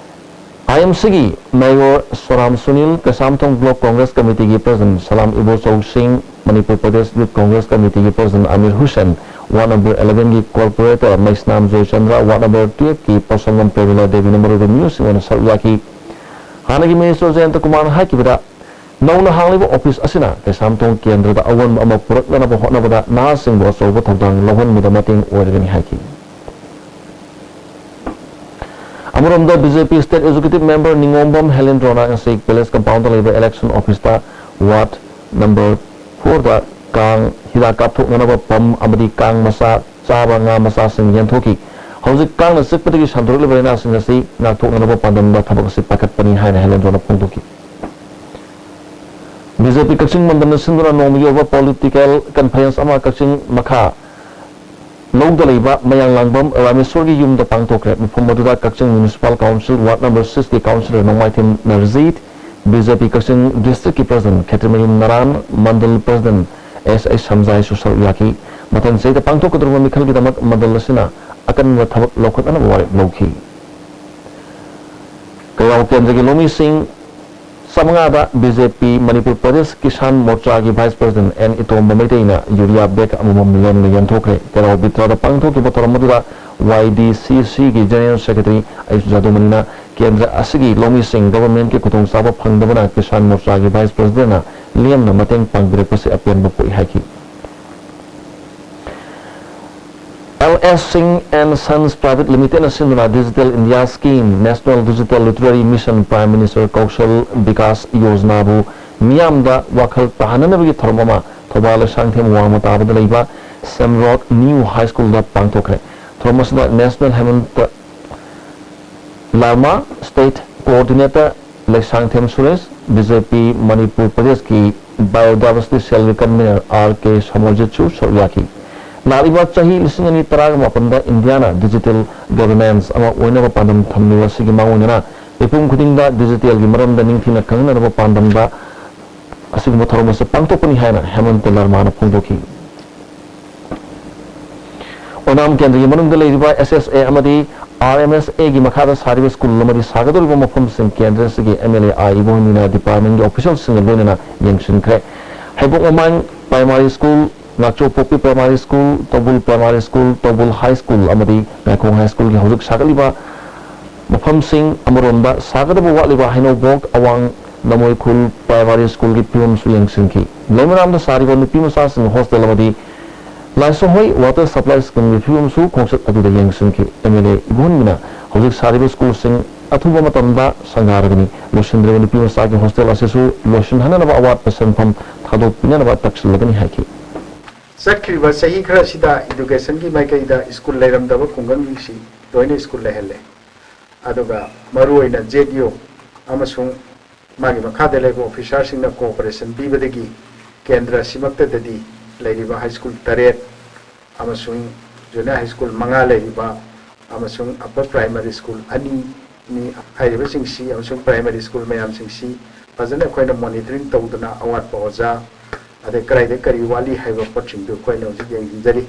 I M ꯁꯤꯒꯤ mayor Soram Sunil, Keishamthong block congress ꯀꯃꯤꯇꯤꯒꯤ president Salam Ibochou Singh, Manipur Pradesh youth congress ꯀꯃꯤꯇꯤꯒꯤ president Amir Hussain, Ward number eleven ꯒꯤ corporator Meisnam Joychandra, Ward number twelve ꯀꯤ ꯄꯣꯠꯁꯪꯕꯝ ꯄ꯭ꯔꯦꯃꯤꯂꯥ ꯗꯦꯕꯤꯅ ꯃꯔꯨꯑꯣꯏꯕ ꯃꯤꯑꯣꯏꯁꯤꯡ ꯑꯣꯏꯅ ꯁꯔꯨꯛ ꯌꯥꯈꯤ꯫ ꯍꯥꯟꯅꯒꯤ minister ꯖꯌꯟꯇ ꯀꯨꯃꯥꯔꯅ ꯍꯥꯏꯈꯤꯕꯗ, ꯅꯧꯅ ꯍꯥꯡꯂꯤꯕ office ꯑꯁꯤꯅ ꯀꯩꯁꯥꯝꯊꯣꯡ ꯀꯦꯟꯗ꯭ꯔꯗ ꯑꯑꯣꯟꯕ ꯑꯃ ꯄꯨꯔꯛꯅꯅꯕ ꯍꯣꯠꯅꯕꯗ ꯅꯍꯥꯁꯤꯡꯕꯨ ꯑꯆꯧꯕ ꯊꯧꯗꯥꯡ ꯂꯧꯍꯟꯕꯗ ꯃꯇꯦꯡ ꯑꯣꯏꯔꯒꯅꯤ ꯍꯥꯏꯈꯤ꯫ ꯑꯃꯔꯣꯝꯗ, BJP state executive member ꯅꯤꯉꯣꯝꯕꯝ ꯍꯦꯂꯦꯟꯗ꯭ꯔꯣꯅ ꯉꯁꯤ palace compound ꯗ ꯂꯩꯕ election office ꯇ ward number four ꯗ ꯀꯥꯡ ꯍꯤꯗꯥꯛ ꯀꯥꯞꯊꯣꯛꯅꯅꯕ pump ꯑꯃꯗꯤ ꯀꯥꯡ ꯃꯆꯥ ꯆꯥꯕ ꯉꯥ ꯃꯆꯥꯁꯤꯡ ꯌꯦꯟꯊꯣꯛꯈꯤ꯫ ꯍꯧꯖꯤꯛ ꯀꯥꯡꯅ ꯆꯤꯛꯄꯗꯒꯤ ꯁꯟꯗꯣꯔꯛꯂꯤꯕ ꯂꯥꯏꯅꯥꯁꯤꯡ ꯑꯁꯤ ꯉꯥꯛꯊꯣꯛꯅꯅꯕ ꯄꯥꯟꯗꯝꯗ ꯊꯕꯛ ꯑꯁꯤ ꯄꯥꯏꯈꯠꯄꯅꯤ ꯍꯥꯏꯅ ꯍꯦꯂꯦꯟꯗ꯭ꯔꯣꯅ ꯐꯣꯡꯗꯣꯛꯈꯤ꯫ BJP ꯀꯛꯆꯤꯡ ꯃꯟꯗꯜꯅ ꯁꯤꯟꯗꯨꯅ ꯅꯣꯡꯃꯒꯤ ꯑꯣꯏꯕ political conference ꯑꯃ ꯀꯛꯆꯤꯡ ꯃꯈꯥ ꯂꯧꯗ ꯂꯩꯕ ꯃꯌꯥꯡꯂꯥꯡꯕꯝ ꯔꯥꯃꯦꯁꯣꯔꯒꯤ ꯌꯨꯝꯗ ꯄꯥꯡꯊꯣꯛꯈ꯭ꯔꯦ꯫ ꯃꯐꯝ ꯑꯗꯨꯗ ꯀꯛꯆꯤꯡ Municipal Council ward number six ꯀꯤ councillor ꯅꯣꯡꯃꯥꯏꯊꯦꯝ ꯅꯔꯖꯤꯠ, BJP ꯀꯛꯆꯤꯡ district ꯀꯤ president ꯈꯦꯇ꯭ꯔꯤꯃꯌꯨꯝ ꯅꯔꯥꯟ, ꯃꯟꯗꯜ president S H ꯁꯝꯖꯥꯏꯁꯨ ꯁꯔꯨꯛ ꯌꯥꯈꯤ꯫ ꯃꯊꯪ ꯆꯍꯤꯗ ꯄꯥꯡꯊꯣꯛꯀꯗꯧꯔꯤꯕ ꯃꯤꯈꯜꯒꯤꯗꯃꯛ ꯃꯟꯗꯜ ꯑꯁꯤꯅ ꯑꯀꯟꯕ ꯊꯕꯛ ꯂꯧꯈꯠꯅꯅꯕ ꯋꯥꯔꯦꯞ ꯂꯧꯈꯤ꯫ ꯀꯩꯔꯥꯎ ꯀꯦꯟꯗ꯭ꯔꯒꯤ ꯂꯧꯃꯤꯁꯤꯡ ꯆꯥꯃꯉꯥꯗ BJP ꯃꯅꯤꯄꯨꯔ ꯄ꯭ꯔꯗꯦꯁ ꯀꯤꯁꯥꯟ ꯃꯣꯔꯆꯥꯒꯤ vice president N ꯏꯇꯣꯝꯕ ꯃꯩꯇꯩꯅ ꯌꯨꯔꯤꯌꯥ bag ꯑꯃꯃꯝ ꯂꯦꯝꯅ ꯌꯦꯟꯊꯣꯛꯈ꯭ꯔꯦ꯫ ꯀꯩꯔꯥꯎ ꯕꯤꯇ꯭ꯔꯥꯗ ꯄꯥꯡꯊꯣꯛꯈꯤꯕ ꯊꯧꯔꯝ ꯑꯗꯨꯗ YDCC ꯒꯤ general secretary ꯑꯌꯨꯁ ꯖꯥꯗꯨꯃꯅꯤꯅ ꯀꯦꯟꯗ꯭ꯔ ꯑꯁꯤꯒꯤ ꯂꯧꯃꯤꯁꯤꯡ government ꯀꯤ ꯈꯨꯗꯣꯡꯆꯥꯕ ꯐꯪꯗꯕꯅ ꯀꯤꯁꯥꯟ ꯃꯣꯔꯆꯥꯒꯤ vice president ꯅ ꯂꯦꯝꯅ ꯃꯇꯦꯡ ꯄꯥꯡꯕꯤꯔꯛꯄꯁꯤ ꯑꯄꯦꯟꯕ ꯄꯣꯛꯏ ꯍꯥꯏꯈꯤ꯫ L S Singh and Sons Private Limited ꯅ ꯁꯤꯟꯗꯨꯅ Digital India Scheme, National Digital Literary Mission, Prime Minister Kaushal Vikas Yojana ꯕꯨ ꯃꯤꯌꯥꯝꯗ ꯋꯥꯈꯜ ꯇꯥꯍꯟꯅꯅꯕꯒꯤ ꯊꯧꯔꯝ ꯑꯃ ꯊꯧꯕꯥꯜ ꯂꯩꯁꯥꯡꯊꯦꯝ ꯋꯥꯡꯃ ꯇꯥꯕꯗ ꯂꯩꯕ Shamrock New High School ꯗ ꯄꯥꯡꯊꯣꯛꯈ꯭ꯔꯦ꯫ ꯊꯧꯔꯝ ꯑꯁꯤꯗ National ꯍꯦꯃꯟꯇ ꯂꯥꯔꯃꯥ, State Coordinator Leishangthem Suresh, BJP Manipur ꯄ꯭ꯔꯗꯦꯁꯀꯤ Biodiversity Cell ꯒꯤ convener R K ꯁꯣꯃꯣꯔꯖꯤꯠꯁꯨ ꯁꯔꯨꯛ ꯌꯥꯈꯤ꯫ ꯂꯥꯛꯂꯤꯕ ꯆꯍꯤ ꯂꯤꯁꯤꯡ ꯑꯅꯤ ꯇꯔꯥꯒ ꯃꯥꯄꯟꯗ ꯏꯟꯗꯤꯌꯥꯅ digital governance ꯑꯃ ꯑꯣꯏꯅꯕ ꯄꯥꯟꯗꯝ ꯊꯝꯂꯤꯕ ꯑꯁꯤꯒꯤ ꯃꯥꯡꯑꯣꯏꯅꯅ ꯃꯤꯄꯨꯝ ꯈꯨꯗꯤꯡꯗ digital ꯒꯤ ꯃꯔꯝꯗ ꯅꯤꯡꯊꯤꯅ ꯈꯪꯍꯟꯅꯅꯕ ꯄꯥꯟꯗꯝꯗ ꯑꯁꯤꯒꯨꯝꯕ ꯊꯧꯔꯝ ꯑꯁꯤ ꯄꯥꯡꯊꯣꯛꯄꯅꯤ ꯍꯥꯏꯅ ꯍꯦꯃꯟꯇ ꯂꯥꯔꯃꯥꯅ ꯐꯣꯡꯗꯣꯛꯈꯤ꯫ ꯑꯣꯏꯅꯥꯝ ꯀꯦꯟꯗ꯭ꯔꯒꯤ ꯃꯅꯨꯡꯗ ꯂꯩꯔꯤꯕ S S A ꯑꯃꯗꯤ R M S A ꯒꯤ ꯃꯈꯥꯗ ꯁꯥꯔꯤꯕ school ꯑꯃꯗꯤ ꯁꯥꯒꯗꯧꯔꯤꯕ ꯃꯐꯝꯁꯤꯡ ꯀꯦꯟꯗ꯭ꯔ ꯑꯁꯤꯒꯤ M L A I ꯏꯕꯣꯍꯟ Meena department ꯀꯤ official ꯁꯤꯡꯒ ꯂꯣꯏꯅꯅ ꯌꯦꯡꯁꯤꯟꯈ꯭ꯔꯦ꯫ ꯍꯩꯕꯣꯛ ꯃꯃꯥꯡ Primary School ꯉꯥꯆꯣꯛꯄꯣꯛꯄꯤ Primary School, ꯇꯧꯕꯨꯜ Primary School, ꯇꯧꯕꯨꯜ High School ꯑꯃꯗꯤ ꯉꯥꯏꯈꯣꯡ High Schoolꯒꯤ ꯍꯧꯖꯤꯛ ꯁꯥꯒꯠꯂꯤꯕ ꯃꯐꯝꯁꯤꯡ, ꯑꯃꯔꯣꯝꯗ ꯁꯥꯒꯗꯕ ꯋꯥꯠꯂꯤꯕ ꯍꯩꯅꯧꯕꯣꯛ, ꯑꯋꯥꯡ ꯅꯃꯣꯏꯈꯨꯜ Primary Schoolꯒꯤ ꯐꯤꯕꯝꯁꯨ ꯌꯦꯡꯁꯤꯟꯈꯤ꯫ ꯂꯩꯃꯔꯥꯝꯗ ꯁꯥꯔꯤꯕ ꯅꯨꯄꯤ ꯃꯆꯥꯁꯤꯡ hostel ꯑꯃꯗꯤ ꯂꯥꯏꯁꯣꯍꯣꯏ water supply schemeꯒꯤ ꯐꯤꯕꯝꯁꯨ ꯈꯣꯡꯆꯠ ꯑꯗꯨꯗ ꯌꯦꯡꯁꯤꯟꯈꯤ꯫ MLA ꯏꯕꯣꯍꯟꯒꯤꯅ ꯍꯧꯖꯤꯛ ꯁꯥꯔꯤꯕ schoolꯁꯤꯡ ꯑꯊꯨꯕ ꯃꯇꯝꯗ ꯁꯪꯒꯥꯔꯒꯅꯤ꯫ ꯂꯣꯏꯁꯤꯟꯗ꯭ꯔꯤꯕ ꯅꯨꯄꯤ ꯃꯆꯥꯒꯤ hostel ꯑꯁꯤꯁꯨ ꯂꯣꯏꯁꯤꯟꯍꯟꯅꯅꯕ ꯑꯋꯥꯠꯄ ꯁꯦꯟꯐꯝ ꯊꯥꯗꯣꯛꯄꯤꯅꯅꯕ ꯇꯛꯁꯤꯜꯂꯒꯅꯤ ꯍꯥꯏꯈꯤ꯫ ꯆꯠꯈ꯭ꯔꯤꯕ ꯆꯍꯤ ꯈꯔꯁꯤꯗ educationꯒꯤ ꯃꯥꯏꯀꯩꯗ school ꯂꯩꯔꯝꯗꯕ ꯈꯨꯡꯒꯪꯁꯤꯡꯁꯤ ꯂꯣꯏꯅ school ꯂꯩꯍꯜꯂꯦ꯫ ꯑꯗꯨꯒ ꯃꯔꯨꯑꯣꯏꯅ ZU ꯑꯃꯁꯨꯡ ꯃꯥꯒꯤ ꯃꯈꯥꯗ ꯂꯩꯕ officerꯁꯤꯡꯅ cooperation ꯄꯤꯕꯗꯒꯤ ꯀꯦꯟꯗ꯭ꯔ ꯑꯁꯤꯃꯛꯇꯗꯗꯤ ꯂꯩꯔꯤꯕ high school ꯇꯔꯦꯠ ꯑꯃꯁꯨꯡ junior high school ꯃꯉꯥ ꯂꯩꯔꯤꯕ ꯑꯃꯁꯨꯡ upper primary school ꯑꯅꯤ ꯍꯥꯏꯔꯤꯕꯁꯤꯡꯁꯤ ꯑꯃꯁꯨꯡ primary school ꯃꯌꯥꯝꯁꯤꯡꯁꯤ ꯐꯖꯅ ꯑꯩꯈꯣꯏꯅ monitoring ꯇꯧꯗꯨꯅ ꯑꯋꯥꯠꯄ ꯑꯣꯖꯥ ꯑꯗꯩ ꯀꯗꯥꯏꯗ ꯀꯔꯤ ꯋꯥꯠꯂꯤ ꯍꯥꯏꯕ ꯄꯣꯠꯁꯤꯡꯗꯨ ꯑꯩꯈꯣꯏꯅ ꯍꯧꯖꯤꯛ ꯌꯦꯡꯁꯤꯟꯖꯔꯤ꯫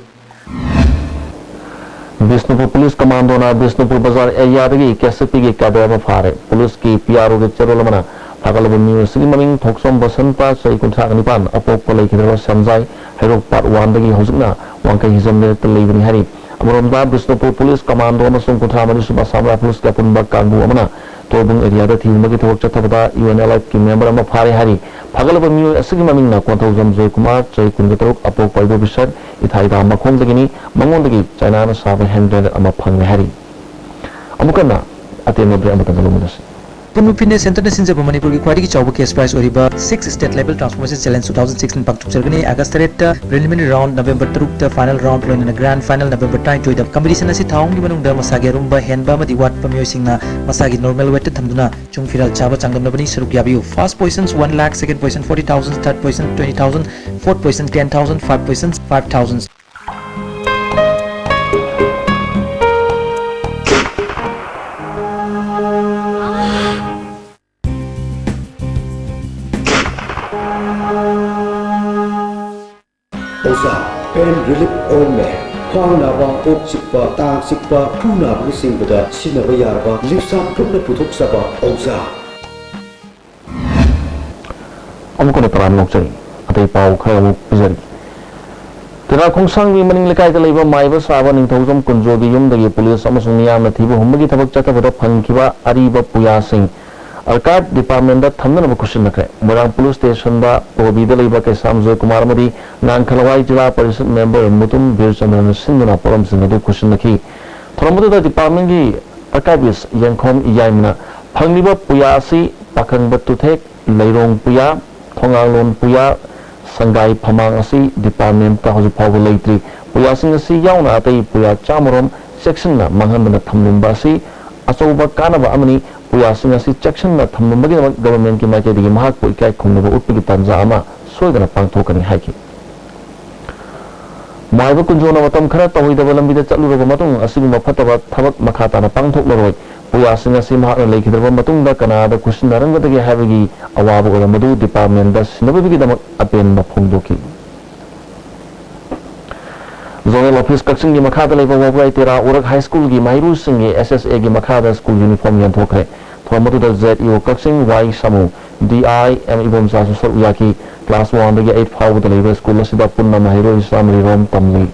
ꯕꯤꯁꯅꯨꯄꯨꯔ ꯄꯨꯂꯤꯁ ꯀꯃꯥꯟꯗꯣꯅ ꯕꯤꯁꯅꯨꯄꯨꯔ ꯕꯖꯥꯔ areaꯗꯒꯤ ꯀꯦꯁꯦꯠꯄꯤꯒꯤ ꯀꯦꯗꯦꯠ ꯑꯃ ꯐꯥꯔꯦ꯫ ꯄꯨꯂꯤꯁꯀꯤ PROꯒꯤ ꯆꯦꯔꯣꯜ ꯑꯃꯅ ꯐꯥꯒꯠꯂꯕ ꯃꯤꯑꯣꯏ ꯑꯁꯤꯒꯤ ꯃꯃꯤꯡ ꯊꯣꯛꯆꯣꯝ ꯕꯁꯟꯇ, ꯆꯍꯤ ꯀꯨꯟꯊ꯭ꯔꯥꯒ ꯅꯤꯄꯥꯟ, ꯑꯄꯣꯛꯄ ꯂꯩꯈꯤꯗ꯭ꯔꯕ ꯁꯦꯝꯖꯥꯏ, ꯍꯩꯔꯣꯛ Part Oneꯗꯒꯤ ꯍꯧꯖꯤꯛꯅ ꯋꯥꯡꯈꯩ ꯍꯤꯖꯝ ꯂꯩꯔꯛꯇ ꯂꯩꯕꯅꯤ ꯍꯥꯏꯔꯤ꯫ ꯑꯃꯔꯣꯝꯗ ꯕꯤꯁꯅꯨꯄꯨꯔ ꯄꯨꯂꯤꯁ ꯀꯃꯥꯟꯗꯣ ꯑꯃꯁꯨꯡ ꯀꯨꯟꯊ꯭ꯔꯥ ꯃꯔꯤ ꯁꯨꯕ Assam Riflesꯀꯤ ꯑꯄꯨꯟꯕ ꯀꯥꯡꯕꯨ ꯑꯃꯅ ꯇꯣꯏꯕꯨꯡ areaꯗ ꯊꯤꯖꯤꯟꯕꯒꯤ ꯊꯕꯛ ꯆꯠꯊꯕꯗ UNLFꯀꯤ member ꯑꯃ ꯐꯥꯔꯦ ꯍꯥꯏꯔꯤ꯫ ꯐꯥꯒꯠꯂꯕ ꯃꯤꯑꯣꯏ ꯑꯁꯤꯒꯤ ꯃꯃꯤꯡꯅ ꯀꯣꯟꯊꯧꯖꯝ ꯖꯣꯏꯀꯨꯃꯥꯔ, ꯆꯍꯤ ꯀꯨꯟꯒ ꯇꯔꯨꯛ, ꯑꯄꯣꯛꯄ ꯏꯕꯣꯕꯤꯁꯛ, ꯏꯊꯥꯏꯗꯥ ꯃꯈꯣꯡꯗꯒꯤꯅꯤ꯫ ꯃꯉꯣꯟꯗꯒꯤ ꯆꯥꯏꯅꯥꯅ ꯁꯥꯕ hand grenade ꯑꯃ ꯐꯪꯂꯦ ꯍꯥꯏꯔꯤ꯫ ꯑꯃꯨꯛ ꯍꯟꯅ ꯑꯇꯦꯟꯕ break ꯑꯃꯇꯪꯒ ꯂꯧꯃꯤꯟꯅꯁꯤ꯫ Fitness Centreꯅ ꯁꯤꯟꯖꯕ ꯃꯅꯤꯄꯨꯔꯒꯤ ꯈ꯭ꯋꯥꯏꯗꯒꯤ ꯆꯥꯎꯕ cash prize ꯑꯣꯏꯔꯤꯕ Six State Level Transformation Challenge two thousand sixteen ꯄꯥꯡꯊꯣꯛꯆꯔꯒꯅꯤ꯫ August ꯇꯔꯦꯠꯇ preliminary round, November ꯇꯔꯨꯛꯇ final round, ꯂꯣꯏꯅꯅ grand final November ꯇꯔꯥꯅꯤꯊꯣꯏꯗ꯫ Competition ꯑꯁꯤ ꯊꯥ ꯑꯍꯨꯝꯒꯤ ꯃꯅꯨꯡꯗ ꯃꯁꯥꯒꯤ ꯑꯔꯨꯝꯕ, ꯍꯦꯟꯕ ꯑꯃꯗꯤ ꯋꯥꯠꯄ ꯃꯤꯑꯣꯏꯁꯤꯡꯅ ꯃꯁꯥꯒꯤ normal weightꯇ ꯊꯝꯗꯨꯅ ꯆꯨꯡ ꯐꯤꯔꯥꯜ ꯆꯥꯕ ꯆꯥꯡꯗꯝꯅꯕꯅꯤ꯫ ꯁꯔꯨꯛ ꯌꯥꯕꯤꯌꯨ꯫ First position one lakh, second position forty thousand, third position twenty thousand, fourth position ten thousand, five thousand꯫ ꯑꯣꯖꯥ, pain relief ointment꯫ ꯈ꯭ꯋꯥꯡ ꯅꯥꯕ, ꯀꯣꯛ ꯆꯤꯛꯄ, ꯇꯥꯡ ꯆꯤꯛꯄ, ꯈꯨ ꯅꯥꯕꯅꯆꯤꯡꯕꯗ ꯁꯤꯖꯤꯟꯅꯕ ꯌꯥꯔꯕ ꯂꯤꯞꯁꯥꯞ ꯒ꯭ꯔꯨꯞꯅ ꯄꯨꯊꯣꯛꯆꯕ ꯑꯣꯖꯥ꯫ ꯑꯃꯨꯛ ꯍꯟꯅ ꯇꯔꯥꯝꯅ ꯑꯣꯛꯆꯔꯤ꯫ ꯑꯇꯩ ꯄꯥꯎ ꯈꯔ ꯑꯃꯨꯛ ꯄꯤꯖꯔꯤ꯫ ꯇꯦꯔꯥ ꯈꯣꯡꯁꯥꯡꯒꯤ ꯃꯅꯤꯡ ꯂꯩꯀꯥꯏꯗ ꯂꯩꯕ ꯃꯥꯏꯕ ꯁꯥꯕ ꯅꯤꯡꯊꯧꯖꯝ ꯀꯨꯟꯖꯣꯒꯤ ꯌꯨꯝꯗꯒꯤ ꯄꯨꯂꯤꯁ ꯑꯃꯁꯨꯡ ꯃꯤꯌꯥꯝꯅ ꯊꯤꯕ ꯍꯨꯝꯕꯒꯤ ꯊꯕꯛ ꯆꯠꯊꯕꯗ ꯐꯪꯈꯤꯕ ꯑꯔꯤꯕ ꯄꯨꯌꯥꯁꯤꯡ ꯑꯥꯔꯀꯥꯏꯚ ꯗꯤꯄꯥꯔꯠꯃꯦꯟꯗ ꯊꯝꯅꯅꯕ ꯈꯨꯠꯁꯤꯟꯅꯈ꯭ꯔꯦ꯫ ꯃꯣꯏꯔꯥꯡ ꯄꯨꯂꯤꯁ ꯁ꯭ꯇꯦꯁꯟꯗ ꯄꯣꯕꯤꯗ ꯂꯩꯕ ꯀꯩꯁꯥꯝ ꯖꯣꯏꯀꯨꯃꯥꯔ ꯑꯃꯗꯤ ꯉꯥꯡꯈꯂꯋꯥꯏ ꯖꯤꯂꯥ ꯄꯔꯤꯁꯠ ꯃꯦꯝꯕꯔ ꯃꯨꯇꯨꯝ ꯕꯤꯔꯆꯟꯗ꯭ꯔꯅ ꯁꯤꯟꯗꯨꯅ ꯄꯣꯠꯂꯝꯁꯤꯡ ꯑꯗꯨ ꯈꯨꯠꯁꯤꯟꯅꯈꯤ꯫ ꯊꯧꯔꯝ ꯑꯗꯨꯗ ꯗꯤꯄꯥꯔꯠꯃꯦꯟꯒꯤ ꯑꯥꯔꯀꯥꯏꯚꯤꯁ ꯌꯦꯡꯈꯣꯝ ꯌꯥꯏꯃꯅ ꯐꯪꯂꯤꯕ ꯄꯨꯌꯥ ꯑꯁꯤ ꯄꯥꯈꯪꯕ ꯇꯨꯊꯦꯛ, ꯂꯩꯔꯣꯡ ꯄꯨꯌꯥ, ꯊꯣꯉꯥꯡꯂꯣꯟ ꯄꯨꯌꯥ, ꯁꯪꯒꯥꯏ ꯐꯃꯥꯡ ꯑꯁꯤ ꯗꯤꯄꯥꯔꯠꯃꯦꯟꯇ ꯍꯧꯖꯤꯛ ꯐꯥꯎꯕ ꯂꯩꯇ꯭ꯔꯤ꯫ ꯄꯨꯌꯥꯁꯤꯡ ꯑꯁꯤ ꯌꯥꯎꯅ ꯑꯇꯩ ꯄꯨꯌꯥ ꯆꯥꯃꯔꯣꯝ ꯆꯦꯛꯁꯤꯟꯅ ꯃꯥꯡꯍꯟꯗꯅ ꯊꯝꯂꯝꯕ ꯑꯁꯤ ꯑꯆꯧꯕ ꯀꯥꯟꯅꯕ ꯑꯃꯅꯤ꯫ ꯄꯨꯌꯥꯁꯤꯡ ꯑꯁꯤ ꯆꯦꯛꯁꯤꯟꯅ ꯊꯝꯂꯝꯕꯒꯤꯗꯃꯛ ꯒꯚꯔꯟꯃꯦꯟꯠꯀꯤ ꯃꯥꯏꯀꯩꯗꯒꯤ ꯃꯍꯥꯛꯄꯨ ꯏꯀꯥꯏ ꯈꯨꯝꯅꯕ ꯎꯠꯄꯒꯤ ꯇꯥꯟꯖꯥ ꯑꯃ ꯁꯣꯏꯗꯅ ꯄꯥꯡꯊꯣꯛꯀꯅꯤ ꯍꯥꯏꯈꯤ꯫ ꯃꯥꯏꯕ ꯀꯨꯟꯖꯣꯅ ꯃꯇꯝ ꯈꯔ ꯇꯧꯍꯩꯗꯕ ꯂꯝꯕꯤꯗ ꯆꯠꯂꯨꯔꯕ ꯃꯇꯨꯡ ꯑꯁꯤꯒꯨꯝꯕ ꯐꯠꯇꯕ ꯊꯕꯛ ꯃꯈꯥ ꯇꯥꯅ ꯄꯥꯡꯊꯣꯛꯂꯔꯣꯏ꯫ ꯄꯨꯌꯥꯁꯤꯡ ꯑꯁꯤ ꯃꯍꯥꯛꯅ ꯂꯩꯈꯤꯗ꯭ꯔꯕ ꯃꯇꯨꯡꯗ ꯀꯅꯥꯗ ꯈꯨꯠꯁꯤꯟꯅꯔꯝꯒꯗꯒꯦ ꯍꯥꯏꯕꯒꯤ ꯑꯋꯥꯕ ꯑꯣꯏꯔꯝꯕꯗꯨ ꯗꯤꯄꯥꯔꯠꯃꯦꯟꯗ ꯁꯤꯟꯅꯕꯤꯕꯒꯤꯗꯃꯛ ꯑꯄꯦꯟꯕ ꯐꯣꯡꯗꯣꯛꯈꯤ꯫ ꯖꯣꯅꯦꯜ ꯑꯣꯐꯤꯁ ꯀꯛꯆꯤꯡꯒꯤ ꯃꯈꯥꯗ ꯂꯩꯕ ꯋꯥꯕ꯭ꯔꯥꯏ ꯇꯦꯔꯥ ꯎꯔꯛ ꯍꯥꯏ ꯁ꯭ꯀꯨꯜꯒꯤ ꯃꯍꯩꯔꯣꯏꯁꯤꯡꯒꯤ ꯑꯦꯁ ꯑꯦꯁ ꯑꯦꯒꯤ ꯃꯈꯥꯗ ꯁ꯭ꯀꯨꯜ ꯌꯨꯅꯤꯐꯣꯔꯝ ꯌꯦꯟꯊꯣꯛꯈ꯭ꯔꯦ꯫ ꯊꯧꯔꯝ ꯑꯗꯨꯗ ꯖꯦꯠ ꯏ ꯑꯣ ꯀꯛꯆꯤꯡ, ꯋꯥꯏ ꯁꯥꯃꯨ, ꯗꯤ ꯑꯥꯏ ꯑꯦꯝ ꯏꯕꯣꯝꯆꯥꯁꯨ ꯁꯔꯨꯛ ꯌꯥꯈꯤ꯫ ꯀ꯭ꯂꯥꯁ ꯋꯥꯟꯗꯒꯤ ꯑꯩꯠ ꯐꯥꯎꯕꯗ ꯂꯩꯕ ꯁ꯭ꯀꯨꯜ ꯑꯁꯤꯗ ꯄꯨꯟꯅ ꯃꯍꯩꯔꯣꯏ ꯆꯥꯃꯔꯤ ꯔꯣꯝ ꯇꯝꯂꯤ꯫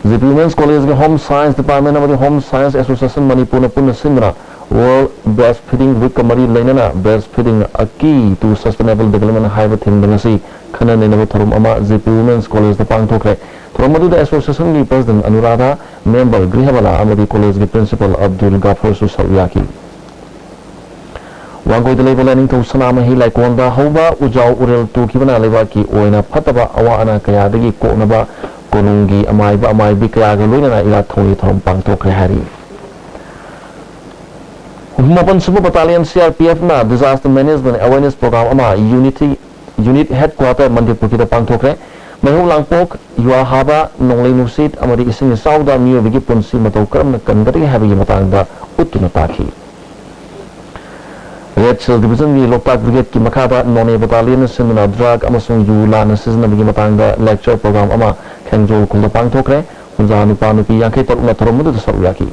ꯖꯦ ꯄꯤ ꯋꯨꯃꯦꯟꯁ ꯀꯣꯂꯦꯖꯀꯤ ꯍꯣꯝ ꯁꯥꯏꯟꯁ ꯗꯤꯄꯥꯔꯠꯃꯦꯟ ꯑꯃꯗꯤ ꯍꯣꯝ ꯁꯥꯏꯟꯁ ꯑꯦꯁꯣꯁꯤꯌꯦꯁꯟ ꯃꯅꯤꯄꯨꯔꯅ ꯄꯨꯟꯅ ꯁꯤꯟꯗꯨꯅ ꯋꯥꯔꯜꯗ ꯕ꯭ꯔꯦꯁ ꯐꯤꯗꯤꯡ ꯋꯤꯛꯀ ꯃꯔꯤ ꯂꯩꯅꯅ Breastfeeding: A Key to Sustainable Development ꯍꯥꯏꯕ ꯊꯤꯝꯗ ꯉꯁꯤ ꯈꯟꯅ ꯅꯩꯅꯕ ꯊꯧꯔꯝ ꯑꯃ ꯖꯦ ꯄꯤ ꯋꯨꯃꯦꯟꯁ ꯀꯣꯂꯦꯖꯇ ꯄꯥꯡꯊꯣꯛꯈ꯭ꯔꯦ꯫ ꯊꯧꯔꯝ ꯑꯗꯨꯗ ꯑꯦꯁꯣꯁꯤꯌꯦꯁꯟꯒꯤ ꯄ꯭ꯔꯁꯤꯗꯦꯟꯠ ꯑꯅꯨꯔꯥꯙꯥ, ꯃꯦꯝꯕꯔ ꯒ꯭ꯔꯤꯍꯕꯂꯥ ꯑꯃꯗꯤ ꯀꯣꯂꯦꯖꯀꯤ ꯄ꯭ꯔꯤꯟꯁꯤꯄꯥꯜ ꯑꯕꯗꯨꯜ ꯒꯥꯐꯔꯁꯨ ꯁꯔꯨꯛ ꯌꯥꯈꯤ꯫ ꯋꯥꯡꯒꯣꯏꯗ ꯂꯩꯕ ꯂꯥꯏꯅꯤꯡꯊꯧ ꯁꯅꯥꯃꯍꯤ ꯂꯥꯏꯀꯣꯟꯗ ꯍꯧꯕ ꯎꯖꯥꯎ ꯎꯔꯦꯜ ꯇꯨꯈꯤꯕꯅ ꯂꯩꯕꯥꯛꯀꯤ ꯑꯣꯏꯅ ꯐꯠꯇꯕ ꯑꯋꯥ ꯑꯅꯥ ꯀꯌꯥꯗꯒꯤ ꯀꯣꯛꯅꯕ ꯀꯣꯅꯨꯡꯒꯤ ꯑꯃꯥꯏꯕ ꯑꯃꯥꯏꯕꯤ ꯀꯌꯥꯒ ꯂꯣꯏꯅꯅ ꯏꯔꯥꯠ ꯊꯧꯅꯤ ꯊꯧꯔꯝ ꯄꯥꯡꯊꯣꯛꯈ꯭ꯔꯦ ꯍꯥꯏꯔꯤ꯫ ꯍꯨꯝꯐꯨ ꯃꯥꯄꯟ ꯁꯨꯕ ꯕꯠꯇꯥꯂꯤꯌꯟ ꯁꯤ ꯑꯥꯔ ꯄꯤ ꯑꯦꯐꯅ Disaster Management Awareness Program ꯑꯃ ꯌꯨꯅꯤꯇꯤ ꯌꯨꯅꯤꯠ ꯍꯦꯗꯀ꯭ꯋꯥꯇꯔ ꯃꯟꯗꯤꯔ ꯄꯨꯈ꯭ꯔꯤꯗ ꯄꯥꯡꯊꯣꯛꯈ꯭ꯔꯦ꯫ ꯃꯩꯍꯧ ꯂꯥꯡꯄꯣꯛ, ꯌꯨꯍꯥ ꯍꯥꯕ, ꯅꯣꯡꯂꯩ ꯅꯨꯡꯁꯤꯠ ꯑꯃꯗꯤ ꯏꯁꯤꯡ ꯏꯆꯥꯎꯗ ꯃꯤꯑꯣꯏꯕꯒꯤ ꯄꯨꯟꯁꯤ ꯃꯇꯧ ꯀꯔꯝꯅ ꯀꯟꯒꯗꯒꯦ ꯍꯥꯏꯕꯒꯤ ꯃꯇꯥꯡꯗ ꯎꯠꯇꯨꯅ ꯇꯥꯈꯤ꯫ ꯔꯦꯗ ꯁꯦꯜ ꯗꯤꯕꯤꯖꯟꯒꯤ ꯂꯣꯛꯇꯥꯛ ꯕ꯭ꯔꯤꯒꯦꯗꯀꯤ ꯃꯈꯥꯗ ꯅꯣꯅꯦ ꯕꯠꯇꯥꯂꯤꯌꯟꯅ ꯁꯤꯟꯗꯨꯅ ꯗ꯭ꯔꯒ ꯑꯃꯁꯨꯡ ꯌꯨ ꯂꯥꯟꯅ ꯁꯤꯖꯤꯟꯅꯕꯒꯤ ꯃꯇꯥꯡꯗ ꯂꯦꯛꯆꯔ ꯄ꯭ꯔꯣꯒ꯭ꯔꯥꯝ ꯑꯃ ꯈꯦꯡꯖꯣꯜ ꯈꯨꯜꯗ ꯄꯥꯡꯊꯣꯛꯈ꯭ꯔꯦ꯫ ꯈꯨꯟꯖꯥ ꯅꯨꯄꯥ ꯅꯨꯄꯤ ꯌꯥꯡꯈꯩ ꯇꯔꯨꯛꯅ ꯊꯧꯔꯝ ꯑꯗꯨꯗ ꯁꯔꯨꯛ ꯌꯥꯈꯤ꯫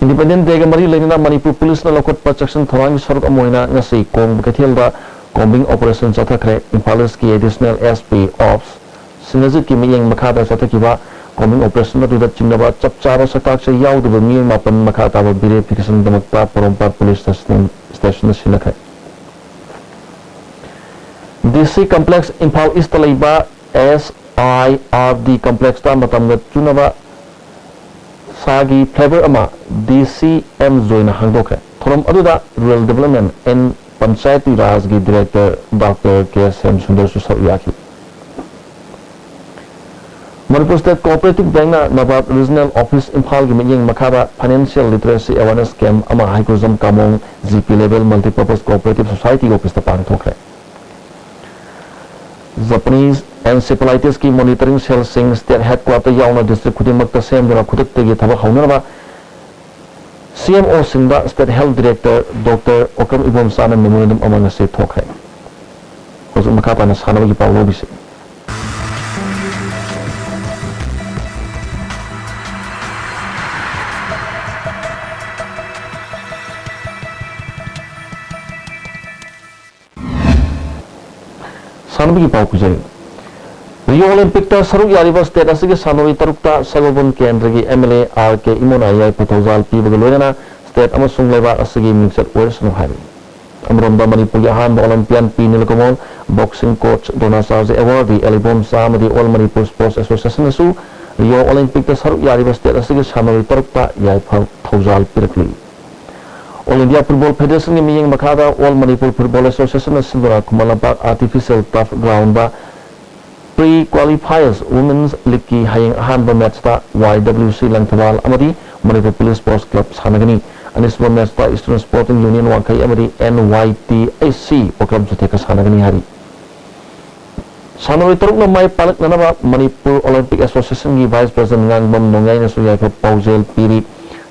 ꯏꯟꯗꯤꯄꯦꯟꯗꯦꯟꯁ ꯗꯦꯒ ꯃꯔꯤ ꯂꯩꯅꯅ ꯃꯅꯤꯄꯨꯔ ꯄꯨꯂꯤꯁꯅ ꯂꯧꯈꯠꯄ ꯆꯦꯛꯁꯤꯟ ꯊꯧꯔꯥꯡꯒꯤ ꯁꯔꯨꯛ ꯑꯃ ꯑꯣꯏꯅ ꯉꯁꯤ ꯀꯣꯡꯕ ꯀꯩꯊꯦꯜꯗ Combing operation ꯆꯠꯊꯈ꯭ꯔꯦ꯫ ꯏꯝꯐꯥꯜ ꯏꯁꯀꯤ ꯑꯦꯗꯤꯁꯅꯦꯜ ꯑꯦꯁ ꯄꯤ ꯑꯣꯞꯁ ꯁꯤꯡꯒꯖꯤꯠꯀꯤ ꯃꯤꯠꯌꯦꯡ ꯃꯈꯥꯗ ꯆꯠꯊꯈꯤꯕ combing operation ꯑꯗꯨꯗ ꯆꯤꯡꯅꯕ ꯆꯞ ꯆꯥꯕ ꯁꯛꯇꯥꯛꯁꯦ ꯌꯥꯎꯗꯕ ꯃꯤꯑꯣꯏ ꯃꯥꯄꯟ ꯃꯈꯥ ꯇꯥꯕ verification ꯗꯃꯛꯇ ꯄꯣꯔꯣꯝꯄꯥꯠ ꯄꯨꯂꯤꯁ ꯁ꯭ꯇꯦꯁꯟ, ꯁ꯭ꯇꯦꯁꯟꯗ ꯁꯤꯟꯅꯈ꯭ꯔꯦ꯫ ꯗꯤ ꯁꯤ ꯀꯝꯄ꯭ꯂꯦꯛꯁ ꯏꯝꯐꯥꯜ ꯏꯁꯇ ꯂꯩꯕ ꯑꯦꯁ ꯑꯥꯏ ꯑꯥꯔ ꯗꯤ ꯀꯝꯄ꯭ꯂꯦꯛꯁꯇ ꯃꯇꯝꯒ ꯆꯨꯅꯕ ꯁꯥꯒꯤ ꯐ꯭ꯂꯦꯚꯔ ꯑꯃ ꯗꯤ ꯁꯤ ꯑꯦꯝ ꯖꯣꯏꯅ ꯍꯥꯡꯗꯣꯛꯈ꯭ꯔꯦ꯫ ꯊꯧꯔꯝ ꯑꯗꯨꯗ ꯔꯨꯔꯦꯜ ꯗꯤꯕꯂꯞꯃꯦꯟ ꯑꯦꯟ ꯄꯟꯆꯥꯌꯇꯤ ꯔꯥꯖꯒꯤ ꯗꯤꯔꯦꯛꯇꯔ ꯗꯣꯛꯇꯔ ꯀꯦ ꯁ꯭ꯌꯥꯝ ꯁꯨꯟꯗꯔꯁꯨ ꯁꯔꯨꯛ ꯌꯥꯈꯤ꯫ ꯃꯅꯤꯄꯨꯔ ꯁ꯭ꯇꯦꯠ ꯀꯣꯑꯣꯄꯔꯦꯇꯤꯚ ꯕꯦꯡꯛꯅ ꯅꯕꯥꯔꯗ ꯔꯤꯖꯅꯦꯜ ꯑꯣꯐꯤꯁ ꯏꯝꯐꯥꯜꯒꯤ ꯃꯤꯠꯌꯦꯡ ꯃꯈꯥꯗ ꯐꯥꯏꯅꯥꯟꯁꯤꯌꯦꯜ ꯂꯤꯇꯔꯦꯁꯤ ꯑꯦꯋꯥꯔꯅꯦꯁ ꯀꯦꯝꯞ ꯑꯃ Heikrujam Kamong G P level multipurpose cooperative society ꯑꯣꯐꯤꯁꯇ ꯄꯥꯡꯊꯣꯛꯈ꯭ꯔꯦ꯫ ꯖꯄꯅꯤꯁ ꯑꯦꯟꯁꯦꯐꯦꯂꯥꯏꯇꯤꯁꯀꯤ ꯃꯣꯅꯤꯇꯔꯤꯡ ꯁꯦꯜꯁꯤꯡ ꯁ꯭ꯇꯦꯠ ꯍꯦꯗꯀ꯭ꯋꯥꯇꯔ ꯌꯥꯎꯅ ꯗꯤꯁꯇ꯭ꯔꯤꯛ ꯈꯨꯗꯤꯡꯃꯛꯇ ꯁꯦꯝꯗꯨꯅ ꯈꯨꯗꯛꯇꯒꯤ ꯊꯕꯛ ꯍꯧꯅꯅꯕ ꯁꯤ ꯑꯦꯝ ꯑꯣꯁꯤꯡꯗ state health director doctor Okram ꯏꯕꯣꯝꯆꯥꯅ ꯃꯦꯃꯣꯔꯦꯟꯗꯝ ꯑꯃ ꯉꯁꯤ ꯊꯣꯛꯈ꯭ꯔꯦ꯫ ꯍꯧꯖꯤꯛ ꯃꯈꯥ ꯇꯥꯅ ꯁꯥꯟꯅꯕꯒꯤ ꯄꯥꯎ ꯂꯧꯕꯤꯁꯤ꯫ ꯁꯥꯟꯅꯕꯒꯤ ꯄꯥꯎ ꯄꯤꯖꯔꯤ꯫ ꯔꯤꯑꯣ ꯑꯣꯂꯤꯝꯄꯤꯛꯇ ꯁꯔꯨꯛ ꯌꯥꯔꯤꯕ ꯁ꯭ꯇꯦꯠ ꯑꯁꯤꯒꯤ ꯁꯥꯟꯅꯔꯣꯏ ꯇꯔꯨꯛꯇ ꯁꯒꯣꯜꯕꯟ ꯀꯦꯟꯗ꯭ꯔꯒꯤ ꯑꯦꯝ ꯑꯦꯜ ꯑꯦ ꯑꯥꯔ ꯀꯦ ꯏꯃꯣꯅ ꯌꯥꯏꯐ ꯊꯧꯖꯥꯜ ꯄꯤꯕꯒ ꯂꯣꯏꯅꯅ ꯁ꯭ꯇꯦꯠ ꯑꯃꯁꯨꯡ ꯂꯩꯕꯥꯛ ꯑꯁꯤꯒꯤ ꯃꯤꯡꯆꯠ ꯑꯣꯏꯔꯁꯅꯨ ꯍꯥꯏꯔꯤ꯫ ꯑꯃꯔꯣꯝꯗ ꯃꯅꯤꯄꯨꯔꯒꯤ ꯑꯍꯥꯟꯕ ꯑꯣꯂꯤꯝꯄꯤꯌꯥꯟ ꯄꯤ ꯅꯤꯂꯀꯃꯜ, ꯕꯣꯛꯁꯤꯡ ꯀꯣꯆ ꯗ꯭ꯔꯣꯅꯥꯆꯥꯔꯖ ꯑꯦꯋꯥꯔꯗꯤ ꯑꯦꯜ ꯏꯕꯣꯝꯆꯥ ꯑꯃꯗꯤ ꯑꯣꯜ ꯃꯅꯤꯄꯨꯔ ꯁ꯭ꯄꯣꯔꯠꯁ ꯑꯦꯁꯣꯁꯤꯌꯦꯁꯟꯅꯁꯨ ꯔꯤꯑꯣ ꯑꯣꯂꯤꯝꯄꯤꯛꯇ ꯁꯔꯨꯛ ꯌꯥꯔꯤꯕ ꯁ꯭ꯇꯦꯠ ꯑꯁꯤꯒꯤ ꯁꯥꯟꯅꯔꯣꯏ ꯇꯔꯨꯛꯇ ꯌꯥꯏꯐ ꯊꯧꯖꯥꯜ ꯄꯤꯔꯛꯂꯤ꯫ ꯑꯣꯜ ꯏꯟꯗꯤꯌꯥ ꯐꯨꯠꯕꯣꯜ ꯐꯦꯗꯦꯔꯦꯁꯟꯒꯤ ꯃꯤꯠꯌꯦꯡ ꯃꯈꯥꯗ ꯑꯣꯜ ꯃꯅꯤꯄꯨꯔ ꯐꯨꯠꯕꯣꯜ ꯑꯦꯁꯣꯁꯤꯌꯦꯁꯟꯅ ꯁꯤꯟꯗꯨꯅ ꯈꯨꯃꯟ ꯂꯝꯄꯥꯛ ꯑꯥꯔꯇꯤꯐꯤꯁꯤꯌꯦꯜ ꯇꯔꯐ ꯒ꯭ꯔꯥꯎꯟꯗ ꯄ꯭ꯔꯤ ꯀ꯭ꯋꯥꯂꯤꯐꯥꯌꯔꯁ ꯋꯨꯃꯦꯟꯁ ꯂꯤꯒꯀꯤ ꯍꯌꯦꯡ ꯑꯍꯥꯟꯕ ꯃꯦꯠꯆꯇ ꯋꯥꯏ ꯗꯕ꯭ꯂꯤꯎ ꯁꯤ ꯂꯪꯊꯕꯥꯜ ꯑꯃꯗꯤ ꯃꯅꯤꯄꯨꯔ ꯄꯨꯂꯤꯁ ꯁ꯭ꯄꯣꯔꯠꯁ ꯀ꯭ꯂꯕ ꯁꯥꯟꯅꯒꯅꯤ꯫ ꯑꯅꯤꯁꯨꯕ ꯃꯦꯠꯆꯇ ꯏꯁꯇꯔꯟ ꯁ꯭ꯄꯣꯔꯇꯤꯡ ꯌꯨꯅꯤꯌꯟ ꯋꯥꯡꯈꯩ ꯑꯃꯗꯤ and Y T S C Okram ꯆꯨꯊꯦꯛꯀ ꯁꯥꯟꯅꯒꯅꯤ ꯍꯥꯏꯔꯤ꯫ ꯁꯥꯟꯅꯔꯣꯏ ꯇꯔꯨꯛꯅ ꯃꯥꯏ ꯄꯥꯛꯂꯛꯅꯅꯕ ꯃꯅꯤꯄꯨꯔ ꯑꯣꯂꯤꯝꯄꯤꯛ ꯑꯦꯁꯣꯁꯤꯌꯦꯁꯟꯒꯤ ꯚꯥꯏꯁ ꯄ꯭ꯔꯁꯤꯗꯦꯟꯠ ꯉꯥꯡꯕꯝ ꯅꯣꯡꯌꯥꯏꯅꯁꯨ ꯌꯥꯏꯐ ꯄꯥꯎꯖꯦꯜ ꯄꯤꯔꯤ꯫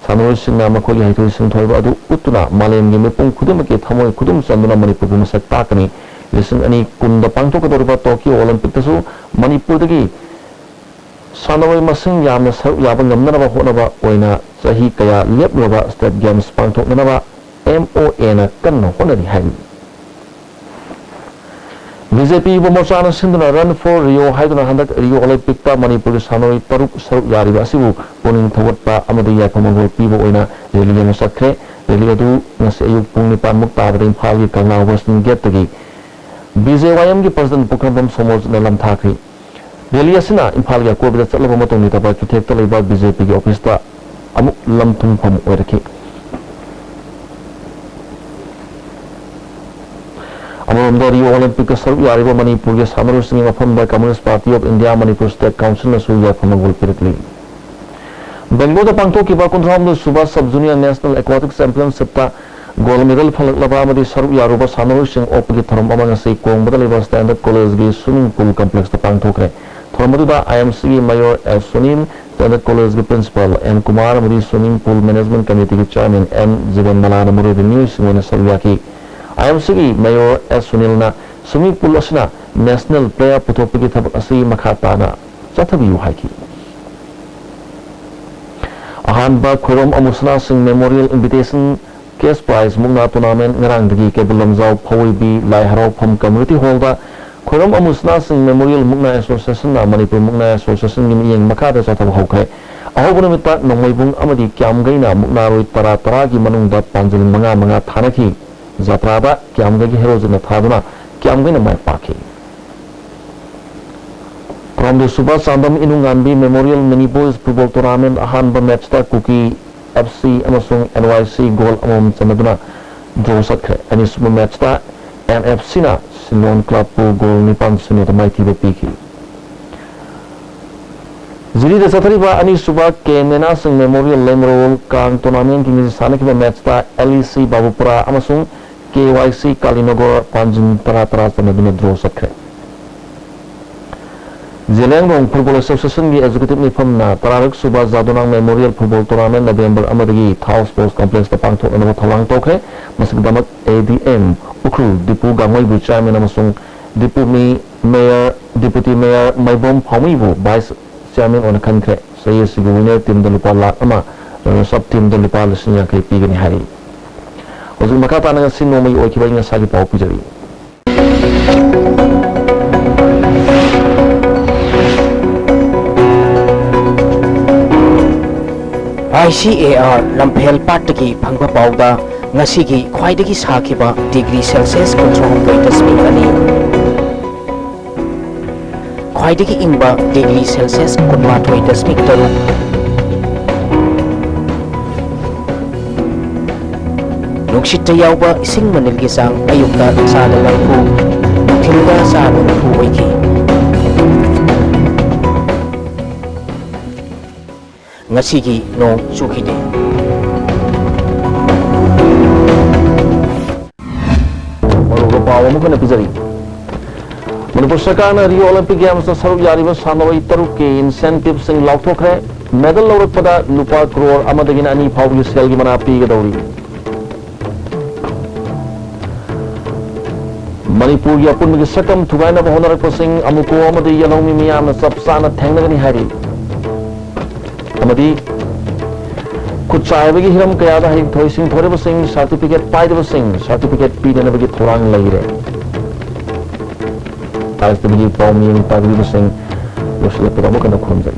ꯁꯥꯟꯅꯔꯣꯏꯁꯤꯡꯅ ꯃꯈꯣꯏꯒꯤ ꯍꯩꯊꯣꯏ ꯁꯤꯡꯊꯣꯏꯕ ꯑꯗꯨ ꯎꯠꯇꯨꯅ ꯃꯥꯂꯦꯝꯒꯤ ꯃꯤꯄꯨꯝ ꯈꯨꯗꯤꯡꯃꯛꯀꯤ ꯊꯃꯣꯏ ꯈꯨꯗꯨꯝ ꯆꯟꯗꯨꯅ ꯃꯅꯤꯄꯨꯔꯕꯨ ꯃꯁꯛ ꯇꯥꯛꯀꯅꯤ꯫ ꯂꯤꯁꯤꯡ ꯑꯅꯤ ꯀꯨꯟꯗ ꯄꯥꯡꯊꯣꯛꯀꯗꯧꯔꯤꯕ ꯇꯣꯀꯤꯌꯣ ꯑꯣꯂꯤꯝꯄꯤꯛꯇꯁꯨ ꯃꯅꯤꯄꯨꯔꯗꯒꯤ ꯁꯥꯟꯅꯔꯣꯏ ꯃꯁꯤꯡ ꯌꯥꯝꯅ ꯁꯔꯨꯛ ꯌꯥꯕ ꯉꯝꯅꯅꯕ ꯍꯣꯠꯅꯕ ꯑꯣꯏꯅ ꯆꯍꯤ ꯀꯌꯥ ꯂꯦꯞꯂꯨꯔꯕ ꯁ꯭ꯇꯦꯠ ꯒꯦꯝꯁ ꯄꯥꯡꯊꯣꯛꯅꯅꯕ ꯑꯦꯝ ꯑꯣ ꯑꯦꯅ ꯀꯟꯅ ꯍꯣꯠꯅꯔꯤ ꯍꯥꯏꯔꯤ꯫ ꯕꯤ ꯖꯦ ꯄꯤ ꯌꯨꯕ ꯃꯣꯔꯆꯥꯅ ꯁꯤꯟꯗꯨꯅ Run for Rio ꯍꯥꯏꯗꯨꯅ ꯍꯟꯗꯛ ꯔꯤꯑꯣ ꯑꯣꯂꯦꯝꯄꯤꯛꯇ ꯃꯅꯤꯄꯨꯔꯒꯤ ꯁꯥꯟꯅꯔꯣꯏ ꯇꯔꯨꯛ ꯁꯔꯨꯛ ꯌꯥꯔꯤꯕ ꯑꯁꯤꯕꯨ ꯄꯨꯛꯅꯤꯡ ꯊꯧꯒꯠꯄ ꯑꯃꯗꯤ ꯌꯥꯏꯐ ꯃꯪꯒꯣꯜ ꯄꯤꯕ ꯑꯣꯏꯅ ꯔꯦꯂꯤ ꯑꯃ ꯆꯠꯈ꯭ꯔꯦ꯫ ꯔꯦꯂꯤ ꯑꯗꯨ ꯉꯁꯤ ꯑꯌꯨꯛ ꯄꯨꯡ ꯅꯤꯄꯥꯟ ꯃꯨꯛ ꯇꯥꯕꯗ ꯏꯝꯐꯥꯜꯒꯤ ꯀꯪꯂꯥ ꯋꯦꯁꯇꯔꯟ ꯒꯦꯠꯇꯒꯤ ꯕꯤ ꯖꯦ ꯋꯥꯏ ꯑꯦꯝꯒꯤ ꯄ꯭ꯔꯁꯤꯗꯦꯟꯠ ꯄꯨꯈ꯭ꯔꯝꯕꯝ ꯁꯣꯃꯣꯔꯖꯤꯠꯅ ꯂꯝꯊꯥꯈ꯭ꯔꯤ꯫ ꯔꯦꯂꯤ ꯑꯁꯤꯅ ꯏꯝꯐꯥꯜꯒꯤ ꯑꯀꯣꯏꯕꯗ ꯆꯠꯂꯕ ꯃꯇꯨꯡ ꯅꯤꯡꯊꯧꯀꯥꯕ ꯀꯩꯊꯦꯜꯗ ꯂꯩꯕ ꯕꯤ ꯖꯦ ꯄꯤꯒꯤ ꯑꯣꯐꯤꯁꯇ ꯑꯃꯨꯛ ꯂꯝ ꯊꯨꯡꯐꯝ ꯑꯣꯏꯔꯛꯈꯤ꯫ ꯑꯃꯔꯣꯝꯗ, ꯔꯤꯑꯣ ꯑꯣꯂꯦꯝꯄꯤꯛꯇ ꯁꯔꯨꯛ ꯌꯥꯔꯤꯕ ꯃꯅꯤꯄꯨꯔꯒꯤ ꯁꯥꯟꯅꯔꯣꯏꯁꯤꯡꯒꯤ ꯃꯐꯝꯗ Communist Party of India Manipur State Council ꯅꯁꯨ ꯌꯥꯏꯐ ꯃꯪꯒꯣꯜ ꯄꯤꯔꯛꯂꯤ꯫ ꯕꯦꯡꯒ꯭ꯂꯣꯔꯗ ꯄꯥꯡꯊꯣꯛꯈꯤꯕ ꯀꯨꯟꯊ꯭ꯔꯥꯍꯨꯝꯗꯣꯏ ꯁꯨꯕ Sub Junior National Aquatic Championship ꯇ gold medal ꯐꯪꯂꯛꯂꯕ ꯑꯃꯗꯤ ꯁꯔꯨꯛ ꯌꯥꯔꯨꯕ ꯁꯥꯟꯅꯔꯣꯏꯁꯤꯡ ꯑꯣꯛꯄꯒꯤ ꯊꯧꯔꯝ ꯑꯃ ꯉꯁꯤ ꯀꯣꯡꯕꯗ ꯂꯩꯕ Standard College ꯒꯤ swimming pool complex ꯇ ꯄꯥꯡꯊꯣꯛꯈ꯭ꯔꯦ꯫ ꯊꯧꯔꯝ ꯑꯗꯨꯗ ꯑꯥꯏ ꯑꯦꯝ ꯁꯤ ꯒꯤ Mayor ꯑꯦꯁ ꯁꯨꯅꯤꯜ, Standard College ꯒꯤ Principal ꯑꯦꯟ ꯀꯨꯃꯥꯔ ꯑꯃꯗꯤ Swimming Pool Management Committee ꯒꯤ Chairman ꯑꯦꯟ ꯖꯤꯕꯟꯃꯂꯥꯅ ꯃꯔꯨꯑꯣꯏꯕ ꯃꯤꯑꯣꯏꯁꯤꯡ ꯑꯣꯏꯅ ꯁꯔꯨꯛ ꯌꯥꯈꯤ꯫ ꯑꯥꯏ ꯑꯦꯝ ꯁꯤ ꯒꯤ Mayor ꯑꯦꯁ ꯁꯨꯅꯤꯜꯅ swimming pool ꯑꯁꯤꯅ national player ꯄꯨꯊꯣꯛꯄꯒꯤ ꯊꯕꯛ ꯑꯁꯤ ꯃꯈꯥ ꯇꯥꯅ ꯆꯠꯊꯕꯤꯌꯨ ꯍꯥꯏꯈꯤ꯫ ꯑꯍꯥꯟꯕ Khoirom ꯑꯃꯨꯁꯅꯥꯁꯤꯡ Memorial Invitation Cash Prize ꯃꯨꯛꯅꯥ tournament ꯉꯔꯥꯡꯗꯒꯤ ꯀꯩꯕꯨꯜ ꯂꯝꯖꯥꯎ ꯐꯧꯏꯕꯤ ꯂꯥꯏ ꯍꯔꯥꯎꯐꯝ community hall ꯗ ꯈꯣꯏꯔꯣꯝ ꯑꯃꯨꯁꯅꯥꯁꯤꯡ Memorial ꯃꯨꯛꯅꯥ Association ꯅ ꯃꯅꯤꯄꯨꯔ ꯃꯨꯛꯅꯥ Association ꯒꯤ ꯃꯤꯠꯌꯦꯡ ꯃꯈꯥꯗ ꯆꯠꯊꯕ ꯍꯧꯈ꯭ꯔꯦ꯫ ꯑꯍꯧꯕ ꯅꯨꯃꯤꯠꯇ ꯅꯣꯡꯃꯩꯕꯨꯡ ꯑꯃꯗꯤ ꯀ꯭ꯌꯥꯝꯒꯩꯅ ꯃꯨꯛꯅꯥꯔꯣꯏ ꯇꯔꯥ ꯇꯔꯥꯒꯤ ꯃꯅꯨꯡꯗ ꯄꯥꯟꯖꯤꯜ ꯃꯉꯥ ꯃꯉꯥ ꯊꯥꯅꯈꯤ꯫ ꯖꯇ꯭ꯔꯥꯗ ꯀ꯭ꯌꯥꯝꯒꯩꯒꯤ ꯍꯦꯔꯣꯖꯤꯠꯅ ꯊꯥꯗꯨꯅ ꯀ꯭ꯌꯥꯝꯒꯩꯅ ꯃꯥꯏ ꯄꯥꯛꯈꯤ꯫ ꯇꯔꯥꯍꯨꯝꯗꯣꯏ ꯁꯨꯕ Chandam ꯏꯅꯨꯡꯉꯥꯟꯕꯤ Memorial Mini Boys Football Tournament ꯑꯍꯥꯟꯕ match ꯇ ꯀꯨꯀꯤ ꯑꯦꯐ ꯁꯤ ꯑꯃꯁꯨꯡ ꯑꯦꯟ ꯋꯥꯏ ꯁꯤ goal ꯑꯃꯃꯝ ꯆꯟꯅꯗꯨꯅ draw ꯆꯠꯈ꯭ꯔꯦ꯫ ꯑꯅꯤꯁꯨꯕ match ꯇ ꯑꯦꯟ ꯑꯦꯐ ꯁꯤ ꯅ ꯁꯤꯂꯣꯟ club ꯄꯨ goal ꯅꯤꯄꯥꯟ ꯁꯤꯅꯣꯗ ꯃꯥꯏꯊꯤꯕ ꯄꯤꯈꯤ꯫ ꯖꯤꯔꯤꯗ ꯆꯠꯊꯔꯤꯕ ꯑꯅꯤꯁꯨꯕ ꯀꯦ ꯃꯦꯅꯥꯁꯤꯡ Memorial ꯂꯩꯃꯔꯣꯜ ꯀꯥꯡ tournament ꯀꯤ ꯉꯁꯤ ꯁꯥꯟꯅꯈꯤꯕ match ꯇ ꯑꯦꯜ ꯏ ꯁꯤ ꯕꯥꯕꯨꯄꯨꯔꯥ ꯑꯃꯁꯨꯡ ꯀꯦ ꯋꯥꯏ ꯁꯤ ꯀꯥꯂꯤꯅꯒꯔ ꯄꯥꯟꯖꯤꯟ ꯇꯔꯥ ꯇꯔꯥ ꯆꯟꯅꯗꯨꯅ draw ꯆꯠꯈ꯭ꯔꯦ꯫ ꯖꯦꯂꯤꯌꯥꯡꯔꯣꯡ Football Association ꯒꯤ executive ꯃꯤꯐꯝꯅ ꯇꯔꯥꯔꯛ ꯁꯨꯕ ꯖꯥꯗꯣꯅꯥꯡ Memorial Football Tournament November ꯑꯃꯗꯒꯤ ꯊꯥꯎ Sports Complex ꯇ ꯄꯥꯡꯊꯣꯛꯅꯅꯕ ꯊꯧꯔꯥꯡ ꯇꯧꯈ꯭ꯔꯦ꯫ ꯃꯁꯤꯒꯤꯗꯃꯛ A D M Ukhrul Dipu ꯒꯥꯡꯉꯣꯏꯕꯨ chairman ꯑꯃꯁꯨꯡ ꯗꯤꯄꯨ ꯃꯤ-, mayor, deputy mayor ꯃꯥꯏꯕꯝ ꯐꯥꯎꯃꯤꯕꯨ vice chairman ꯑꯣꯏꯅ ꯈꯟꯈ꯭ꯔꯦ꯫ ꯆꯍꯤ ꯑꯁꯤꯒꯤ winner team ꯗ ꯂꯨꯄꯥ ꯂꯥꯈ ꯑꯃ, runners up team ꯗ ꯂꯨꯄꯥ ꯂꯤꯁꯤꯡ ꯌꯥꯡꯈꯩ ꯄꯤꯒꯅꯤ ꯍꯥꯏꯔꯤ꯫ ꯍꯧꯖꯤꯛ ꯃꯈꯥ ꯇꯥꯅ ꯉꯁꯤ ꯅꯣꯡꯃꯒꯤ ꯑꯣꯏꯈꯤꯕ ꯑꯏꯪ ꯑꯁꯥꯒꯤ ꯄꯥꯎ ꯄꯤꯖꯔꯤ꯫ ꯁꯤ ꯑꯦ ꯑꯥꯔ ꯂꯝꯐꯦꯜ ꯄꯥꯠꯇꯒꯤ ꯐꯪꯕ ꯄꯥꯎꯗ ꯉꯁꯤꯒꯤ ꯈ꯭ꯋꯥꯏꯗꯒꯤ ꯁꯥꯈꯤꯕ ꯗꯤꯒ꯭ꯔꯤ ꯁꯦꯜꯁꯤꯌꯁ ꯀꯨꯟꯊ꯭ꯔꯥꯍꯨꯝꯗꯣꯏ ꯗꯁꯃꯤꯛ ꯑꯅꯤ, ꯈ꯭ꯋꯥꯏꯗꯒꯤ ꯏꯪꯕ ꯗꯤꯒ꯭ꯔꯤ ꯁꯦꯜꯁꯤꯌꯁ ꯀꯨꯟꯃꯥꯊꯣꯏ ꯗꯁꯃꯤꯛ ꯇꯔꯨꯛ, ꯅꯨꯡꯁꯤꯠꯇ ꯌꯥꯎꯕ ꯏꯁꯤꯡ ꯃꯅꯤꯜꯒꯤ ꯆꯥꯡ ꯑꯌꯨꯛꯇ ꯆꯥꯗ ꯃꯔꯤꯐꯨ, ꯅꯨꯡꯊꯤꯜꯗ ꯆꯥꯗ ꯅꯤꯐꯨ ꯑꯣꯏꯈꯤ꯫ ꯉꯁꯤꯒꯤ ꯅꯣꯡ ꯆꯨꯈꯤꯗꯦ꯫ ꯃꯔꯨꯑꯣꯏꯕ ꯄꯥꯎ ꯑꯃꯨꯛ ꯍꯟꯅ ꯄꯤꯖꯔꯤ꯫ ꯃꯅꯤꯄꯨꯔ ꯁꯔꯀꯥꯔꯅ ꯔꯤꯑꯣ ꯑꯣꯂꯤꯝꯄꯤꯛ ꯒꯦꯝꯁꯇ ꯁꯔꯨꯛ ꯌꯥꯔꯤꯕ ꯁꯥꯟꯅꯔꯣꯏ ꯇꯔꯨꯛꯀꯤ ꯏꯟꯁꯦꯟꯇꯤꯞꯁꯤꯡ ꯂꯥꯎꯊꯣꯛꯈ꯭ꯔꯦ꯫ ꯃꯦꯗꯜ ꯂꯧꯔꯛꯄꯗ ꯂꯨꯄꯥ ꯀ꯭ꯔꯣꯔ ꯑꯃꯗꯒꯤꯅ ꯑꯅꯤ ꯐꯥꯎꯕꯒꯤ ꯁꯦꯜꯒꯤ ꯃꯅꯥ ꯄꯤꯒꯗꯧꯔꯤ꯫ ꯃꯅꯤꯄꯨꯔꯒꯤ ꯑꯄꯨꯟꯕꯒꯤ ꯁꯛꯇꯝ ꯊꯨꯒꯥꯏꯅꯕ ꯍꯣꯠꯅꯔꯛꯄꯁꯤꯡ ꯑꯃꯨꯀꯣ ꯑꯃꯗꯤ ꯌꯦꯜꯍꯧꯃꯤ ꯃꯤꯌꯥꯝꯅ ꯆꯞ ꯆꯥꯅ ꯊꯦꯡꯅꯒꯅꯤ ꯍꯥꯏꯔꯤ꯫ ꯑꯃꯗꯤ ꯈꯨꯠꯁꯥ ꯍꯩꯕꯒꯤ ꯍꯤꯔꯝ ꯀꯌꯥꯗ ꯍꯩꯊꯣꯏ ꯁꯤꯡꯊꯣꯏꯔꯕꯁꯤꯡ, ꯁꯥꯔꯇꯤꯐꯤꯀꯦꯠ ꯄꯥꯏꯗꯕꯁꯤꯡ ꯁꯥꯔꯇꯤꯐꯤꯀꯦꯠ ꯄꯤꯅꯅꯕꯒꯤ ꯊꯧꯔꯥꯡ ꯂꯩꯔꯦ꯫ ꯑꯥꯏ ꯑꯦꯁ ꯇꯤ ꯚꯤꯒꯤ ꯄꯥꯎꯃꯤ ꯇꯥꯕꯤꯔꯤꯕꯁꯤꯡ ꯂꯣꯏꯁꯤꯜꯂꯛꯄꯗ ꯑꯃꯨꯛ ꯍꯟꯅ ꯈꯨꯔꯨꯝꯖꯔꯤ꯫